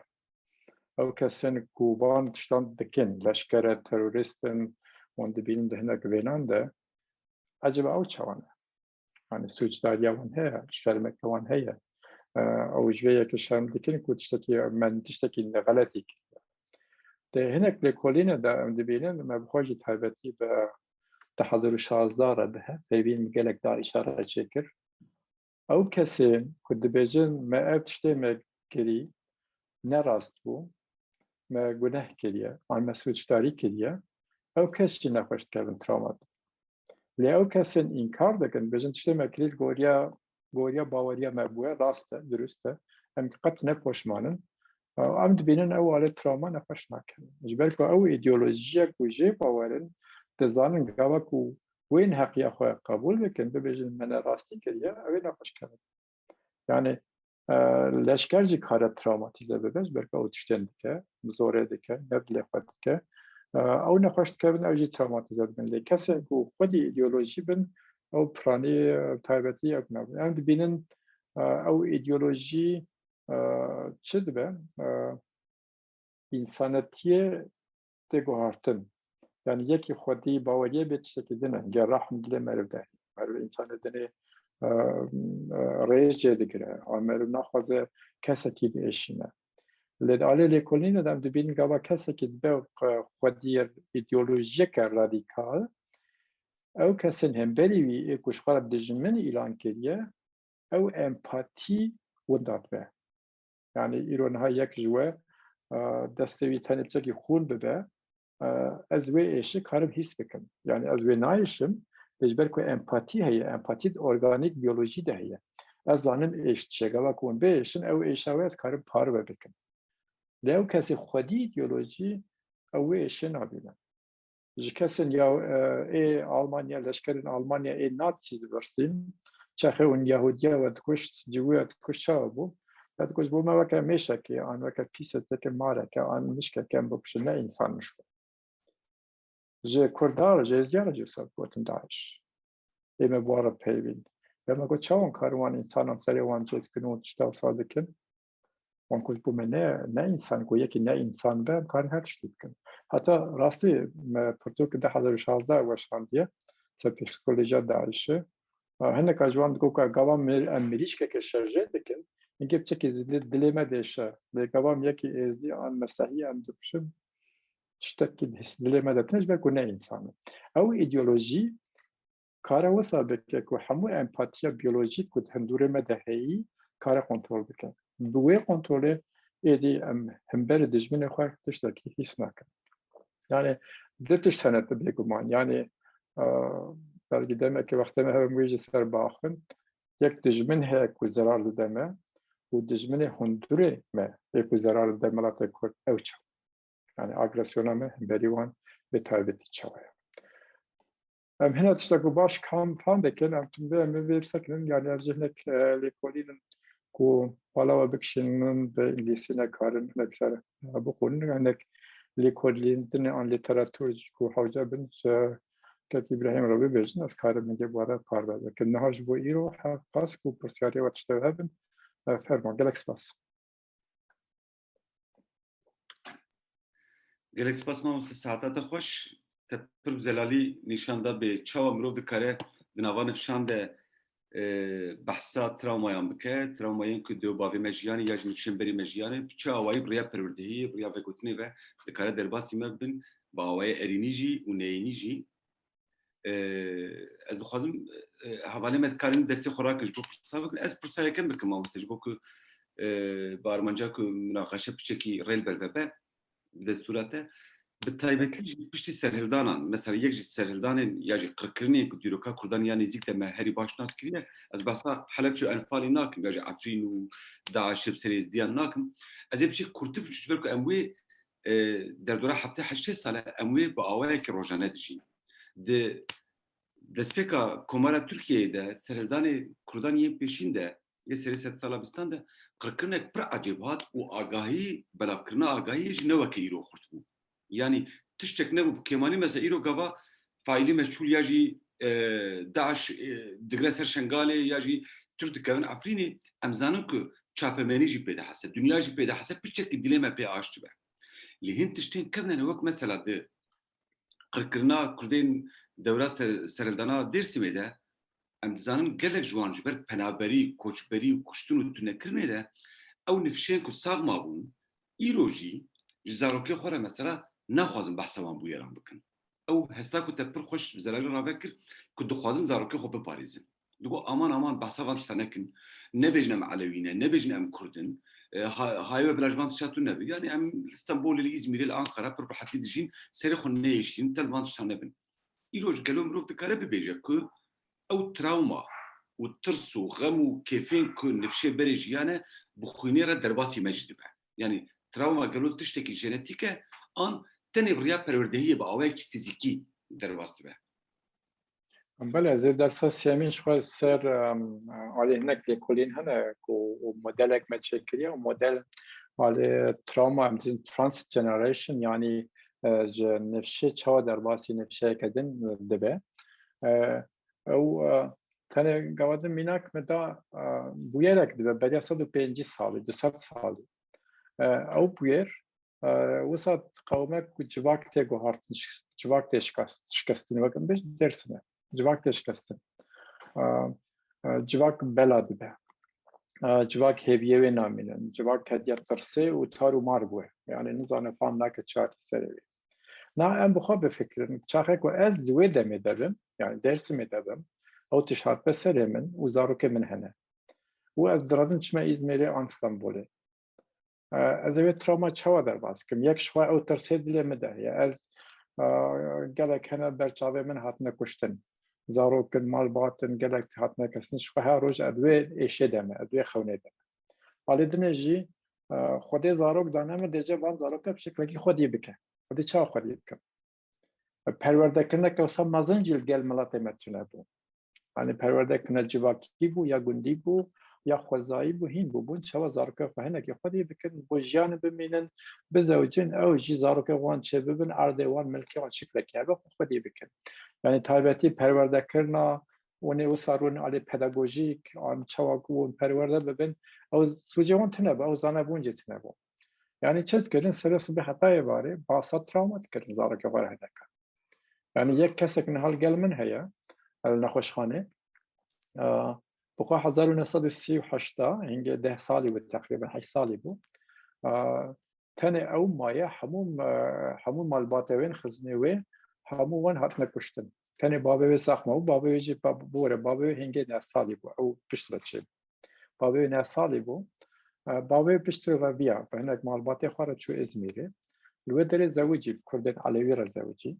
ew kesên ku van tiştan dikin, leşker e, terorîst in, wan dibînin di hinek vênan de, ecaba ew çawa ne? Yani sûcdariya wan heye, şermeke wan heye. E, ew ji vê yekê şerm dikin ku tiştekî, me tiştekî xeletî kiriye. Di hinek lêkolîne de em dibînin, me bi xwe jî taybetî bi du hezar û şazda re di hevpeyvîn gelek DAIŞa re çêkir. Ew kesên ku dibêjin me ev tiştê me kirî ne rast bû, me guneh kiriye, an me sûcdarî kiriye, ew kes jî nexweş dikevin travma. Lê ew kesên înkar dikin, dibêjin tiştê me kirî li goriya, goriya baweriya me bûye, rast e, dirust e, em qet ne poşman in. Em dibînin ew alê travma nexweş nakin. Ji ber ku ew îdeolojiyek ku jê bawer in, dizanin gava ku wê neheqiya xwe qebûl bikin, bibêjin me ne rastî kiriye, ew ê nexweş kevin. Yani, e, leşker jî kare travmatîze bibe, ji ber ku ew tiştên dike, zorê dike, ne dilê xwe dike. E, ew nexweş dikevin, ew jî travmatîze dibin. Lê kesên ku xwedî îdeolojî bin, ew piranî, e, taybetî ew nabin. Em dibînin, e, ew îdeolojî, e, çi dibe? E, însanetiyê tê guhartin. Yani yekî xwedî baweriyê bê tiştekî din e. Ger rehm dilê meriv de. Meriv însanê dinê, e, e, rêz jê digire. A meriv naxwaze kesekî biêşîne. Lê di alê lêkolînê de em dibînin gava kesekî dibe xwe-, xwedî îdeolojiyeke radîkal. Ew kesên hemberî wî ê ku ji xwe re dijmin îlan kiriye, ew empatî winda dibe. Yani îro niha yek ji we, e, destê wî tenê piçekî xûn bibe, e, ez wê êşî karim hîs bikim. Yani ez wê nayêşim, lê ji ber ku empatî heye, empatî di organîk biyolojî de heye. Ez zanim êş çi ye, gava ku hûn biêşin, ew êşa wê ez karim parve bikim. Lê ew kesê xwedî îdeolojî, ew wê êşê nabîne. Ji kesên ya, e, ê Almanya, leşkerên Almanya ê Nazi dibirsîn, çaxê hûn Yahudiya we dikuşt, civû we dikuşt, çawa bû? Ya dikuşt, bû me weke mêşekê, an weke pîseteke, mareke, an mişkeke em bikuşin, ne însan in ji we. Ji Kurda re, ji Êzdiya re jî wisa gotin DAIŞ. Ê me bi wan re peyvîn. Ya me got, çawa karin wan însanan serê wan çê dikin û tişta wisa dikin? Wan ku ji bo me ne, ne însan, ku yekî ne însan be, em karin her tiştî bikin. Heta rastî me pirtûk du hezar û şazdeh weşandiye, ser psîkolojiya DAIŞê. Hineka ji wan digot ku gava mir-, em mirîşkeke şerjê dikin, hingê piçekî dil-, dilê me dêşe. Lê gava em yekî êzdî an mesehî em dikuşin, tiştekî his-, dilê me de tune ji ber ku ne însan e. Ew îdeolojî kare wisa bike ku hemû empatiya biyolojîk ku di hindûrê me de heyî, kare kontrol bike. Bi wê kontrolê êdî em hemberî dijminê xwe tiştekî hîs nakin. Yani du tişt hene tu bêguman. Yani, e, belkî demeke wextê me hev em wê jî ser biaxivin. Yek dijmin heye ku zerar dide me û dijminê hundurê me ê ku zerar dide miletê Kurd ew çawa. Yani agresyona me hemberî wan bi taybetî çawa ye. Em hina tiştek ku baş kam fam dikin, em tim vê, em vê bisekinin, yani em jî hinek, e, lêkolîn in ku pala we bikişînin, bi îngilîzî nekarin, hinek ser, e, bixwînin, hinek lêkolîn din an lîteratûr jî ku hewce bin, ji Kek Îbrahîm re bibêjin, ez karim hingê bi we re parve bikim. Niha ji bo îro hevqas ku pirsiyarê we tiştek hebin, e, fermo, gelek spas. Gelek spas mamoste, saeta te xweş. Te pir bi zelalî nîşan da bê çawa mirov dikare di nava nifşan de, e, behsa travmayan bike, travmayên ku dê û bavê me jiyanê ya jî nifşên berê me jiyanê, bi çi awayî bi rêya perwerdehiyê, bi rêya vegotinê ve dikare derbasî me bibin, bi awayê erênî jî û neyênî jî. E, ez dixwazim, e, hevalê me dikarin destê xwe rakin ji bo pirsa bikin. Ez pirsa yekem bikim, mamoste, ji bo ku, e, bi armanca ku minaqeşe piçekî rê li ber ve be, bi destûra te, bi taybetî jî piştî serhildanan, mesela yek ji serhildanên ya jî qirkirinên ku dîroka Kurdan ya nêzîk de me herî baş nas kiriye, ez behsa Helebçe û Enfalê nakim, ya jî Efrîn û DAIŞê bi serê Êzidiyan nakim. Ez ê biçî kurtir biçim, ji ber ku em wê, e, derdora heftê heştê sal e, em wê bi awayekî rojane dijîn. Di destpêka Komara Tirkiyeyê de, serhildanê Kurdan yên pêşîn de, yê serê sedsala bîstan de, qirkirinek pir ecêb hat û agahî, belavkirina agahiyê jî ne weke îro xurt bû. Yanî tiştek nebû bi kêmanî, mesela îro gava faîlî meçhûl ya jî, e, DAIŞ, e, digre ser Şengalê ya jî Tirk dikevin Efrînê, em zanin ku çapemenî jî pê dihese, dinya jî pê dihese, piçekî dilê me pê aş dibe. Lê hin tiştên kevnene wek mesela di qirkirina Kurdên dewra ser-, serhildana Dêrsimê de, em dizanin gelek ji wan ji ber penaberî, koçberî û kuştin û tunekirinê de ew nifşên ku sax mabûn, îro jî ji zarokê xwe re mesela naxwazin behsa wan bûyeran bikin. Ew hesta ku te pir xweş bi Zelalî rave kir ku dixwazin zarokê xwe biparêzin. Digo, aman, aman, behsa van tişta nekin. Nebêjin em Elewî ne, nebêjin em Kurd in. E, ha-, hayê we bila ji van tişta tu nebe. Yanî em li Stenbolê, li Îzmîrê, li Anqara pir bi rehetî dijîn, serê xwe neyêşînin, te li van tişta nebin. Îroj gelo mirov dikare bibêje ku ew trawma û tirs û xem û kêfên ku nifşê berê jiyan e, bi xwînê re derbasî me jî dibe? Yanî trawma gelo tiştekî jenetîk e, an tenê bi riya perwerdehiyê bi awayekî fîzîkî derbas dibe? Belê, ez ê dersa sêyemîn ji xwe ser, em, alî hinek lêkolîn hene ku û modelek me çêkiriye û model alî trawma, em dibêjin transgeneration, yanî, e, ji nifşê çawa derbasî nifşeyeke din dibe. E, ew, e, tenê gava din mînak me da, e, bûyerek dibe, beriya sed û pêncî salî, du sed salî. E, ew bûyer, e, wisa qewime ku civak tê guhartin, şi-, civak tê şikast-, şikestin, wek em bêjin Dêrsim e. Civak tê şikestin. E, e, civak bela dibe. E, civak hêviyê wê namînin. Civak ketiye tirsê û tar û mar bûye. Yanî nizane, fam nake çi hatiye serê wê. Na em bi xwe bifikirin. Çaxê ku ez li wê demê de bim, yanî Dêrsimê de bim, ew tişt hatbe serê min û zarokê min hene. Û ez diradim çime Îzmîrê an Stenbolê. E, ez ê wê trawma çawa derbas bikim? Yek ji xwe ew tirsê dilê min de heye. Ez, e, gelek hene ber çavê min hatine kuştin. Zarok in, malbat in, gelek hatine kestin. Ji xwe her roj ez wê êşê de me, ez wê xewnê de me. Alî dinê jî, e, Xwedê zarok dane min, dê ca van zaroka bi şeklekî xwediyê bike. Xwedê çawa xwediyê bikim? Perwerdekirineke wisa mezin jî li gel miletê me tune bû. Yanî perwerdekirine civakî bû, ya gundî bû, ya xwezayî bû, hîn bû. Bûn çawa zarokê xwe hinekî xwediyê bikin, bo jiyanê bimînin, bizewicin, ew jî zarokê wan çêbibin, erdê wan, milkê wan şiklekî hebe xwe xwediyê bikin. Yanî taybetî perwerdekirina û nê wisa rûn alê pedagojîk, an çawa ku hûn perwerde bibin, ew sûcê wan tune bû, ew zanebûn jî tune bû. Yanî çi dikirin? Serê sibê heta êvarê basa trawma dikirin zarokê xwe re hineka. Yanî yek kesek niha li gel min heye, li nexweşxanê. E, bi xwe hezar û neh sed û sî û heşt de, hingê deh salî bû, teqrîben heşt salî bû. E, tenê ew maye, hemû, e, hemû malbatê wê, xizinê wê, hemû wan hatine kuştin. Tenê bavê wê sax mabû, bavê wê jî, ba-, bore, bavê wê hingê neh salî bû, ew piştre çêbû. Bavê wê neh salî bû. E, bavê wê piştre ve viya, bi hinek malbatê xwe re çû Îzmîrê. Li wê derê zewicî, bi Kurdên Elewî re zewicî.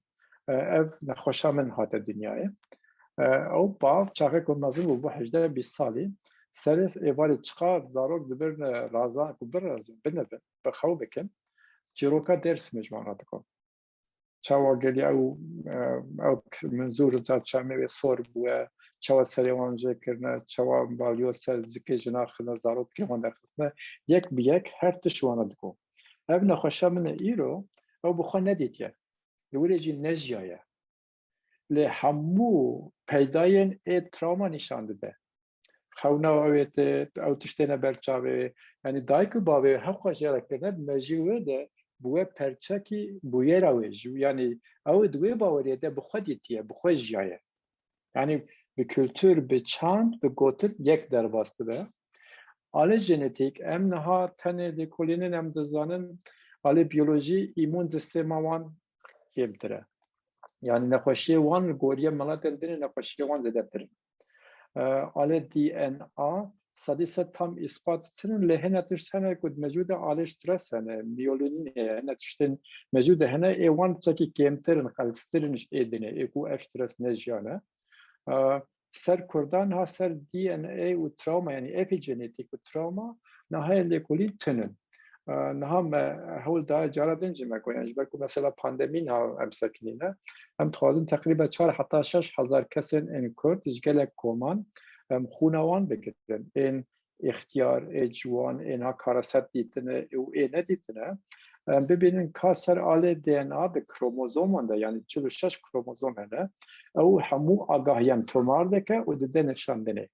E, ev nexweşa min hate dinyayê. E, ew bav, çaxê ku mezin bû, bû hejdeh bîst salî, serê êvarê çiqa zarok dibirin razan ku birazin, binivin, bi xew bikin, çîroka Dêrsimê ji wan re digot. Çawa gelî ew, e, ew k-, Minzûr Reza Çamê wê sor bûye, çawa serê wan jê kirine, çawa balyoz ser zikê jina xistine, zarokê wan derxistine, yek bi yek her tişt wan re digot. Ev nexweşa min e îro, ew bi xwe nedîtiye. Li wir jî nejiyaye. Lê hemû peydayên ê trawma nîşan dide. Xewna ew ê te, ew tiştê ne ber çavê. Yanî dayik û bavê hewqa jê re kirine, di mejiyê wê de bûye perçekî bûyera wê. Ji, yanî ew di wê baweriyê de bi xwe dîtiye, bi xwe jiyaye. Yanî bi kultur, bi çand, bi gotin yek derbas dibe. Alê jenetîk, em niha tenê lêkolînin em dizanin, alê biyolojî îmûn sistema wan kêmtir e. Yani nexweşiyê wan li goriya miletên din ê nexweşiyê wan zêdetir in. E, alê D N A sedî sed tam îspat çin in, lê hene tişt hene ku mecûde alê stres hene, miyolînê hene, tiştên mecûde hene, ê wan çekî kêmtir in, qelstir in ji ê dinê, ê ku ev stres ne jiyan e. E, ser Kurdan ha ser D N A û travma, yani epigenetik û travma, niha lêkolîn tune in. E, niha me hewl daye cara din jî me goyan, ji ber ku mesela pandemî niha em sekinîne. Em dixwazin teqrîben çar heta şeş hezar kesên ên Kurd ji gelek koman em xûna wan bigirin. Ên îxtiyar, ê ciwan, ê niha kareset dîtine û ê nedîtine, em bibînin ka ser alê D N A di kromozoman de, yani çil û şeş kromozom hene, ew hemû agahiyan tomar dike û dide nîşandinê.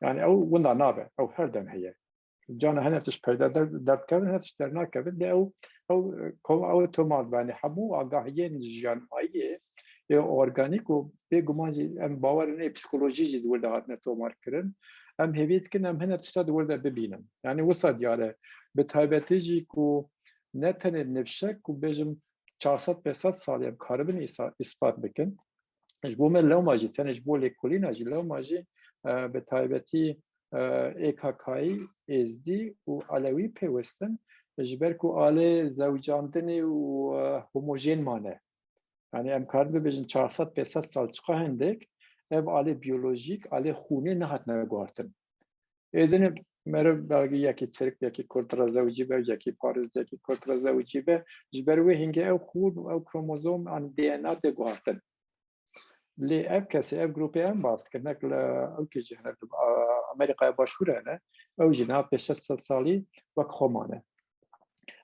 Yani ew winda nabe, ew her dem heye. Cana hene tişt peyda der-, derdikevin, hene tişt dernakevin, lê ew, ew, kom-, ew tomar dibe. Yani hemû agahiyên jiyanmayî ê organîk û bêguman jî em bawer in ê psîkolojî jî di wir de hatine tomarkirin. Em hêvî dikin em hine tişta di wir de bibînin. Yani wisa diyar e. Bi taybetî jî ku ne tenê nifşek ku bêjim çar sed pênc sed salî em karibin îsa-, îspat bikin. Ji bo me lewma jî, tenê ji bo lêkolîna jî, lewma jî, e, bi taybetî, e, ê kakayî, êzdî û elewî pêwist in, ji ber ku alê zewicandinê û, e, homojên mane. Yani em karin bibêjin çar sed pênc sed sal çiqa hindek ev alê biyolojîk, alê xûnê nehatine guhartin. Ê dinê meriv belkî yekî Tirk, yekî Kurd re zewicî be, yekî Paris, yekî Kurd re zewicî be. Ji ber wê hingê ew xûn û ew kromozom an D N A tê guhartin. Lê ev kesê, ev grûpê em bas dikin, nek li ewkê jî hene, li, a, Amerîkaya Başûr hene, ew jî niha pênc sed salî wek xwe mane.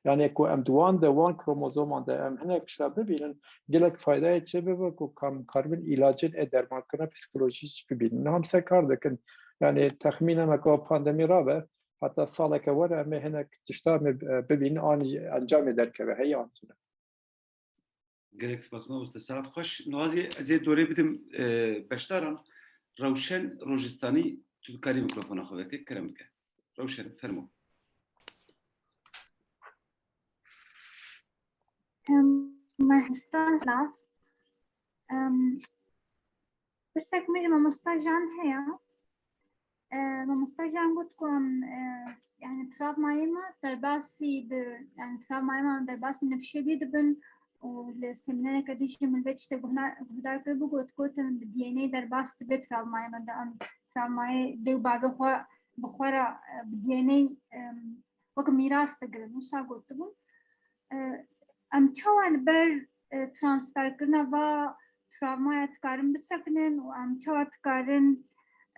Yani ku em di wan de, wan kromozoman de em hinek tişta bibînin, gelek faydayê çê bibe ku kam karibin îlacên ê dermankirina psîkolojî jî bibînin. Niha em ser kar dikin. Yani texmîna me ku pandemî rabe, heta saleke were em ê hinek tişta em ê, e, bibînin, an jî encamê derkeve, heye an jî ne. Gelek spas mamoste, saet xweş. Niha ez ê, ez ê dorê bidim, e, beşdaran. Rewşen Rojistanî, tu dikarî mikrofona xwe veke, kerem bike. Rewşen, fermo. Em, mamoste, silav. Em, pirsek min ji mamoste Jan heye. E, mamoste Jan got ku em, e, yani travmayê me derbasî bi, yani travmayê me derbasî nifşê dî dibin û li seminereke dî jî min vê tiştê guhna-, guhdar kir bû, got, gotin bi D N A derbas dibe travmayê me de, em travmayê dê û bavê xwe bi xwe re, e, bi D N A, em, wek mîras digirin, wisa gotibûn. E, em çawa li ber, e, transferkirina va travmaya dikarin bisekinin û em çawa dikarin,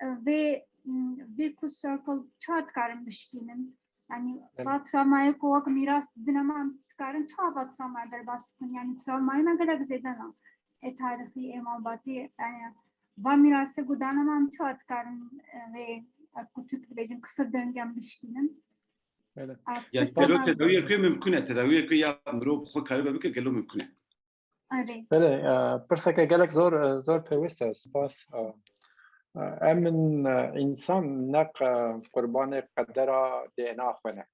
e, vê, m, virtuous circle çawa dikarin bişkînin? Yani, Em, va travmayê ku wek mîras didine me, em dikarin çawa va travmaya derbas bikin? Yani, travmayê me gelek zêde ne. Ê tarixî, ê malbatî, yani, va mîrasê ku dane me, em çawa dikarin, e, vê, e, ku tu dibêjin, qisir dengê em bişkînin? Belê. A, Yani pirseka gelo tedawiyeke mimkun e, tedawiyeke ya mirov xwe karibe bike, gelo mimkun e. Erê. Belê, e, pirseke gelek zor, e, zor pêwîst e. Spas. E, e, em in, e, însan ne qe-, qurbanê qedera D N A xwe ne.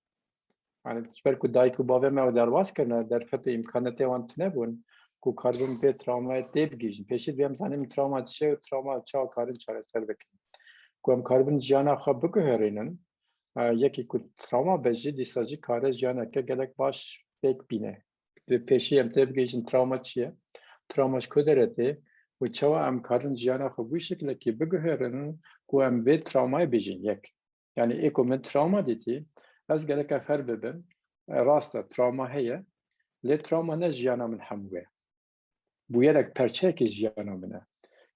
Yani ji ber ku dayik û bavê me ew derbas kirine, derfetê îmkanetê wan tune bûn ku karibin vê travmayê têbigihîjin. Pêşî divê em zanîn travma çi ye û travma çawa karin çareser bikin. Ku em karibin jiyana xwe biguherînin, e, yekî ku travma be jî, dîsa jî kare jiyaneke gelek baş pêk bîne. Di pêşî em tê bigihîjin travma çi ye? Travma ji ku dere tê û çawa em karin jiyana xwe bi wî şekilekî biguherin ku em vê travmayê bijîn yek. Yani ê ku min travma dîtî, ez gereke fêr bibim, e, rast e, travma heye, lê travma ne jiyana min hemû ye. Bûyerek, perçeyekî jiyana min e.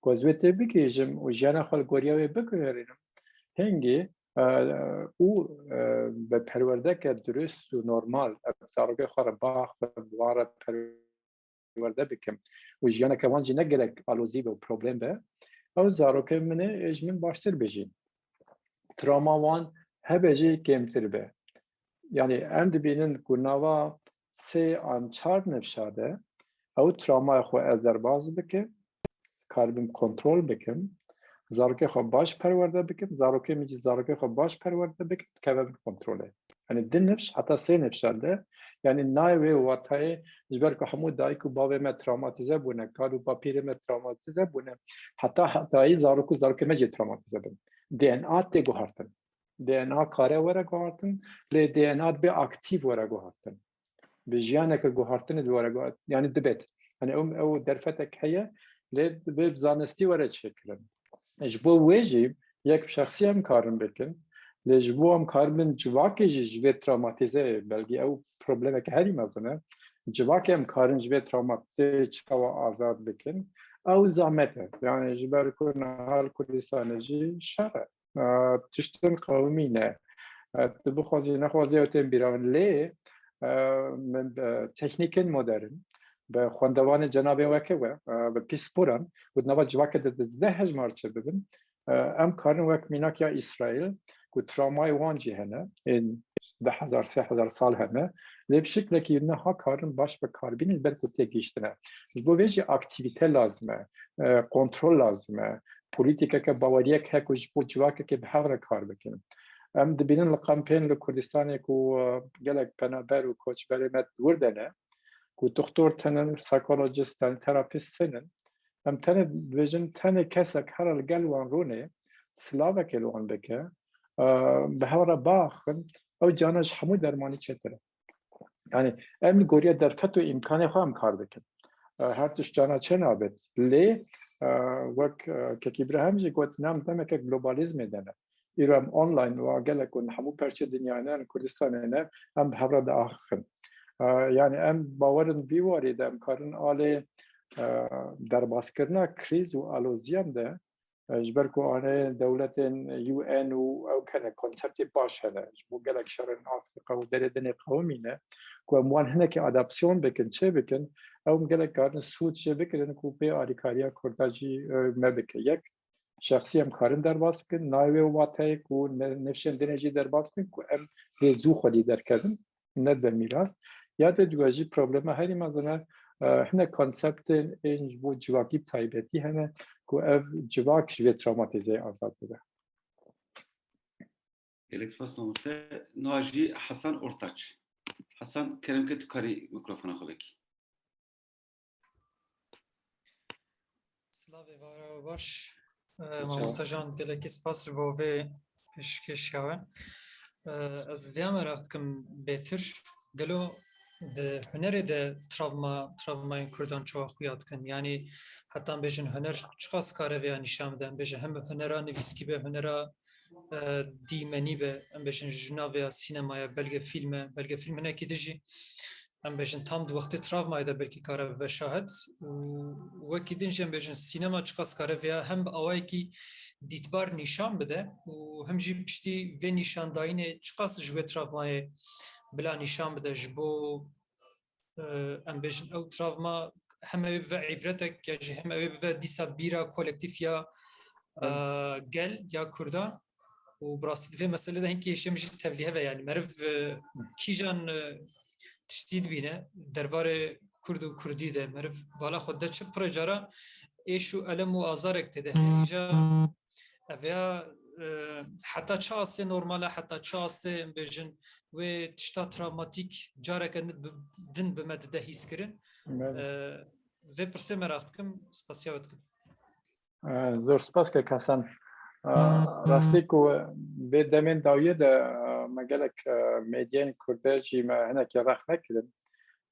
Ku ez wê têbigihîjim û jiyana xwe li goriya wê biguherînim, hingî, e, û, e, bi perwerdeke dirust û normal, ev zarokê xwe re baxivim, wan re perwerde bikim û jiyaneke wan jî ne gelek alozî be û problem be, ew zarokên min ê ji min baştir bijîn. Travma wan hebe jî kêmtir be. Yani em dibînin ku nava sê an çar nifşa de ew travmaya xwe ez derbas bikim, karibim kontrol bikim, zarokê xwe baş perwerde bikim, zarokê min jî zarokê xwe baş perwerde bikin, dikeve bin kontrolê. Yanî di nifş heta sê nifşa de, yanî nayê wê watayê, ji ber ku hemû dayik û bavê me travmatîze bûne, kal û bapîrê me travmatîze bûne, heta hetayî zarok û zarokê me jî travmatîze bin. D N A tê guhartin. D N A kare were guhartin, lê D N A dibe aktîf were guhartin. Bi jiyaneke guhartinê di were guhart-, yanî dibet. Yanî ew, ew derfetek heye, lê dibe bi zanistî were çêkirin. Ji bo wê jî yek bi şexsî em karin bikin, lê ji bo em karibin civakê jî ji vê travmatîze, belkî ew problemeke herî mezin e, civakê em karin ji vê travmatîze çawa azad bikin, ew zamet e. Yanî ji ber ku niha li Kurdistanê jî şer e. E, tiştin qewimî ne. E, tu bixwazî nexwazî ew tên bîra min. Lê, e, min bi teknîkên modern, bi xwendevanê cenabê weke we, e, bi pîsporan, û di nava civakê de duzdeh hejmar çêbibin, e, em karin wek mînak ya Îsraîl, ku travmayê wan jî hene, ên du hezar, sê hezar sal hene, lê bi şiklekî niha karin baş bi kar bînin, ber ku têgihiştine. Ji bo vê jî aktîvîte lazim e, e, kontrol lazim e, polîtîkeke baweriyek heye ku ji bo civakekê bi hev re kar bikin. Em dibînin li kampên li Kurdistanê ku, e, gelek penaber û koçberê me di wir de ne, ku doktor tinin, psikolojist tinin, terapîst tinin. Em tenê dibêjin, tenê kesek here li gel wan rûnê, silavekê li wan bike, e, bi hev re biaxivin, ew cana ji hemû dermanî çêtir e. Yanî em li goriya derfet û îmkanê xwe em kar dikin. E, her tişt cana çê nabêt. Lê, e, wek, e, Kek Îbrahîm jî got, em demeke globalizmê de ne. Îro em online û gelek ku hemû perçê dinyayê ne, Kurdistanê ne, em bi hev re diaxivin. E, yanî em bawer in vî warî de em karin alê, e, derbaskirina krîz û aloziyan de, e, ji ber ku anê dewletên U N û ew hene konseptê baş hene. Ji bo gelek şerên Afrîka û derê dinê qewimîne ku em wan hinekî adapsyon bikin, çê bikin, ew gelek karin sûd jê bigirin ku pê alîkariya Kurda jî, e, me bike. Yek, şexsî em karin derbas bikin, nayê wê wateyê ku ne-, nifşên dinê jî derbas bikin ku em lê zû xwedî derkevin, nedibe mîras. Ya de dibe jî problema herî mezin e, e, hinek konseptên ên ji bo civakî bi taybetî hene ku ev civak ji vê travmatîzeyê azad bibe. Gelek spas mamoste. Niha jî Hasan Ortaç. Hasan, kerem ke tu karî mikrofona xwe vekî. Silavê, vara we baş. Ee, Mamoste Can, gelekî spas ji bo vê pêşkêşiya we. Ee, ez vêya meraq dikim bêtir, gelo di hunerê de travma, travmayên Kurdan çawa xuya dikin? Yanî heta em bêjin huner çiqas kare vêya nîşan bide? Em bêjin hem hunera nivîskî be, hunera e, dîmenî be, em bêjin ji navê ya sînemaya, belgefîlm e, belgefîlm hinekî din jî, em bêjin tam di wextê travmayê de belkî kare bibe şahid û wekî din jî em bêjin sînema çiqas kare vêya hem bi awayekî dîtbar nîşan bide û hem jî piştî vê nîşandayînê çiqas ji wê travmayê bila nîşan bide ji bo e, em bêjin ew travma hem ew ê bive îbretek ya jî hem ew ê bive dîsa bîra kolektîf ya, e, Evet. gel ya Kurdan. Û bi rastî di vê meselê de hinkî hêşê min jî tevlî heve, yanî meriv, e, kîjan, e, tiştî dibîne derbarê Kurd û Kurdî de meriv bala xwe de çi pire cara êş û elem û azarek tê de heye. Îja ev ya, e, heta çi astê normal e, heta çi astê em bêjin wê tişta travmatîk careke din bi, din bi me dide hîskirin? Evet. E, vê pirsê meraq dikim, spasiya we dikim. E, zor spas kek Hasan. E, rastî ku vê demên dawiyê de, e, me gelek, e, medyayên Kurde jî me hinekî rex nekirin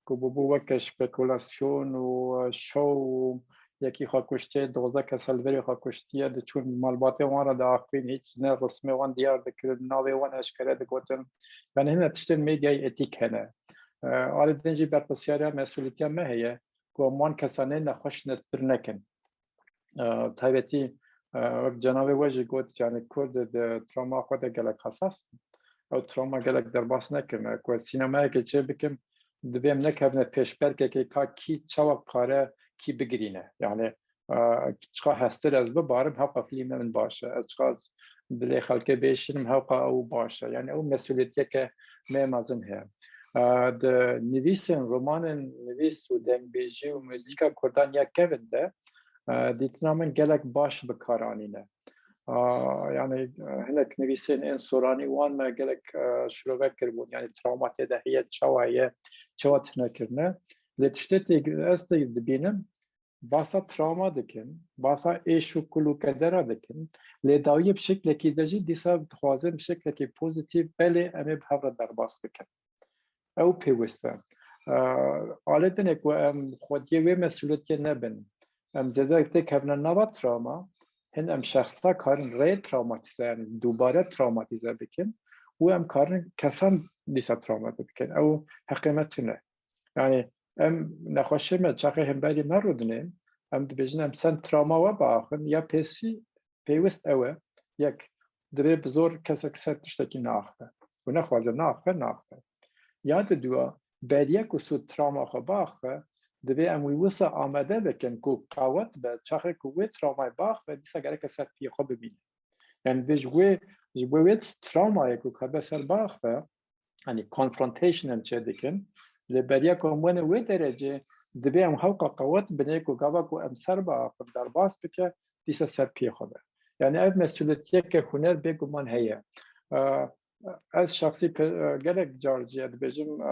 ku bûbû weke spekulasyon û şov û yekî xwe kuştiye, dozdeh kes li verê xwe kuştiye, diçûn malbatê wan re diaxivîn, hîç ne rismê wan diyar dikirin, navê wan eşkere digotin. Yanî hine tiştên medyayê etîk hene. E, alî din jî berpirsiyariya, mesulîtiya me heye ku em wan kesanê nexweş nirtir nekin. E, taybetî, e, wek cenabê we jî got, yanî Kurd di travma xwe de gelek hesas in. Ew travma gelek derbas nekirine. Ku ez sînemayekê çê bikim, divê em nekevine pêşberkekê ka kî çawa kare kî bigirîne. Yanî, e, çiqa hestir ez bibarim, hewqa fîlmê min baş e. Ez çiqa dilê xelkê bêşînim, hewqa ew baş e. Yanî ew mesuliyetiyeke me mezin heye. E, di nivîsên, romanên nivîs û dengbêjî û muzîka Kurdan ya kevin de, E, dîtina min gelek baş bi kar anîne. A, yani, e, hinek nivîsên ên soranî wan me gelek, e, şirove kiribûn. Yani travma tê de heye, çawa ye, çawa tune kirine. Lê tiştê tê ez tê dibînim, basa travma dikin, basa êş û kul û kedera dikin. Lê dawiyê bi şeklekî de jî dîsa dixwazin bi şeklekî pozîtîf, belê em ê bi hev re derbas bikin. Ew pêwist e. E, alê dinê ku em xwediyê wê mesûliyetiyê nebin. Em zêde têkevine nava travma, hin em şexsa karin rê travmatîze, yani dubare travmatîze bikin û em karin kesan dîsa travmatîze bikin. Ew heqê me tune. Yani em nexweşê me çaxê hemberî me rûdinê, em dibêjin em sen travma we biaxin, ya pêsî pêwist ew e, yek, divê bi zor kesek ser tiştekî neaxife û nexwaze neaxife, neaxife. Ya di dua, beriya ku sûd travma xwe biaxife, divê em wî wisa amade bikin ku qewet be, çaxê ku wê travmayê biaxife, dîsa gereke ser piyê xwe bimîne. Yani divê ji wê, ji bo wê travmayê ku keve ser biaxife, hani confrontation em çê dikin, lê beriya ku em wene wê derecê, divê em hewqa qewet binê ku gava ku em ser biaxifin, derbas bike, dîsa ser piyê xwe be. Yani ev mesûliyetiyeke huner bêguman heye. E, ez şexsî pe-, e, gelek car jî dibêjim, e,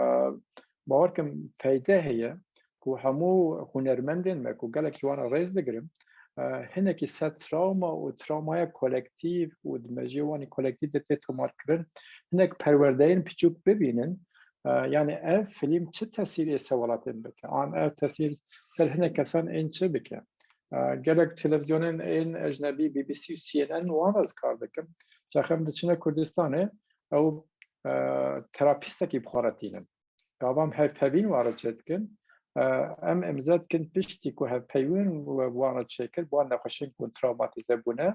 bawer kim feyde heye ku hemû hunermendên me ku gelekî wan rêz digirim, e, hinekî ser travma û travmaya kolektîf û di mejiyê wan ê kolektîf de tê tomarkirin, hinek perwerdeyên piçûk bibînin, e, yani ev fîlm çi tesîrê ser welatên bike, an ev tesîr ser hinek kesan ên çi bike. E, gelek televîzyonên ên ecnebî, B B C û C N N, wan re ez kar dikim. Çaxê em diçine Kurdistanê, ew, e, terapîstekî bi xwe re tînin. Gava em hevpeyvîn wan re çêdikin. E, em îmze dikin piştî ku hevpeyvîn wan re çêkir, bi wan nexweşiyên ku travmatîze bûne,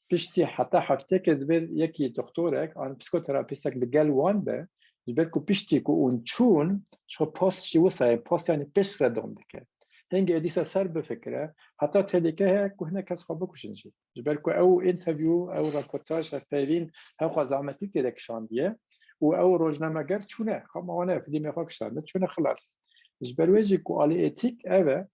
piştî heta hefteyekê divê yekî doktorek an psîkoterapîstek li gel wan be, ji ber ku piştî ku hûn çûn, ji xwe post jî wisa ye, post yani piştre dom dike. Hingê dîsa ser bifikire, heta tehlike heye ku hinek kes xwe bikujin jî. Ji ber ku ew interview, ew reportaj, hevpeyvîn hewqa zehmetî tê de kişandiye û ew rojnameger çûne, xema wan e, fîlmê xwe kişandin, çûne xilas. Ji ber wê jî ku alî etîk ev e,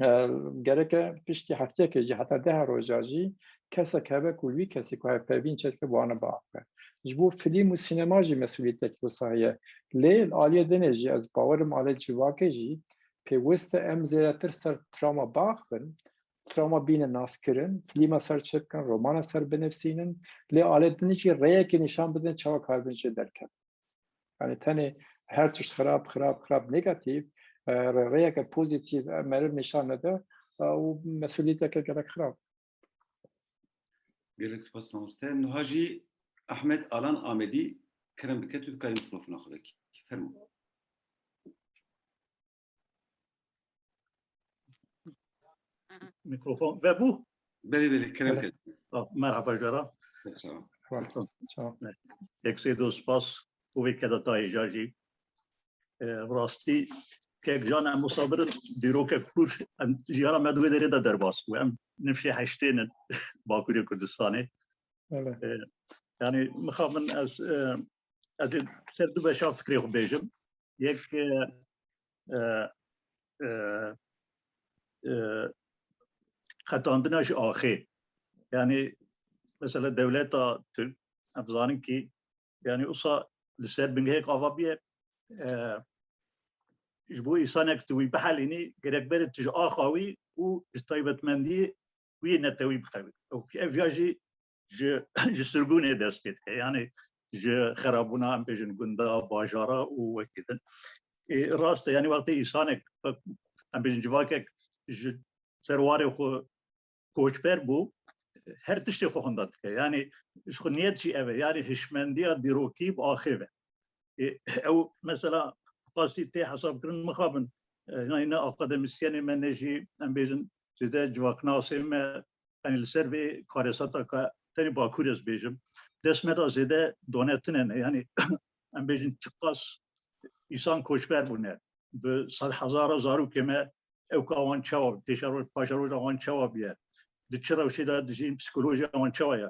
e, gereke piştî hefteyekê jî heta deh roja jî kesek hebe ku li wî kesî ku hevpeyvîn çêdike bi wan re biaxife. Ji bo fîlm û sînema jî mesûlîyetek wisa heye. Lê li aliyê dinê jî ez bawer im alê civakê jî pêwist e em zêdetir ser travma biaxifin, travma bîne naskirin, fîlma ser çêbikin, romana ser binivîsînin, lê alê din jî rêyekê nîşan bidin çawa karibin jê derkevin. Yani tenê her tişt xirab, xirab, xirab, negatif, e, rê-, rêyeke pozîtîf, e, meriv nîşan nede, e, û mesûlîyeteke gelek xirab. Gelek spas mamoste. Niha jî Ahmet Alan Amedî, kerem bike tu dikarî mîkrofona xwe vekî. Fermo. Mikrofon vebû? Belê, belê, kerem Belê. Ket. Ah, merhaba jara. Merhaba. Çawa? Çawa? Yek sê do spas. Û vê keda ta hêja jî. E, rastî, kek Can em wisa birin, dîrokek kûr, em jiyana me di wê derê de derbas bû. Em nifşê heştê nin Bakurê Kurdistanê. Belê. E, yani, mixabin ez, e, ez ê ser du beşa fikrê xwe bêjim. Yek, e, e, e, e, qetandina ji axê. Yani, mesela dewleta Tirk, em zanin ki, yani, usa li ser bingehek ava bûye, e, ji bo îsanek tu wî bihelînî, gerek bere tu ji axa wî û ji taybetmendiyê wî netewî bixebin. Ew, ev ya jî ji, ji sirgûnê dest pê dike. Yani ji xerabûna, em bêjin, gunda, bajara û wekî din. Ê, rast e, yani wextê îsanek, em bêjin, civakek ji ser warê xwe koçber bû, her tiştê xwe hinda dike. Yani ji xwe niyet jî ev e. Yani hişmendiya dîrokî bi axê ve. Ê, ew mesela qasî tê hesabkirin mixabin. E, yani ne akademîsyenê me ne jî em bêjin zêde civaknasê me, yani li ser vê karesata ka tenê Bakur ez bêjim. Dest me de zêde done tune ne. Yani em bêjin çiqas îsan koçber bûne. Bi sedhezara zarokê me ewka wan çawa, pêşeroj, paşeroja wan çawa bûye. Di çi rewşê de dijîn, psîkolojiya wan çawa ye.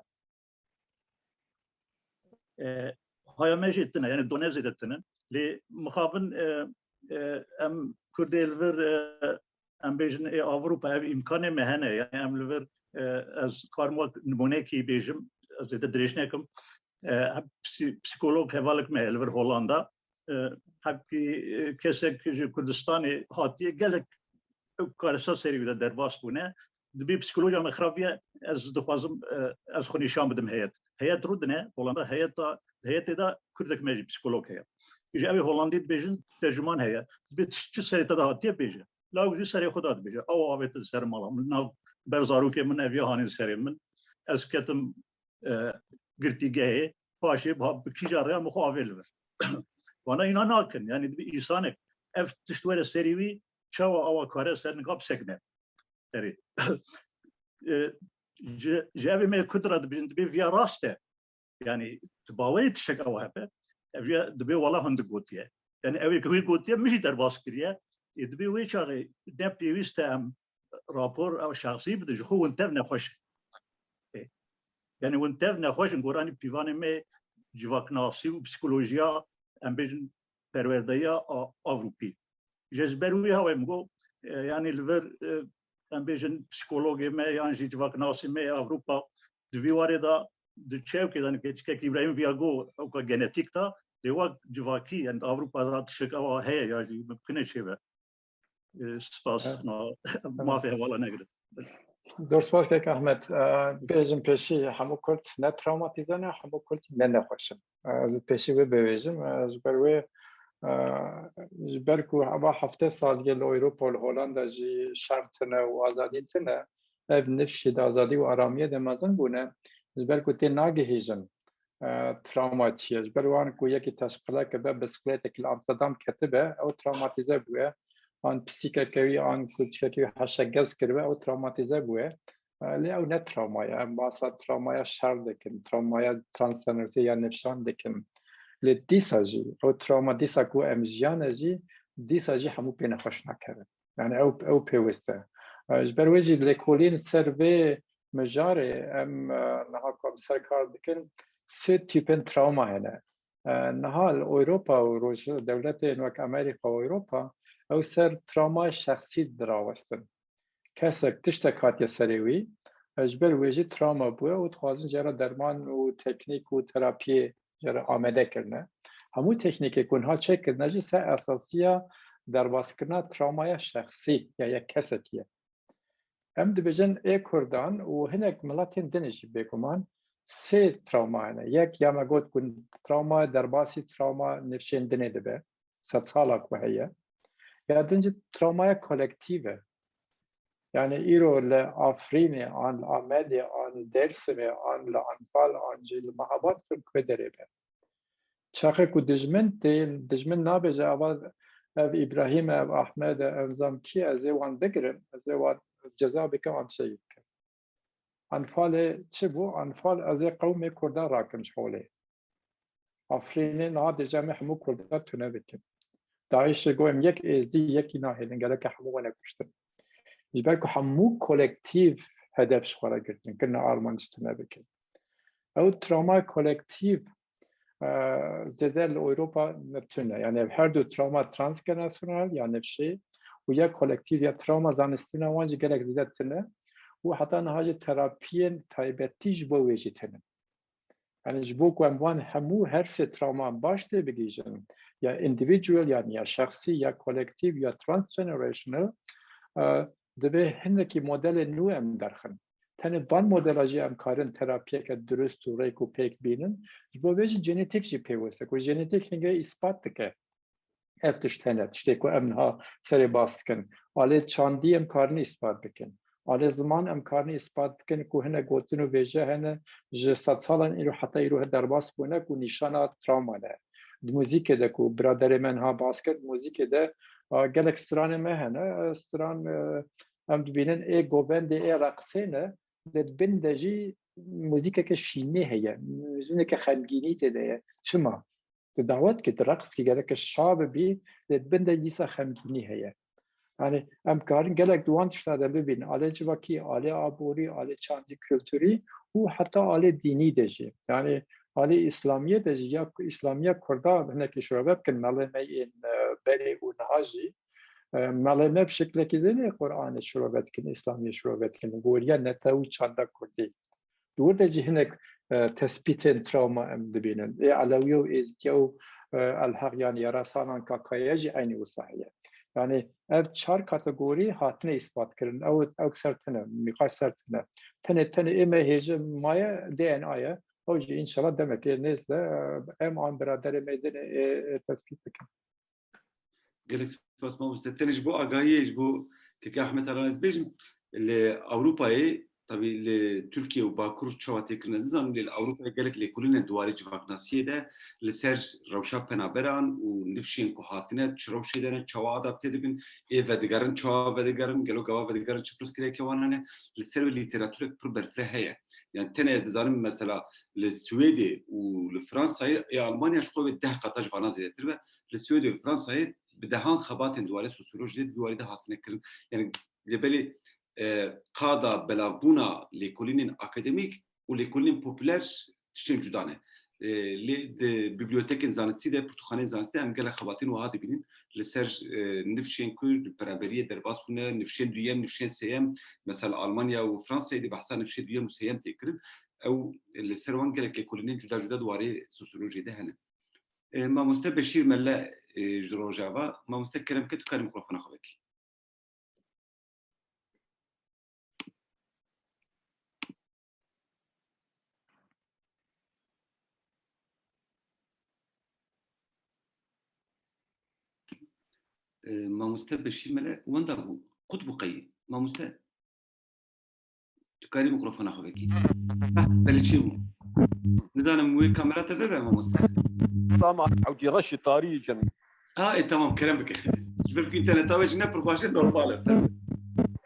E, haya me jî tune, yani done zêde tune. Lê mixabin, e, e, em Kurdê li vir, e, em bêjin ê Avrupa ev îmkanê me hene. Yani em li vir, e, ez karim wek nimûnekî bêjim, ez zêde dirêj nekim. E, psî-, psîkolog hevalek me li vir Hollanda, e, hepkî, e, kesek ji Kurdistanê hatiye gelek ew karesa serî wî de derbas bûne. Dibê psîkolojiya me xirab ye, ez dixwazim, e, ez xwe nîşan bidim heyet. Heyet rûdine, Hollanda heyeta, heyetê de Kurdek me jî psîkolog heye. Ji ew ê Hollandî dibêjin tercüman heye. Dibê çi, çi serê te de hatiye bêje. Lawik jî serê xwe da dibêje. Ew avête ser mala min. Nav ber zarokê min eviya hanî serê min. Ez ketim, e, girtîgehê. Paşê bi, bi kîja rêya min xwe avê li vir. Vana îna nakin. Yani dibê însanek ev tişt were serê wî, çawa awa kare ser nika bisekine. Serê. E, ji, ji evê me Kurd re dibêjin, dibê viya rast e. Yani tu bawerî tiştek ewa hebe. Ev ya dibê wala hundik gotiye. Yani ew ê ku wî gotiye, min jî derbas kiriye. Ê dibê wê çaxê ne pêwîst e em rapor ew şexsî bidin, ji xwe hûn tev nexweş in. Ê, yani hûn tev nexweş in, goranî pîvanê me civaknasî û psîkolojiya, em bêjin perwerdeya a-, Avrupî. Ji ji ber wî hawê min got, e, yani li vir, e, em bêjin psîkologê me yan jî civaknasî me yê Avrupa di vî warê de di çewkê de nike çikek Îbrahîm viya got, ewka genetîk de, lê wek civakî, yani Avrupa de tiştek ewa heye ya jî mimkun e çêbe. E, spas, Evet. na, Tamam. mafê hevala negirin. Zor spas kek Ahmet. E, bêjim pêşî hemû Kurd ne travmatîze ne, hemû Kurd ne nexweş in. E, ez pêşî wê bibêjim, e, ji ber wê, e, ji ber ku eva heftê sal ye li Ewropa û li Hollanda jî şer tune û azadî tune, ev nifşî di azadî û aramiyê de mezin bûne, ji ber ku tê nagihîjin, e, travma çi ye. Ji ber wan ku yekî teşqile kiribe, bisiklêtekî li Amsterdam ketibe, ew travmatîze bûye. An pisîkeke wî, an kûçikekî wî heşegez kiribe, ew travmatîze bûye. E, lê ew ne travma ye. Em bahsa travmaya şer dikin, travmaya transgenerasyonê ya nifşan dikin. Lê dîsa jî, ew travma dîsa ku em jiyane jî, dîsa jî hemû pê nexweş nakevin. Yani ew, ew pêwist e. E, ji ber wê jî lêkolîn ser vê mijarê em, e, niha ku em ser kar dikin, sê tîpên travma hene. E, niha li Ewropa û roj-, dewletên wek Amerîka û Ewropa, ew ser travmaya şexsî dirawestin. Kesek tiştek hatiye serê wî, e, ji ber wê jî travma bûye û dixwazin jê re derman û teknîk û terapiyê jê re amade kirine. Hemû teknîkê ku niha çêkirine jî ser esasiya derbaskirina travmaya şexsî ya yek kesekî ye. Em dibêjin ê Kurdan û hinek miletên din jî bêguman sê travma hene. Yek ya me got ku travma derbasî travma nifşên dinê dibe. Sedsala ku heye. Ya din jî travmaya kolektîv e. Yani îro li Afrînê, an li Amedê, an li Dêrsimê, an li Anfal, an jî li Mehabad ku derê be. Çaxê ku dijmin tê, dijmin nabêje ava ev Îbrahîm e, ev Ahmed e, ev zam kî ye, ez ê wan bigirim, ez ê wan ceza bikim, an şey bikim. Anfalê çi bû? Anfal ez ê qewmê Kurda rakim ji holê. Afrînê niha dêje em ê hemû Kurda tune bikin. DAIŞê got em yek êzî yekî nahêlin, gereke hemû wene kuştin. Ji ber ku hemû kolektîv hedef ji xwe re girtin, kirine armanc tune bikin. Ew travma kolektîv, e, zêde li Ewropa tune. Yani ev her du travma transgenerasyonel ya nifşê û ya kolektîv ya travma zanistîna wan jî gelek zêde tune û heta niha jî terapiyên taybetî ji bo wê jî tune. Yani ji bo ku em wan hemû her sê travma baş tê bigihîjin, ya individual, yani ya şexsî, ya kolektîv, ya transgenerational, e, divê hinekî modelê nû em derxin. Tenê van modela jî em karin terapiyeke dirust û rêk û pêk bînin. Ji bo vê jî genetîk jî pêwist e, ku genetîk hingê îspat dike ev tişt hene, tiştê ku em niha serê bas dikin. Alê çandî em karin îspat bikin. Alê ziman em karin îspat bikin ku hinek gotin û vêje hene, ji sedsalan îro heta îro derbas bûne ku nîşana travma ne. Di muzîkê de ku biraderê me niha bas kir, di muzîkê de, a, gelek stranê me hene, stran, e, em dibînin ê govendê, ê reqsê ne, lê di bin de jî muzîkeke şînê heye, muzîkeke xemgînî tê de ye. Çima? Tu dawet kî, tu reqs kî gereke şa bibî, lê di bin de dîsa xemgînî heye. Yani em karin gelek di wan tişta de bibînin, alê civakî, alê aborî, alê çandî, kulturî û heta alê dînî de jî. Yani alê îslamiyê de jî, ya ku îslamiya Kurda hinekî şirove bikin, melê me yên, e, berê û niha jî, E, melê me bi şeklekî din ê Qur'anê şirove dikin, Îslamiyê şirove dikin. Goriya netewî çanda Kurdî. Di wir de jî hinek, e, tespîtên travma em dibînin. Ê Elewî û Êzdiya û, e, Elheq yan Yarasanan Kakaya jî eynî wisa heye. Yani ev çar kategorî hatine îspat kirin. Ew, ew ser tine, nîqaş ser tine. Tenê, tenê ê me hêje maye D N A ye. Ew jî înşallah demekê nêz de, e, em an biraderê me din ê, ê tespît bikin. Gelek spas mamoste. Tenê ji bo agahiyê, ji bo keke Ahmet Alan ez bêjim, li Ewropayê, tabî li Tirkiye û Bakur çawa tê kirine nizanim, lê li Ewropayê gelek lêkolîne di warê civaknasiyê de li ser rewşa penaberan û nifşên ku hatine, çi rewşê de ne, çawa adapte dibin, ê vedigerin, çawa vedigerin, gelo gava vedigerin çi pirsgirêke wan hene, li ser wê lîteraturek pir berfireh heye. Yani tenê ez dizanim mesela li Swêdê û li Fransayê, ê Almanya ji xwe wê deh qata ji vana zêdetir be. Li Swêdê û Fransayê bi dehan xebatên di warê sosyolojiyê de di warê de hatine kirin. Yani lê belê, e, qada belavbûna lêkolînên akademîk û lêkolînên popüler tiştên cuda ne. E, lê di bibliotekên zanistî de, pirtûkxaneyên zanistî de em gelek xebatên wiha dibînin li ser, e, nifşên ku di penaberiyê derbas bûne, nifşên duyem, nifşên sêyem, mesela Almanya û Fransayê de behsa nifşê duyem û sêyem tê kirin. Ew li ser wan gelek lêkolînên cuda cuda di warê sosyolojiyê de hene. E, mamoste Beşîr Melle, e, ji Rojava. Mamoste kerem ke tu karî mikrofona xwe vekî. E, mamoste Beşîr Mele wenda bû. Qut bû qey. Mamoste. Tu karî mikrofona xwe vekî. Heh, belê çê bû. Nizanim wê kamera te vebe mamoste. Tamam, ewcî reşî tarî cem. Ha, e, tamam, kerem bike. Ji ber ku înterneta we jî ne pir baş e, normal e.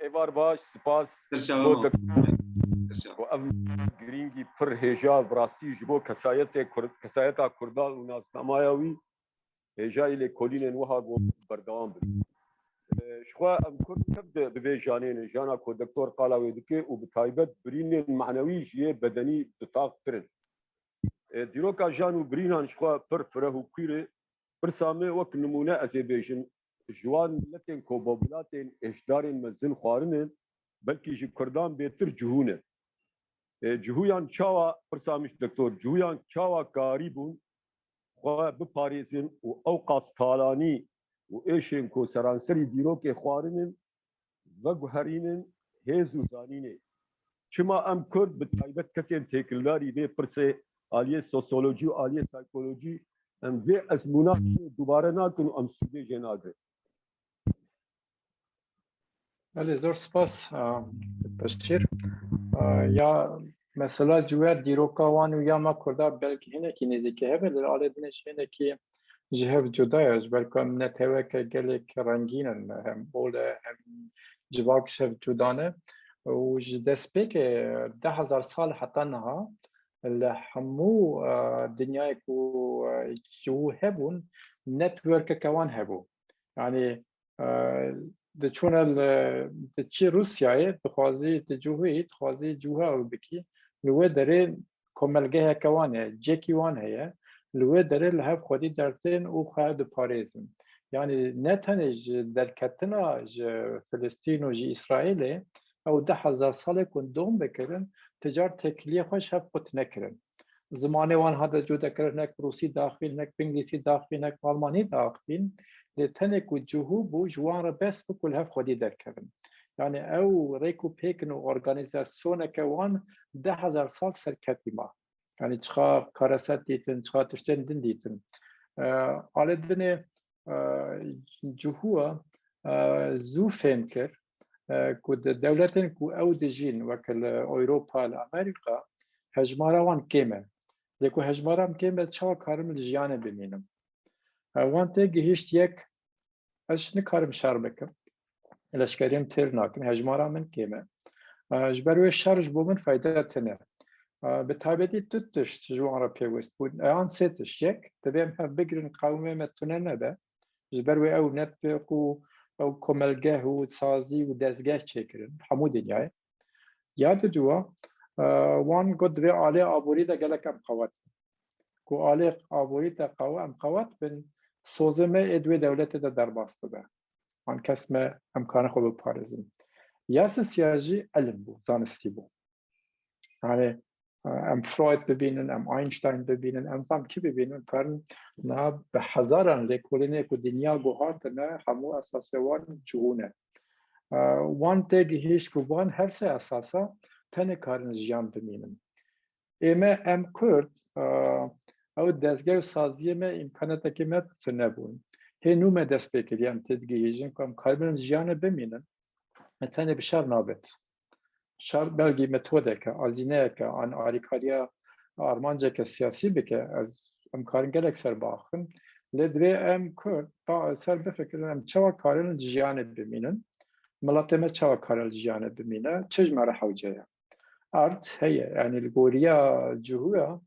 Êvar baş, spas. Ser çava. Bo ma. Ser çava. Û ev girîngî pir hêja bi rastî ji bo kesayetê Kurd, kesayeta Kurdan û nasnamaya wî hêjayî lêkolînên wiha go berdewam bin. E, ji xwe em Kurd tev di, di vê janê ne, jana ku doktor qala wê dike û bi taybet birînên manewî ji yê bedenî dutaqtir in. E, dîroka jan û birînan ji xwe pir fireh û kûr e. Pirsa me wek nimûne ez ê bêjim, ji wan miletên ku bo milatên hêşdarên mezin xwarine, belkî ji Kurdan bêtir cihû ne. E, cihûyan çawa, pirsa min ji doktor, cihûyan çawa karî bûn xwe biparêzin û ew qas talanî û êşên ku seranserî dîrokê xwarinin, veguherînin hêz û zanînê. Çima em Kurd, bi taybet kesên têkildarî vê pirsê aliyê sosyolojî û aliyê saykolojî, em vê ezmûna dubare nakin û em sûdê jê nagrin? Belê, zor spas, a, Beşîr. A, ya mesela cuya dîroka wan û ya me Kurda belkî hinekî nêzîkî hebe, li alê din jî hinekî ji hev cuda ye, ji ber ku em neteweke gelek rengîn in, hem ol e, hem civak ji hev cuda ne. Û ji destpêkê deh hezar sal heta niha li hemû, e, dinyayê ku, e, cihû hebûn, networkeke wan hebû. Yanî, e, diçûne li, diçî Rûsyayê, dixwazî, tu cihûyî, dixwazî cihû ew bikî, li wê derê komelgeheke wan heye, cekî wan heye, li wê derê li hev xwedî dertên û xwe diparêzin. Yanî ne tenê ji derketina ji Filistîn û ji Îsraîlê, ew deh hezar salê ku dom bikirin, ti car têkiliyê xwe ji hev qut nekirin. Zimanê wan hate cuda kirin, hinek bi rûsî daxivîn, hinek bi îngilîsî daxivîn, hinek bi almanî daxivîn. Lê tenê ku cihû bû, ji wan re bes bû ku li hev xwedî derkevin. Yanî ew rêk û pêkin û organîzasyoneke wan deh hezar sal serketî ma. Yanî çiqa kareset dîtin, çiqa tiştên din dîtin. E, alê dinê, e, cihû, e, zû fêm kir, e, ku di dewletên ku ew dijîn, wek li Ewropa, li Amerîka, hejmara wan kêm e. Lê ku hejmara min kêm e, çawa karim li jiyanê bimînim? E, wan tê gihîşt yek, ez nikarim şer bikim. Leşkeriyê min têr nakim, hejmara min kêm e. E, ji ber wê şer ji bo min fayda tine. E, bi taybetî du tişt ji wan re pêwist bûn. E, an sê tişt. Yek, divê em hev bigrin, qewimê me tune nebe. Ji ber wê ew network û ew komelgeh û sazî û dezgeh çêkirin hemû dinyayê. Ya diduwa, e, wan got divê alê aborî de gelek em qewet bin. Ku alê aborî de qewe-, em qewet bin, sozê me ê di wê dewletê de derbas bibe. An kes me em karin xwe biparêzin. Ya sisiya jî ilim bû, zanistî bû. Yani, e, em Freud bibînin, em Einstein bibînin, em zam kî bibînin, karin niha bi hezaran lêkolînê ku dinya guhartine, hemû esasê wan cihû ne. E, wan tê gihîşt ku van her sê esasa tenê karin jiyan bimînin. Ê me, em Kurd, e, ew dezgeh û saziyê me, îmkanatekê me tune bûn. Hê nû me dest pê kiriye, em têdigihîjin ku em karibin jiyanê bimînin, e, tenê bi şer nabêt. Şer belkî metodeke, azîneyeke, an alîkariya armanceke siyasî bike, ez, em karin gelek ser biaxivin. Lê divê em Kurd ba-, ser bifikirin, em çawa karin li jiyanê bimînin, miletê me çawa kare li jiyanê bimîne, çi ji me re hewce ye. Erd heye, yani li goriya cihû ya,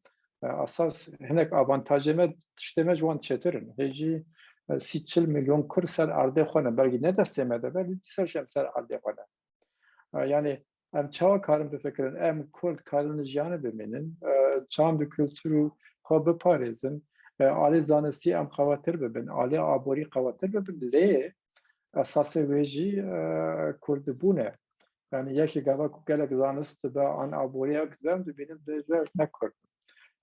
e, esas hinek avantajê me, tiştê me ji wan çêtir in. Hê jî, e, sî çil milyon Kurd ser erdê xwe ne, belkî ne destê me de be, lê dîsa jî em ser erdê xwe ne. E, yani em çawa karin bifikirin? Em Kurd karin li jiyanê bimînin, e, çand û kultur û xwe biparêzin, e, alê zanistî em qewetir bibin, alê aborî qewetir bibin, lê esasê wê jî, e, Kurdbûn e. Yani yekî gava ku gelek zanist dibe an aborî ew dibe, em dibînin dê ji ne Kurd.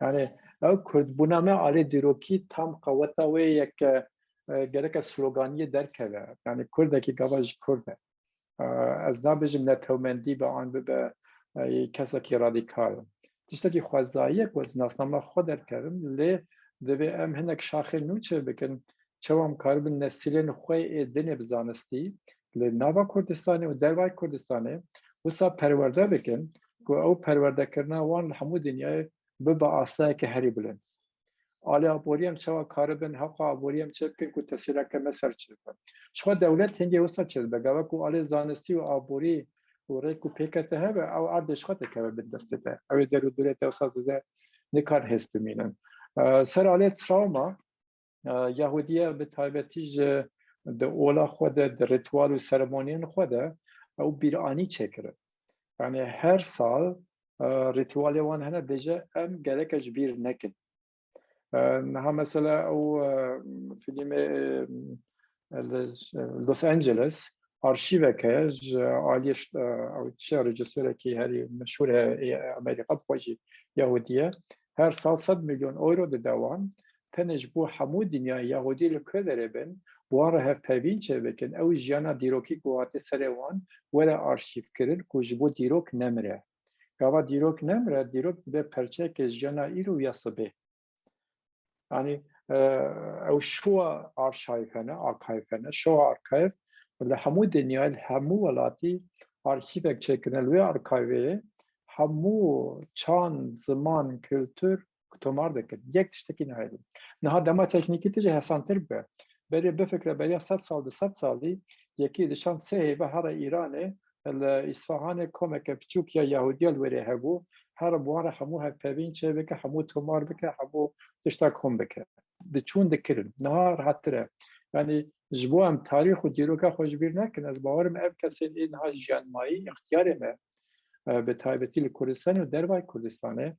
Yani ew Kurdbûna me alê dîrokî tam qeweta wê yek, e, gereke sloganiyê derkeve. Yani Kurdekî gava ji Kurd e. E, ez nabêjim netewmendî be an bibe, e, kesekî radîkal. Tiştekî xwezayî ye ku ez nasnama xwe derkerim, lê divê em hinek şaxên nû çêbikin, çawa em karibin nesîlên xwe ê dinê bi zanistî li nava Kurdistanê û dervayî Kurdistanê wisa perwerde bikin ku ew perwerdekirina wan li hemû dinyayê bibe astayeke herî bilind. Alê aborî em çawa karibin heqa aborî em çêbikin ku tesîreke me ser çêbibe. Jixwe dewlet hingê wisa çêdibe. Gava ku alê zanistî û aborî û rêk û pêkete hebe, ew erdê jixwe dikeve bin destê te. Ew ê der û durê te wisa zêde nikar hêz bimînin. E, ser alê trawma, e, Yahûdiye bi taybetî ji di ola xwe de, di rîtual û seremoniyên xwe de ew bîranî çêkirin. Yani her sal, e, rîtualê wan hene, bêje em gereke ji bîr nekin. E, niha mesela ew, e, fîlmê, e, li Los Angeles arşîvek heye ji aliyê ş-, e, ew çi rejisorekî herî meşhûr heye ê Amerîka, bi xwe jî Yahûdî ye. Her sal sed milyon euro dide wan. Tenê ji bo hemû dinyayê Yahûdî li ku derê bin, bi wan re hevpeyvîn çêbikin, ew jiyana dîrokî ku hate serê wan were arşîvkirin ku ji bo dîrok nemire. Gava dîrok nemire, dîrok dibe perçeyeke jiyana îro ya sibê. Yani, e, ew şowa arşiv hene, archive hene, şowa archive, li hemû dinyayê, li hemû welatî arşîvek çêkirine, li wê archivê hemû çand, ziman, kultur tomar dikin. Yek tiştekî nehêlin. Niha dema teknîkî tu jî hesantir be. Berê bifikre, beriya sed sal, du sed salî, yekî dişand sê heyva here Îranê, li Îsfahanê komeke piçûk ya Yahûdiya li wêrê hebû, here bi wan re hemû hevpeyvîn çêbike, hemû tomar bike, hemû tişta kom bike. Diçûn dikirin. Niha rehettir e. Yani ji bo em tarîx û dîroka xwe ji bîr nekin, ez bawer im ev kesên ê niha jiyan mayî, îxtiyarê me, e, bi taybetî li Kurdistanê û dervayî Kurdistanê,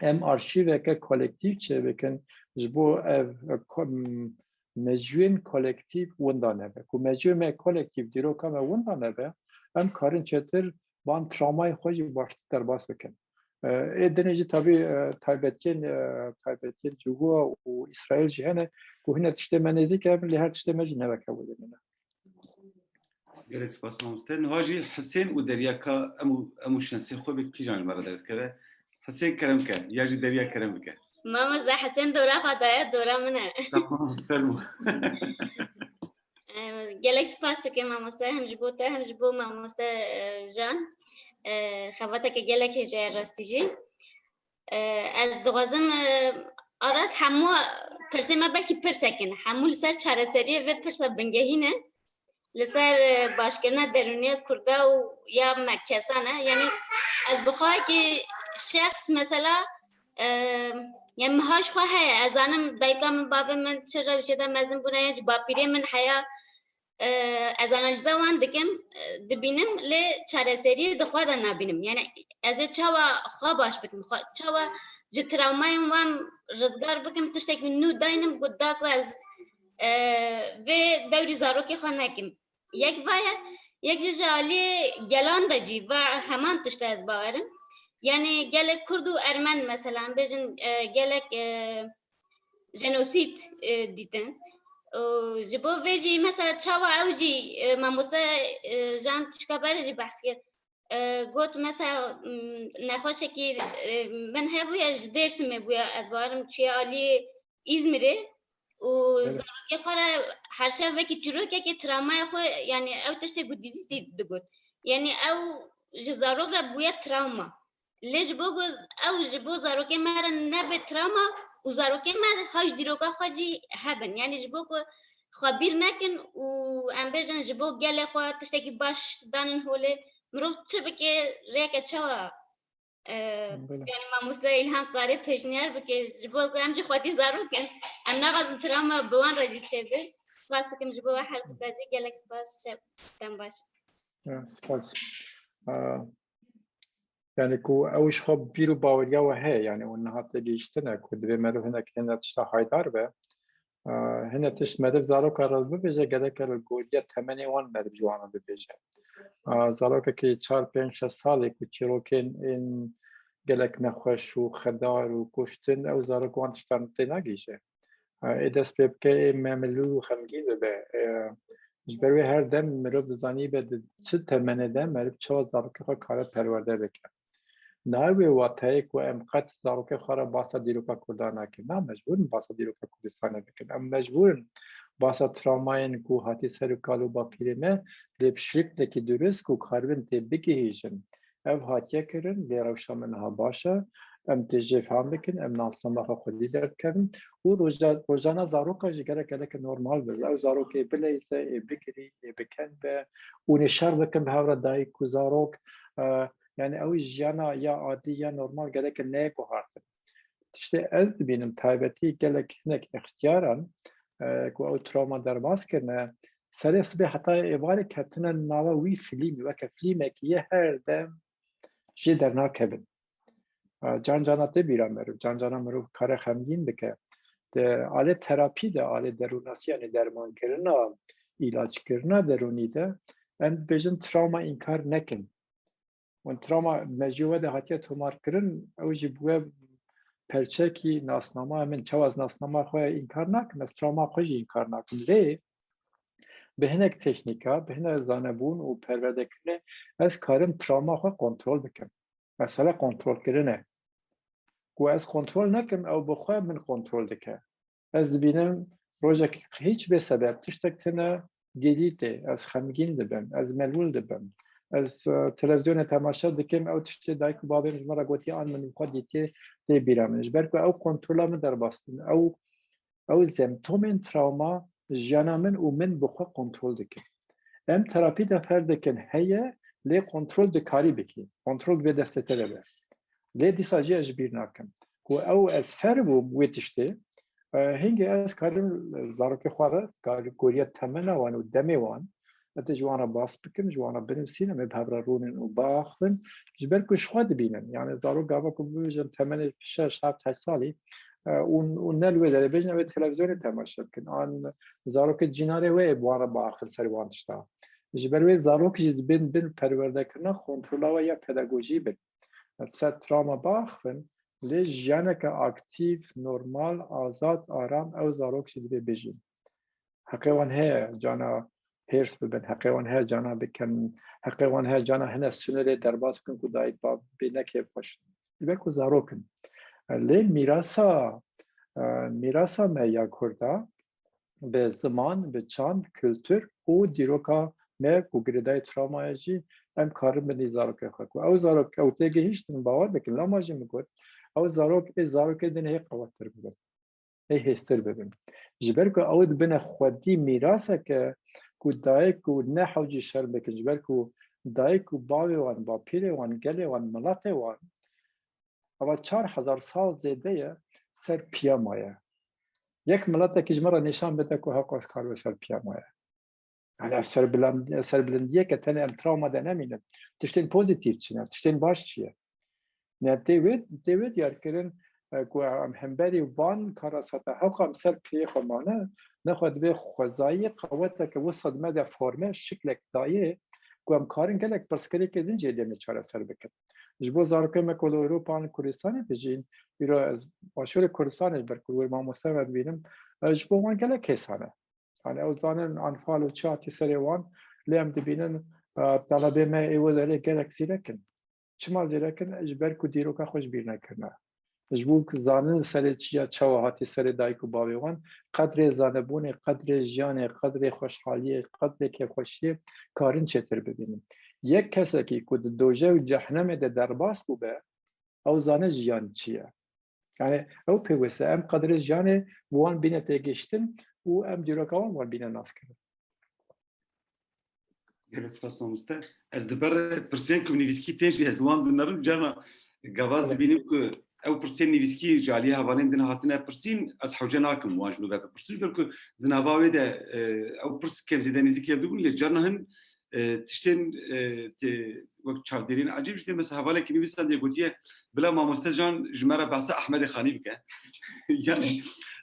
em arşîveke kolektîf çêbikin, ji bo ev, e, ko-, m-, mejûyên kolektîf winda nebe. Ku mejûyê me kolektîf, dîroka me winda nebe, em karin çêtir van trawmayê xwe jî baştir derbas bikin. E, ê dinê jî tabî, e, taybetiyên, e, taybetiyên cihû û Îsraîl jî hene ku hine tiştê me nêzîk e, lê her tiştê me jî ne weke wê dinê ne. Gelek spas mamoste. Niha jî Hisên û Derya ka em û, em û şensê xwe bi kîjan ji me re derdikeve? Hisên kerem ke, ya jî Derya kerem bike. Mamoste Hisên dora xwe daye, dora min e. Tamam, fermo. Em, gelek spas dikim mamoste, hem ji bo te, hem ji bo mamoste, e, Jan. E, xebateke gelek hêja ye rastî jî. E, ez dixwazim, e, arast hemû pirsê me belkî pirsek in. Hemû li ser çareseriyê vê pirsa bingehî ne. Li ser, e, başkirina derûniya Kurda û ya me kesan e. Yanî ez bi xwe wekî şexs mesela, e, yanî min ha ji xwe heye. Ez zanim dayika min, bavê min çi rewşê de mezin bûne, ya jî bapîrê min heya. E, ez analîza wan dikim, e, dibînim, lê çareseriyê di xwe de nabînim. Yani ez ê çawa xwe baş bikim, xwe çawa ji travmayên wan rizgar bikim, tiştekî nû daynim ku da ku ez, e, vê dewrî zarokê xwe nekim. Yek va ye, yek jî ji aliyê gelan de jî va heman tişt e ez bawerim. Yani gelek Kurd û Ermen mesela, em bêjin, e, gelek, e, jenosîd, e, dîtin. Û ji bo vê jî mesela çawa ew jî, e, mamoste, e, Jan tişka berê jî behs kir. E, got mesela, m, nexweşekî, e, min hebûye, ji Dêrsimê bûye, ez bawerim çûye aliyê Îzmirê û Evet. zarokê xwe re her şev wekî çîrokekê travmaya xwe, yani ew tiştê ku dîzî digot. Yani ew ji zarok re bûye travma. Lê ji bo ku ew ji bo zarokê me re nebe travma û zarokê me ha ji dîroka xwe jî hebin. Yani ji bo ku xwe bîr nekin û em bêjin ji bo gelê xwe tiştekî baş danin holê, mirov çi bike, rêyeke çawa, e, Belê. yani mamoste Îlhan karê pêşniyar bike, ji bo ku em jî xwedî zarok in. Em naxwazin travma bi wan re jî çêbe. Spas dikim ji bo we her du jî, gelek spas, şev, dem baş. Ya, spas. Aa, yani ku ew ji xwe bîr û baweriya we heye, yani û niha tê gihîştine ku divê meriv hinek hene tişta haydar be. Aa, hene tişt meriv zaroka re bibêje, gereke li goriya temenê wan meriv ji wan re bibêje. Aa, zarokekî çar, pênc, şeş salê ku çîrokên ên gelek nexweş û xedar û kuştin, ew zarok wan tiştan tê nagihîje. Ê dest pê bike, ê memilûl û xemgîn bibe. Ê, ji ber wê her dem mirov dizanîbe di çi temenê de meriv çawa zarokê xwe kare perwerde bike. Nayê wê wateyê ku em qet zarokê xwe re basa dîroka Kurdan nakin. Na, mecbûr in basa dîroka Kurdistanê bikin. Em mecbûr in basa travmayên ku hatî ser û kal û bapîrê me lê bi şiklekî durist ku karibin tê bigihîjin. Ev hatiye kirin, lê rewşa me niha baş e. Em tê jê fehm bikin, em nasnama xwe xwedî derdikevin û roja-, rojana zaroka jî gerek gelek normal be. Ew zarokê bileyze, ê bigirî, ê biken be û nêşer bikin bi hev re dayik û zarok. E, yani ew jiyana ya adî ya normal gerek neyê guhartin. Tiştê ez dibînim taybetî gelek hinek extiyaran, e, ku ew travma derbas kirine, serê sibê heta êvarê ketine nava wî filîmî, weke filîmekî yê her dem jê dernakevin. E, can cana tê bîra meriv, can cana mirov kare xemgîn bike. Di alê terapî de, alê derûnasî, yanî dermankirina, îlacekirina derûnî de, em dibêjin travma înkar nekin. Û travma mejiyê we de hatiye tomarkirin, ew jî bûye perçekî nasnama min. Çawa ez nasnama xwe înkar nakim, ez travma xwe jî înkar nakim. Lê bi hinek teknîka, bi hinek zanebûn û perwerdekirinê ez karim travma xwe kontrol bikim. Mesele kontrolkirin e. Ku ez kontrol nekim, ew bi xwe min kontrol dike. Ez dibînim rojek hîç bê sebeb tiştek tune gêdî tê, ez xemgîn dibim, ez melûl dibim. Ez, e, televîzyonê temaşe dikim, ew tiştê dayik û bavê min ji min re gotiye an min xwe dîtiye, tê bîra min. Ji ber ku ew kontrola min derbas dibin. Ew, ew zemptomên travma jiyana min û min bi xwe kontrol dikin. Em terapî de fêr dikin heye, lê kontrol dikarî bikî. Kontrol divê destê te de be. Lê dîsa jî ez ji bîr nakim. Ku ew ez fêr bûm wê tiştê, e, hingê ez karim zarokê xwe re, kar-, goriya temena wan û demê wan, ez dê ji wan re bas bikim, ji wan re binivîsînim, em ê bi hev re rûnin û biaxivin. Ji ber ku ji xwe dibînin. Yani zarok gava ku bibêjin temenê şeş, heft, heşt salî, e, û, û ne li wê derê bêjin, ew ê televîzyonê temaşe bikin. An zarokê cînarê wê ê bi wan re biaxivin ser wan tişta. Ji ber wê zarok jî dibin bin perwerdekirina kontrola we ya pedagojî bin. Ser travma biaxivin, lê jiyaneke aktîf, normal, azad, aram ew zarok jî divê bijîn. Heqê wan heye cana hêrs bibin, heqê wan heye cana bikin, heqê wan heye cana hine sînorê derbas bikin ku dayik bavê ne kêfxweş in. Ji ber ku zarok in. Lê mîrasa, e, mîrasa me ya Kurda, bi ziman, bi çand, kultur û dîroka me ku girêdayî travmaya jî em karin bidin zarokê xwe. Ku ew zarok ew têgihîştin, bawer bikin, lama jî min got, ew zarok ê zarokê din hê qewettir bibin, hê hêztir bibin. Ji ber ku ew dibine xwedî mîraseke ku dayik û ne hewcî şerm bikin, ji ber ku dayik û bavê wan, bapîrê wan, gelê wan, miletê wan, ava çar hezar sal zêde ye ser piya maye. Yek miletekî ji me re nîşan bide ku hewqas kar be ser piya maye. Yani serbiland-, serbilindiyeke tenê em travma de nemînin. Tiştên pozîtîf çi ne? Tiştên baş çi ye? Yani tê wê, tê wê diyarkirin, e, ku em hemberî van kara sata hewqa em ser piyê xwe mane, Nexwe divê xwezayî qeweteke wisa di me de forme şiklek dayê ku em karin gelek pirsgirêkê din jî demê çareser bikin. Ji bo zarokên me ku li Ewropa an Kurdistanê dijîn, îro ez başûrê Kurdistanê ji ber ku wir mamoste me dibînim, e, ji bo wan gelek hêsan e. Yani ew zanin anfal û çi hatî serê wan, lê em dibînin, e, telebê me ê wê derê gelek zîrek in. Çima zêrek in? Ji ber ku dîroka xwe ji bîr nekirine. Ji bo ku zanin serê çi ya çawa hatî serê dayik û bavê wan, qedrê zanebûnê, qedrê jiyanê, qedrê xweşhaliyê, qedrê kêfxweşiyê karin çêtir bibînin. Yek kesekî ku di doje û cehnemê de derbas bûbe, ew zane jiyan çi ye. Yani ew pêwîst e. Em qedrê jiyanê bi wan bîne têgihiştin û em dîroka wan wan bîne naskirin. Gelek spas mamoste. Ez di ber pirsên ku nivîskî tên jî ez wan dinerim, carna gavaz dibînim ku ew pirsên nivîskî ji aliyê hevalên din hatine pirsîn, ez hewce nakim wan ji nû ve bipirsim, ji ber ku di nava wê de, e, ew pirs kêm zêde nêzîkî hev dibûn, lê carna hin, e, tiştên, e, tê, wek çavdêriyên ecêb, işte mesela hevalekî nivîsandiye gotiye, bila mamoste Can ji me re behsa Ehmedê Xanî bike. Yani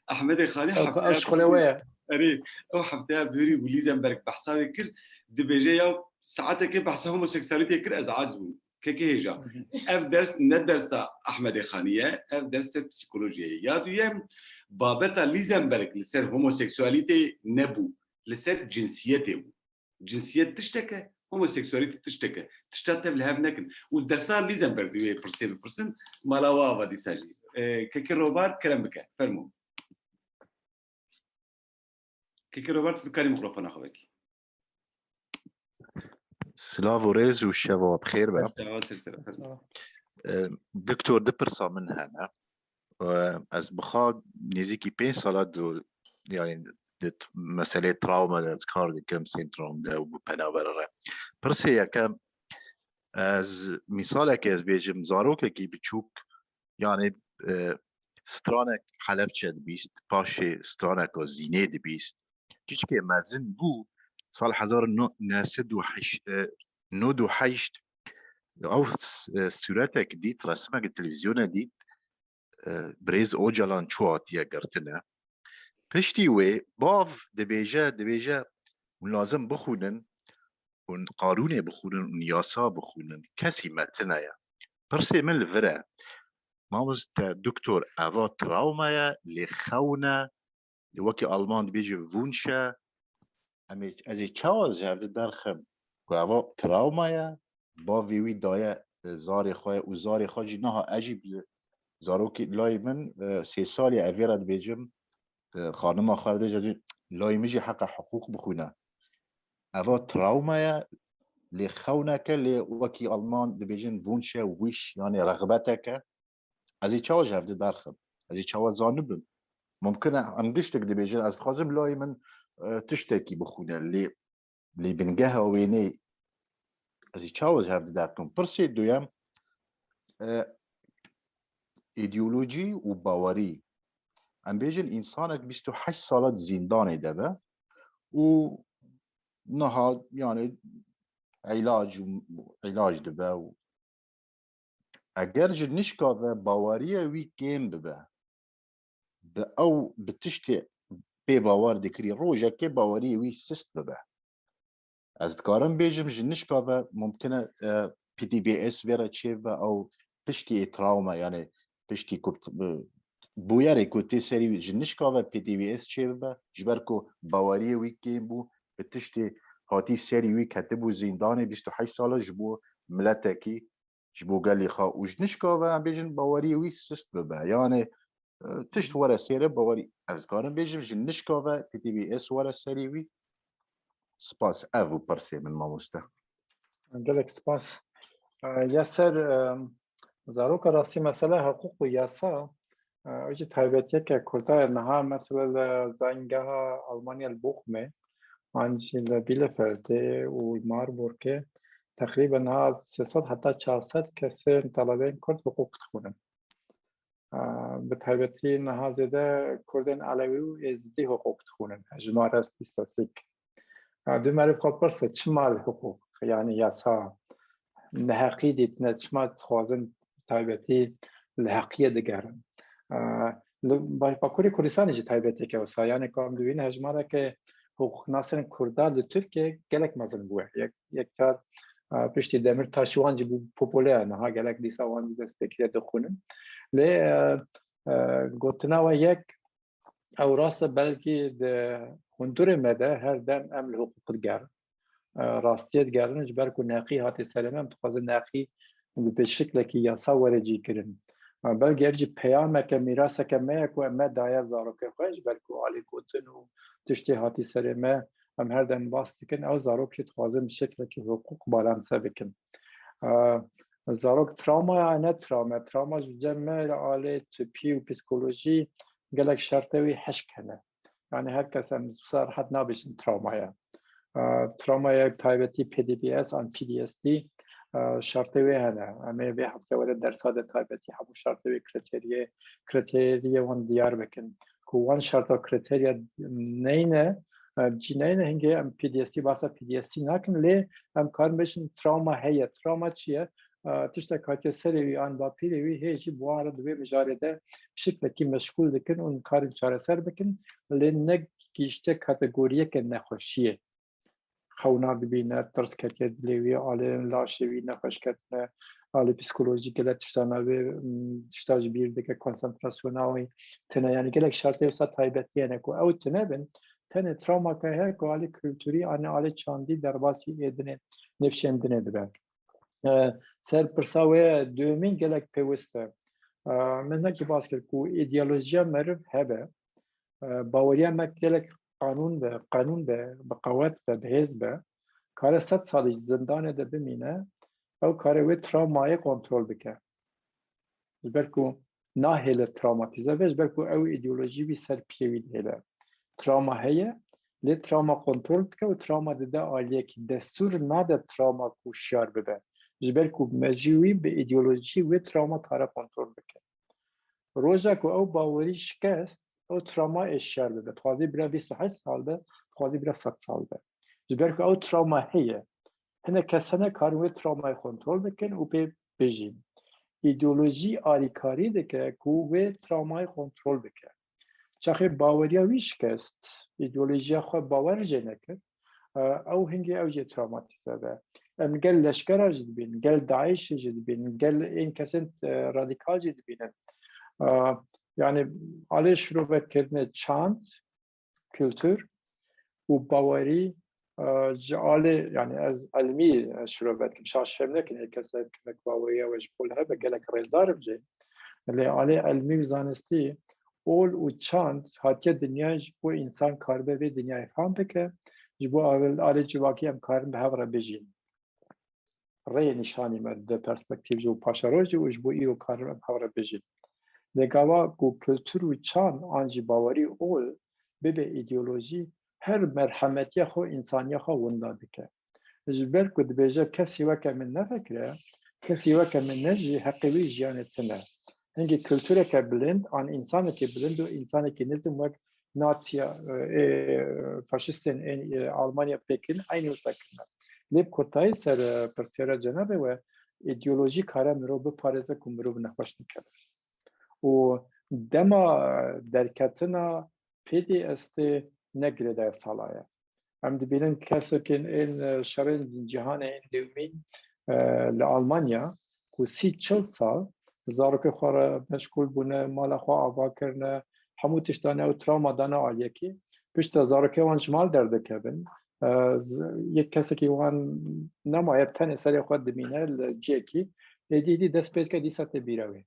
Ehmedê Xanî Ev, ev ji xwe wê ye. Erê, ew hefteya bihurî bû Lîzenberg behsa wê kir, dibêje ya saetekê behsa homoseksualîtê kir, ez aciz bûm. Kekê hêja. Ev ders ne dersa Ehmedê Xanî ye, ev dersa psîkolojiyê ye. Ya duyem, babeta Lîzenberg li ser homoseksualîtê nebû, li ser cinsiyetê bû. Cinsiyet tiştek e, homoseksualîtê tiştek e. Tişta tev li hev nekin. Û dersa Lîzenberg divê pirsê bipirsin, mala wa ava dîsa jî. E, Kekê Robar, kerem bike. Fermo. Kekê Robar, tu dikarî mikrofona xwe vekî. Silav û rêz û şeva we bi xêr be. Şeva ser ser, fermo. E, Doktor, du pirsa min hene. E, ez bi xwe nêzîkî pênc sala du, yani di t-, meselê travma de ez kar dikim, sîndrom de û bi penaber re. Pirsê yekem, ez mîsalekê ez bêjim, zarokekî biçûk, yani, e, stranek Helebçe dibîst, paşê straneka Zînê dibîst. Çiçkê mezin bû, sal hezar neh sed û heşt, e, nod û heşt, ew s-, e, sûretek dît, resmek televîzyonê dît, e, birêz Ocalan çû hatiye girtine. Piştî wê bav dibêje, dibêje, hûn lazim bixwînin, hûn qanûnê bixwînin, hûn yasa bixwînin, kesî me tune ye. Pirsê min li vir e, mamoste doktor, eva trawma ye, lê xewn e, wekî Alman dibêje Wunsch e, em ê, ez ê çawa ji hev di derxim ku eva trawma ye, bavê wî daye, e, zarê xwe ye û zarê xwe jî niha ez jî bi zarokê layê min, e, sê salî evê re dibêjim, e, xanima xwe re dibêjim, layê min jî heqa hiqûq bixwîne. Eva trawma ye, lê xewneke, lê wekî Alman dibêjin Wunsch e, wish, yani rexbeteke. Ez ê çawa ji hev di derxim? Ez ê çawa zanibim? Mumkin e em giştik dibêjin, ez dixwazim layê min, e, tiştekî bixwîne, lê, lê bingeha wênê ez ê çawa ji hev di derxim? Pirsê duyem, e, îdeolojî û bawerî. Em bêjin, însanek bîst û heşt sala di zîndanê de be û niha, yani, îlac û îlac dibe û eger ji nişka ve baweriyê wî kêm bibe, bi ew, bi tiştê pê bawer dikirî, rojekê baweriyê wî sist bibe. Ez dikarim bêjim, ji nişka ve mumkin e, e, P T B S vê re çêbibe, ew piştî ê trawma, yani piştî ku, e, bûyerê ku tê serî wî, ji nişka ve P T B S çêbibe, ji ber ku baweriyê wî kêm bû, bi tiştê hatî serî wî ketibû zîndanê bîst û heşt sala ji bo miletekî, ji bo gelê xwe û ji nişka ve em bêjin baweriyê wî sist bibe. Yani, e, tişt were sêre bawerî. Ez karim bêjim ji nişka ve P T B S were serî wî. Spas. Ev û pirsê min, mamoste. Gelek spas. E, ya ser, e, zaroka rastî mesele hiqûq û yasa, e, ew jî taybetiyeke Kurda ye. Niha mesela li zanîngeha Almanya li Bochumê, an jî li Bielefeldê û li Marburgê teqrîben niha sê sed heta çar sed kesên talebeyên Kurd hiqûq dixwînin. E, bi taybetî niha zêde Kurdên Elewî û Êzidî hiqûq dixwînin. Jimare stîstatîk. E, dû meriv xwe pirse, çima li hiqûq, yani yasa, neheqî dîtine, çima dixwazin taybetî li heqiyê digerin? E, Li Baş-, Bakurê Kurdistanê jî taybeteke wisa. Yani ku em dibînin hejmareke hiqûqnasên Kurda li Tirkiye gelek mezin bûye. Yek, yek car, e, piştî Demirtaş wan jî bû popule, niha gelek dîsa wan jî dest pê kiriye dixwînin. Lê, e, e, gotina we yek, ew rast e, belkî di hundirê me de her dem em li hiqûq digerin. E, rastiyê digerin, ji ber ku neqî hatî serê me, em dixwazin neqî bi şiklekî yasa were cîkirin. E, belkî ev jî peyameke, mîraseke me ye ku em me daye zarokê xwe, ji ber ku alîgotin û tiştê hatî serê me, em her dem bas dikin, ew zarok jî dixwazin bi şiklekî hiqûq balanse bikin. E, zarok travmaya ne travma, travma ji cem me li alê tipî û psîkolojî gelek şertê wî hişk hene. Yani her kes em wisa rehet nabêjin travma ye. E, travma ye taybetî P D P S an P T S D, e, şertê wê hene. Em ê vê heftê were dersa de taybetî hemû şertê wê kriteriyê, kriteriyê wan diyar bikin. Ku wan şerta kriteriya neyne, e, cî neyne hingê em P T S D, bahsa P T S D nakin, lê em karin bêjin travma heye. Travma çi ye? E, tiştek hatiye serê wî an bapîrê wî hê jî bi wan re di vê mijarê de şiklekî meşgûl dikin û karin çareser bikin, lê ne gihîşte kategoriyeke nexweşiyê. Xewna dibîne, tirs ketiye dilê wî, alê laşê wî nexweş ketine, alê psîkolojîk gelek tişta navê, m, tişta ji bîr dike, konsantrasyona wî tune, yani gelek şertê wisa taybetî hene ku ew tune bin, tenê travmaka heye ku alê kulturî, anê alê çandî derbasî ê dinê, nifşên dinê dibe. E, ser pirsa wê duyemîn gelek pêwist e. E, min hinekî bas kir ku îdeolojiya meriv hebe, e, baweriya me gelek qanûn be, qanûn be, bi qewet be, bi hêz be, kare sed salî ji zindanê de bimîne, ew kare wê travmayê kontrol bike. Ji ber ku nahêle travmatîze be, ji ber ku ew îdeolojî wî ser piyê wî dihêle. Travma heye, lê travma kontrol dike û travma dide aliyekî. Destûr nade travma ku şiyar bibe. Ji ber ku mejî wî bi îdeolojî wê travma kare kontrol bike. Roja ku ew bawerî şikest, ew travma ê şiyar bibe. Dixwazî bira bîst û heşt sal be, dixwazî bira sed sal be. Ji ber ku ew travma heye. Hinek kes hene karin wê travmayê kontrol bikin û pê bijîn. Îdeolojî alîkarî dike ku wê travmayê kontrol bike. Çaxê baweriya wî şikest, îdeolojiya xwe bawer jê nekir, e, ew hingê ew jê travmatîze be. Em gel leşkera jî dibînin, gel DAIŞê jî dibînin, gel ên kesên, e, radîkal jî dibînin. E, yani alê şirovekirinê çand, kultur û bawerî, e, ji alê, yani ez elmî, e, şirove dikim, şaş fêm nekin, ê kesek hinek baweriya we ji xwe li hebe, gelek rêzdar im jê. Lê alê elmî û zanistî, ol û çand hatiye dinyayê ji bo însan karibe vê dinyayê fam bike, ji bo alê civakî em karin bi hev re bijîn. Rêyê nîşanî me dide perspektîv ji bo paşerojê û ji bo îro karin em hev re bijîn. Lê gava ku kultur û çand an jî bawerî ol bibe îdeolojî, her merhemetiya xwe, însaniya xwe winda dike. Ji ber ku dibêje kesî weke min nefekire, kesî weke min nejî, heqê wî jiyanê tune. Hingê kultureke bilind an însanekî bilind û însanekî nizm wek Naziya, e, ê, faşistên ên, e, Almanya pêkin eynî wisa kirine. Lê bi kurtayî ser, e, pirsiyara cenabê we, îdeolojî kare mirov biparêze ku mirov nexweş nekeve. Û dema, e, derketina P D S D ne girêdayî sala ye. Em dibînin kesekên ên, e, şerên cîhanê ên dewmîn, e, li Almanya ku sî çil sal zarokê xwe re meşgûl bûne, mala xwe ava kirine, hemû tiştan ew travma dane aliyekî. Piştre zarokê wan ji mal derdikevin. E, z-, yek kesekî wan nemaye, tenê serê xwe dimîne li cihekî. Êdî êdî dest pê dike, dîsa tê bîra wê.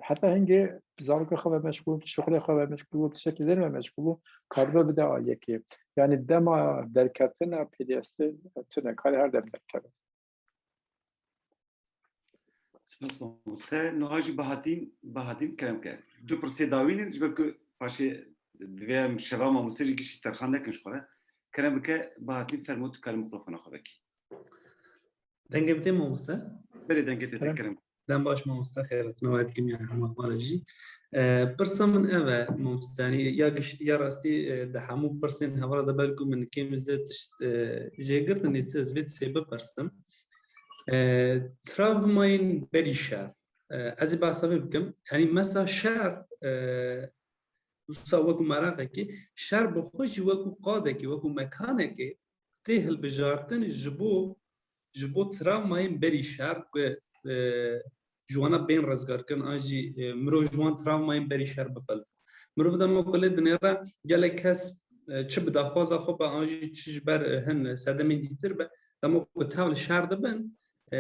Heta hingê zarokê xwe ve meşgûl, şixulê xwe ve meşgûl û tiştekî din ve meşgûl û karibe bide aliyekê. Yani dema derketina P D S tune, kare her dem derkeve. Spas mamoste. Niha jî Bahatîn, Bahatîn kerem ke. Du pirsê dawîn in, ji ber ku paşê divê em şeva mamoste jî giştî terxan nekin ji xwe re. Kerem bike Bahatîn, fermo tu karî mikrofona xwe vekî. Dengê min tê mamoste? Belê, dengê te tê, kerem. Kerem. Dem baş mamoste, xêratina we dikim ya hema hevala jî. E, pirsa min ev e mamoste, yanî ya giş-, ya rastî, e, di hemû pirsên hevala de belkû min kêm zêde tişt, e, jê girtin, lê ez vê sê bipirsim. E, travmayên berî şer. E, ez ê behsa vê bikim. Yanî mesela şer, e, wisa wekû meraqekê, şer bi xwe jî wekû qadekê, wekû mekanekê tê hilbijartin ji bo, ji bo travmayên berî şer ku, e, ji wana bên rizgarkirin an jî, e, mirov ji wan travmayên berî şer bifiltin. Mirov dema ku lê dinêre gelek kes, e, çi bi daxwaza xwe be an jî çi ji ber, e, hin sedemên dîtir be, dema ku tev li şer dibin, e,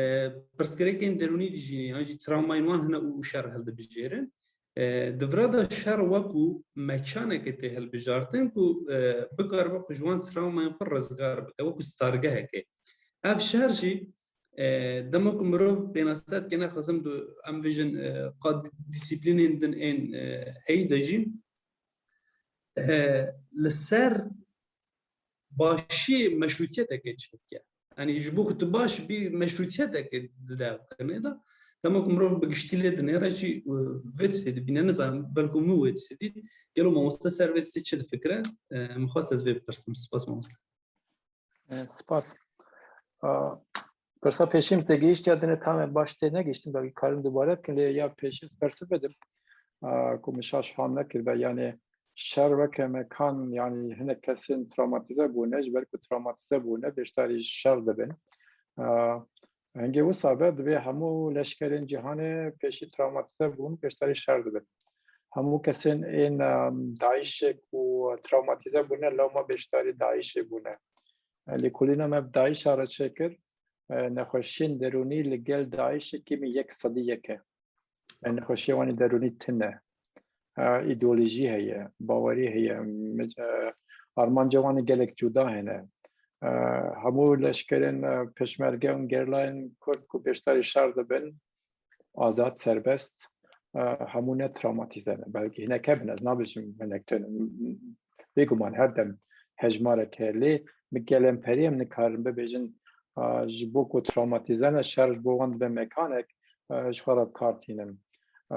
pirsgirêkên derûnî dijîne, yan jî travmayên wan hene û şer hildibijêrin. E, di vira de şer wekû mekanekê tê hilbijartin ku, e, bikaribe xwe ji wan travmayên xwe rizgar bike, wekû stargehekê. Ev şer jî, e, dema ku mirov pênase dike, nexwazim du-, em vêjin, e, qad dîsîplînên din ên, e, heyî de jî, e, li ser başiyê meşrûtiyetekê çêdike. Yanî ji bo ku tu baş bî meşrûtiyetekê dide ev kirinê de, dema ku mirov bi giştî lê dinêre jî, e, vê tiştê dibîne, nizanim, belkû min wê tiştê dît. Gelo mamoste ser vê tiştê çi difikire? E, min xwest ez vê bipirsim. Spas mamoste. E, spas. A, pirsa pêşî min tê gihîşt ya dinê tam baş tê negihîştim, belkî karim dubare bikim, lê ya pêşî ez persiv bidim. A, ku min şaş fam nekiribe, yanî şer weke mekan, yanî hinek kesên travmatîze bûne, ji ber ku travmatîze bûne, beşdarî şer dibin. A, hingê wisa be, divê hemû leşkerên cîhanê pêşî travmatîze bûn, beşdarî şer dibin. Hemû kesên ên, em, DAIŞê ku travmatîze bûne, lewma beşdarî DAIŞê bûne. Lêkolîna me bi DAIŞa re çêkir, e, nexweşiyên derûnî li gel DAIŞê kêmî yek sedî yek e. E, nexweşiyê wan ê derûnî tune. E, îdeolojî heye, bawerî heye, mic-, e, armanca wan ê gelek cuda hene. E, hemû leşkerên, e, pêşmerge û gerîlayên Kurd ku beşdarî şer dibin, azad, serbest, e, hemû ne travmatîze ne. Belkî hinek hebin, ez nabêjim hinek tune. Bêguman her dem hejmarek heye. Lê bi gelemperî em nikarin bibêjin, e, ji bo ku travmatîze ne, şer ji bo wan dibe mekanek, e, ji xwe re bi kar tînin. E,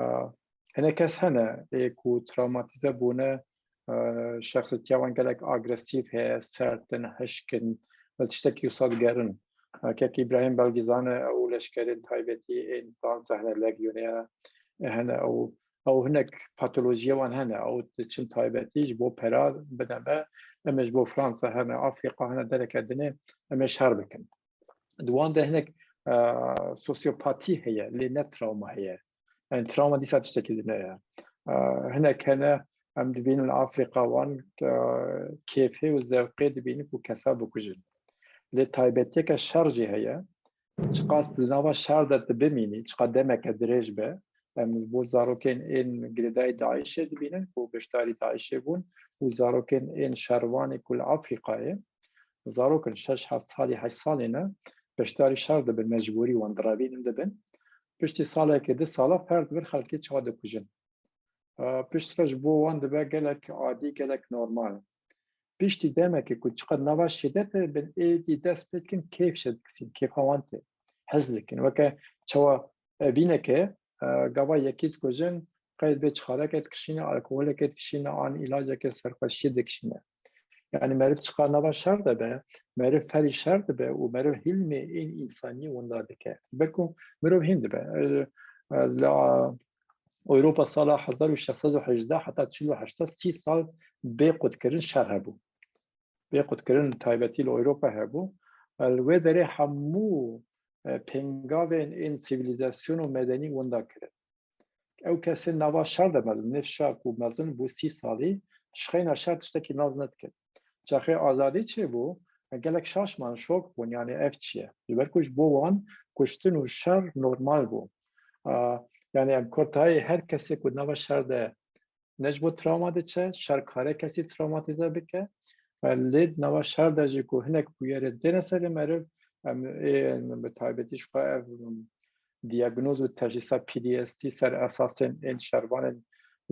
hinek kes hene ê ku travmatîze bûne, e, şexsiyetiya wan gelek agresîf heye, sert in, hişk in, li tiştekî wisa digerin. E, kek Îbrahîm belkî zane, ew leşkerên taybetî ên Fransa hene, Legionê hene, ew, ew hinek patolojiya wan hene, ew diçin taybetî ji bo pera bideme, em ê ji bo Fransa hene, Afrîka hene, dereke dinê em ê şer bikin. Di wan de hinek, e, sosyopatî heye, lê ne travma heye. Yani travma dîsa tiştekî din e. E, hinek hene, em dibînin li Afrîka wan, e, kêfê û zewqê dibînin ku kesa bikujin. Lê taybetiyeke şer jî heye. Çiqas di nava şer de tu bimînî, çiqas demeke dirêj be, em bo zarokên ên girêdayî DAIŞê dibînin ku beşdarî DAIŞê bûn û zarokên ên şervanê ku li Afrîkayê, zarok in şeş heft salî, heşt salî ne, beşdarî şer dibin, mecbûrî wan direvînin dibin. Piştî salekê, du sala ferd dibin xelkê çawa dikujin. E, piştre ji bo wan dibe gelek adî, gelek normal. Piştî demekê ku çiqas nava şîdetê bin, êdî dest pê dikin kêf şidikisîn, kêfa wan tê. Hez dikin. Weke çawa evîneke, e, gava yekî dikujin, qey dibê çixareke dikişîne, alkoleke dikişîne, an îlaceke serxweşiyê dikişîne. Yani meriv çiqas nava şer de be, meriv ferî şer dibe û meriv hîlmê ên însaniyê winda dike. Belkû mirov hîn dibe. E, e, la Ewropa sala hezar û şeş sed û hejdeh heta çil û heşt, sî sal bê qutkirin şer hebû. Bê qutkirin taybetî li Ewropa hebû. Li wê derê hemû, e, pêngavên ên sivîlîzasyon û medenî winda kirin. Ew kesên nava şer de mezin, nêv şer ku mezin bû sî salî, ji xeyna şer tiştekî nas nedikin. Çaxê azadî çêbû, gelek şaş man, şok bûn, yani ev çi ye? Ji ber ku ji bo wan kuştin û şer normal bû. A, yani em kurtayê her kesê ku nava şer de ne ji bo travma diçe, şer kare kesî travmatîze bike. E, lê di nava şer de jî ku hinek bûyerên têne serê meriv, em ê bi taybetî ji xwe ev diyagnoz û teşhîsa P T S D ser esasên ên şervanên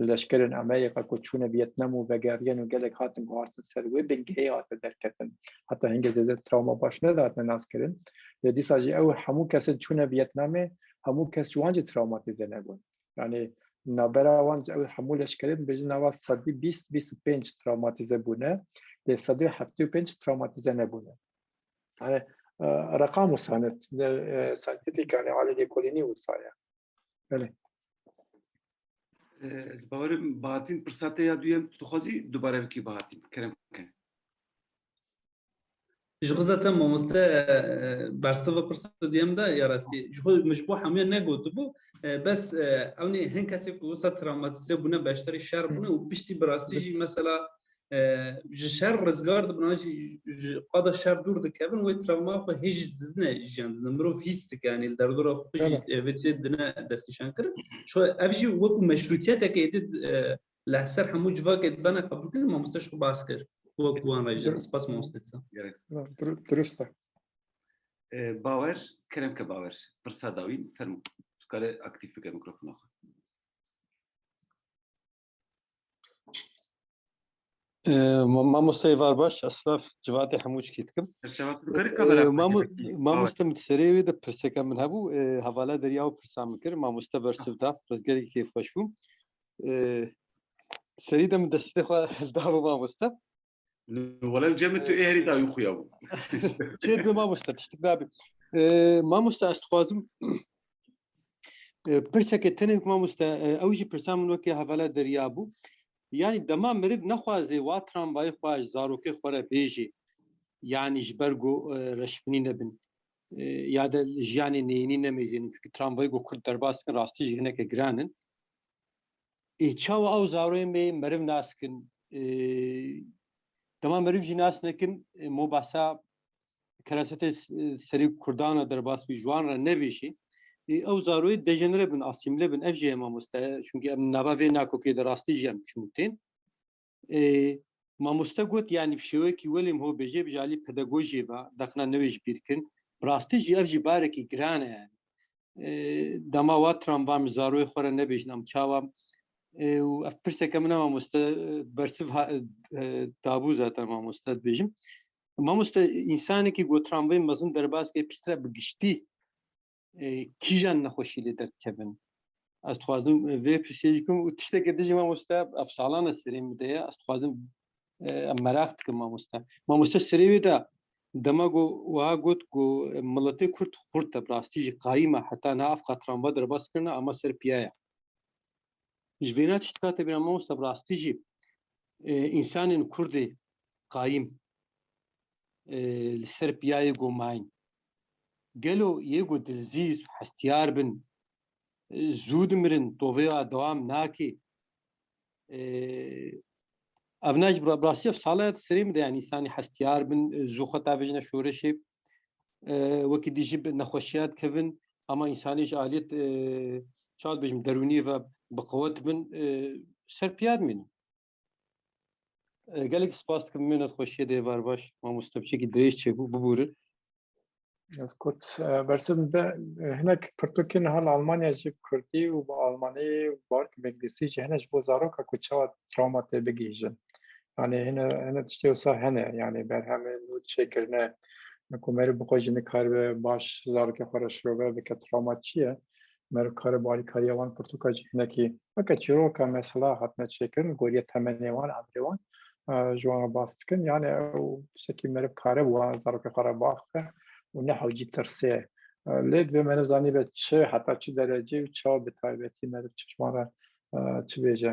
leşkerên Amerîka ku çûne Vietnam û vegeriyên û gelek hatin guhartin ser wê bingehê hate derketin. Heta hingê zêde travma baş nedatine naskirin. Lê dîsa jî ew hemû kesên çûne Vietnamê, hemû kes ji wan jî travmatîze nebûn. Yani navbera wan ew hemû leşkerê dibêjin nava sedî bîst, bîst û pênc travmatîze bûne, lê sedî heftê û pênc travmatîze nebûne. Yani, e, reqam wisa ne, e, scientific, yani alî lêkolînî wisa ye. Belê. Ez bawerim Bahatîn pirsa te ya duyem tu dixwazî dubare bikî Bahatîn. Kerem ke. Ji xwe zaten mamoste, e, bersiva pirsa duyem de ya rastî. Ji xwe min ji bo hemiya negotibû. E, bes, e, ewnê hin kesê ku wisa travmatîze bûne, beşdarî şer bûne û piştî bi rastî jî mesela, e, ji şer rizgar dibin, an jî ji qada şer dûr dikevin, wê travma xwe hê jî didine jiyan didine. Mirov hîs dike, yanî li derdora xwe jî, e, vê tê dine destnîşankirin. Ji xwe ev jî wekû meşrûtiyetekê êdî, e, li ser hemû civakê dane qebûlkirin, mamoste ji xwe bas kir. Wekû wan re jî. Spas mamoste. Gerek. Duru- Durust e. E, Bawer, kerem ke Bawer. Pirsa dawîn, fermo. Tu kare aktîf bike mikrofona xwe. E, ma- Mamoste êvar baş, ez silav civatê hemû çikî dikim. Serçava tu kare E, kamera mamo- bikî, Bawer. Mamoste min serê wê de pirsekê min hebû, e, hevala derya û pirsa min kir. Mamoste bersiv da, ez gelekî kêfxweş bûm. E, serî de min destê xwe da bo mamoste. Wele cem tu ê herî dawî xuya bû. Çêdibe mamoste, tiştik nabe. E, mamoste, ez dixwazim, e, pirseke tenê mamoste, e, ew jî pirsa min weke hevala derya bû. Yanî dema meriv nexwaze wa tramvayê xwe ji zarokê xwe re bêjê, yanî ji ber ku, e, reşbînî nebin, e, ya de jiyanê neyînî nemêzênin. Çunkî tramvayê ku kurd derbas dikin, rastî jî hineke giran in. Ê, çawa ew zaroyên me meriv nas kin? Ê, dema meriv jî nas nekin, ê, mo behsa kerasetê s- serî kurdan re derbas bî, ji wan re nebêjî. Ê, ew zaroyê dejenere bin, asîmle bin, ev jî ye mamoste. Çunkî em nava vê nakokê de rastî jî em çûn tên. Ê, mamoste got, yanî bi şêwekî welê min ho bêje, bi alî pedagojiyê ve, deqna newê ji bîr kin. Bi rastî jî ev jî barekî giran e yanî. E, dema wa tramva min zaroyê xwe re nebêjin em çawa? E, û ev pirseke min e mamoste, e, bersiv ha- e, dabû zaten mamoste dibêjim. Mamoste, însanekî ku tramvayê mezin derbas kir, piştre bi giştî, e, kîjan nexweşî lê derdikevin? Ez dixwazim, e, vê pirsê jî bikim û tişteke din jî mamoste, ev salan e serê min de ye, ez dixwazim, e, em meraq dikim mamoste. Mamoste serê wê de dema ku wiha got ku miletê kurd xurt e, bi rastî jî qayîm e, heta niha ev qat tramva derbas kirine, ama ser piya ye. Ji vêna tiştika te bîra mamoste, bi rastî jî, e, însanên kurdê qayîm, e, li ser piyayê ku mayîn. Gelo yê ku dilzîz û hestiyar bin, e, zû dimirin, tovê wa dewam nake. E, ev ne ji bi rastî ev sala ya di serê min de, yanî însanî hestiyar bin, e, zû xwe tavêjine şoreşê, e, wekî dî jî bi nexweşiya dikevin, ama însanî ji aliyê, e, çawa dibêjim, derûniyê ve bi qewet bin, e, ser piya dimînin. E, gelek spas dikim, mîna xweşiyê de êvar baş, mamoste, piçekî dirêj çêbû, bibûrin. Ez kurt, e, bersiv de, e, hinek pirtûkên niha li Almanya jî bi kurdî û bi almanî û bi ark bi îngilîzî jî hene ji bo zaroka ku çawa trawma tê bigihîjin. Yanî hine, hine tiştê wisa hene, yanî berhemên nû çêkirine ku meriv bi xwe jî nikaribe baş zarokê xwe re şirove bike trawma çi ye. Meriv kare bi alîkariya wan pirtûka jî hinekî weke çîroka mesela hatine çêkirin, goriya temenê wan, emrê wan, e, ji wan re bas dikin. Yani ew tiştekî meriv kare bi wan zarokê xwe re biaxive û ne hewcî tirsê. E, lê divê meriv zanîbe çi, heta çi derecê û çawa bi taybetî meriv çi ji wan re, e, çi bêje.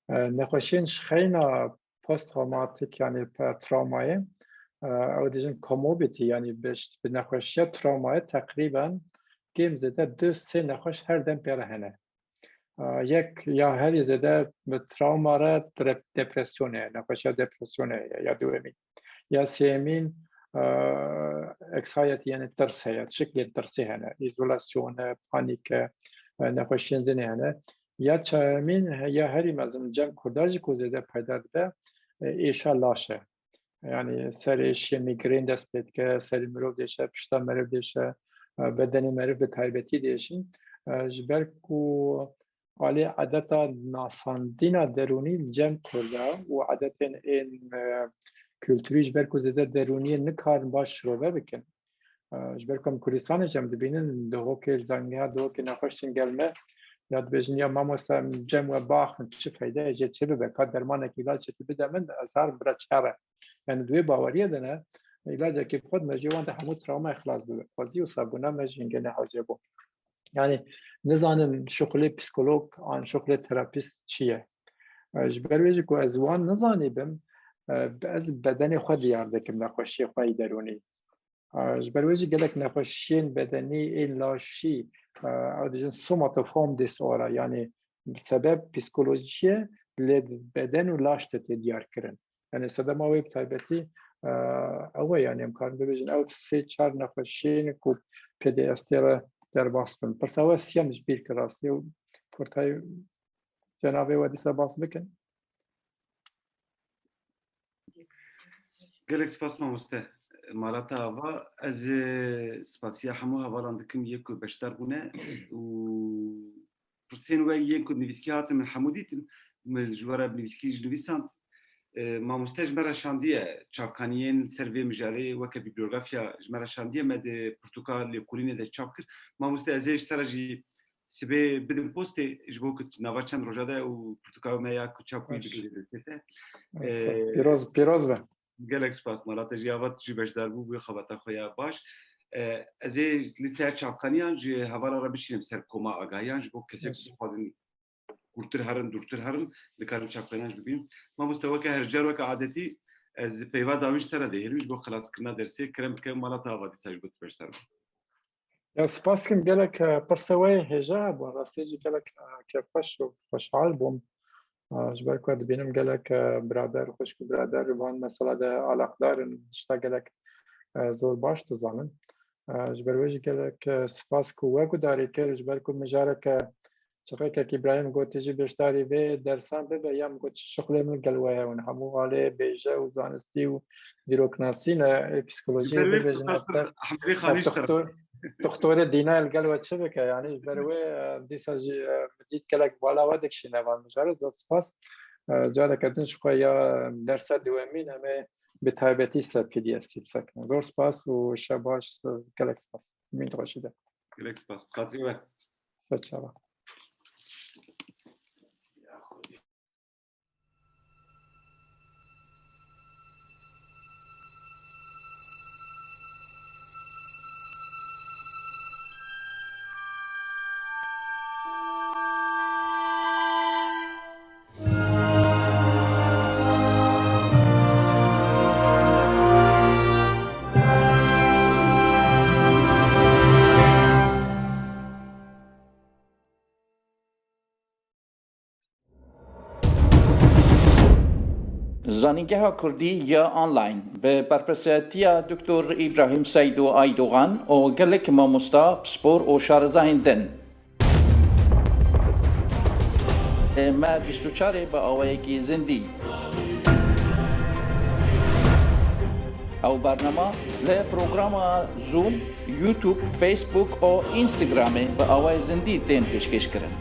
E, nexweşiyên ji xeyna post-traumatik, yani pe-, trawmayê, e, ew dibêjin comorbidity, yani bi, bi nexweşiya trawmayê teqrîben kêm zêde du sê nexweş her dem pê re hene. E, yek ya herî zêde bi trawma re dre-, depresyonê, nexweşiya depresyonê ye, ya duyemîn. Ya sêyemîn, e, anxiety, yani tirs heye, şiklên tirsê hene, îzolasyon e, panîk e, e, nexweşiyên dinê hene. Ya çaremîn, ya herî mezin cem kurda jî ku zêde peyda dibe, e, êşa laş e. Yani ser êşiyê migraine dest pê dike, serê mirov diêşe, pişta meriv diêşe, e, bedenê meriv bi taybetî diêşin. E, ji ber ku alê edeta nasandina derûnî li cem kurda û edetên ên, e, kulturî ji ber ku zêde derûniyê nikarin baş şirove bikin. E, ji ber ku em Kurdistanê jî em dibînin, dihokê li zanîngeha dihokê nexweş tên gel me, ya dibêjin, ya mamoste, em cem we biaxivin, çi feyde ye, jê çi bibe, ka dermanek, îlacekî bide min, ez herim bira çi here. Yani di wê baweriyê de ne, îlacekî bi xwe dime, jê wan de hemû trawmayê xilas bibe. Xwezî wisa bûne, me jî hingê nehewce bû. Yani nizanim şixulê psîkolog an şixulê terapîst çi ye. E, ji ber wê jî ku ez wan nizanîbim, e, ez bedenê xwe diyar dikim, nexweşiyê xwe yê derûnî. E, ji ber wê jî gelek nexweşiyên bedenî ên laşî, e, ew dijin somatoform disorder, yani sebeb psîkolojî ye, lê beden û laş de tê diyar kirin. Yani sedema wê bi taybetî, e, ew e, yani em karin bibêjin ew sê çar nexweşiyên ku P D S T re derbas bin. Pirsa we siyem ji bîr kir rastî û kurtayî cenabê we dîsa bas bikin. Gelek spas mamoste. Mala te ava. Ez, e, spasiya hemû hevalan dikim yê ku beşdar bûne û pirsên we yên ku nivîskî hatin min hemû dîtin, min ji we re nivîskî jî nivîsand. E, mamoste ji me re şandiye çapkaniyên li ser vê mijarê weke bîblîografiya ji me re şandiye, me di pirtûka lêkolînê de çap kir. Mamoste, ez ê ji te re jî sibê bidim postê ji bo ku nava çend roja de û pirtûka me ya ku çap bûyî bigihîje destê te. E, Pîroz, pîroz be. Gelek spas mala te jî ava tu jî beşdar bû bû xebata xwe ya baş. E, ez ê lîsteya çapkaniyan ji hevala re bişînim ser koma agahiyan ji bo kesek ku bixwazin kûrtir herin, dûrtir herin, dikarin çapkaniyan jî bibînin. Mamoste, weke her car, weke adetî, ez peyva dawîn ji te re dihêlim ji bo xelaskirina dersê. Kerem bike mala te ava dîsa ji bo tu beşdar bû. Ya spas kim gelek, e, pirsa we hêja hebûn. Rastî jî gelek, e, kêfxweş û xweşhal bûm. E, ji ber ku dibînim gelek, e, birader, xwişk û birader van mesela de alaqdar in, tişta gelek, e, zor baş dizanin. E, ji ber wê jî gelek, e, spas ku we gudarî kir, ji ber ku mijareke çiqekek Îbrahîm got, tu jî beşdarî vê dersan bibe, ya min got, çi şixulê min gel we hewin, hemû alê bêje û zanistî û dîroknasî ne, ê psîkolojiyê bibêjin, doktor, doktorê dîna li gel we çi bike, yanî ji ber wê, e, dîsa jî, e, min dît gelek bala we dikişîne van mijarê, zor spas. E, careke din ji xwe ya dersa duyemîn em ê bi taybetî ser P D S T bisekin. Zor spas û şev baş, gelek spas. Mîn xweşî de. Gelek spas. Bi xatirî we. Ser çava. Zanîngeha Kurdî ya online bi berpirsiyatiya Doktor Îbrahîm Seydo Aydogan û gelek mamosta, pispor û şarezahên din. Me bîst û çarê bi awayekî zindî. Ew bernama li programa Zoom, YouTube, Facebook û Instagramê bi awayê zindî tên pêşkêşkirin.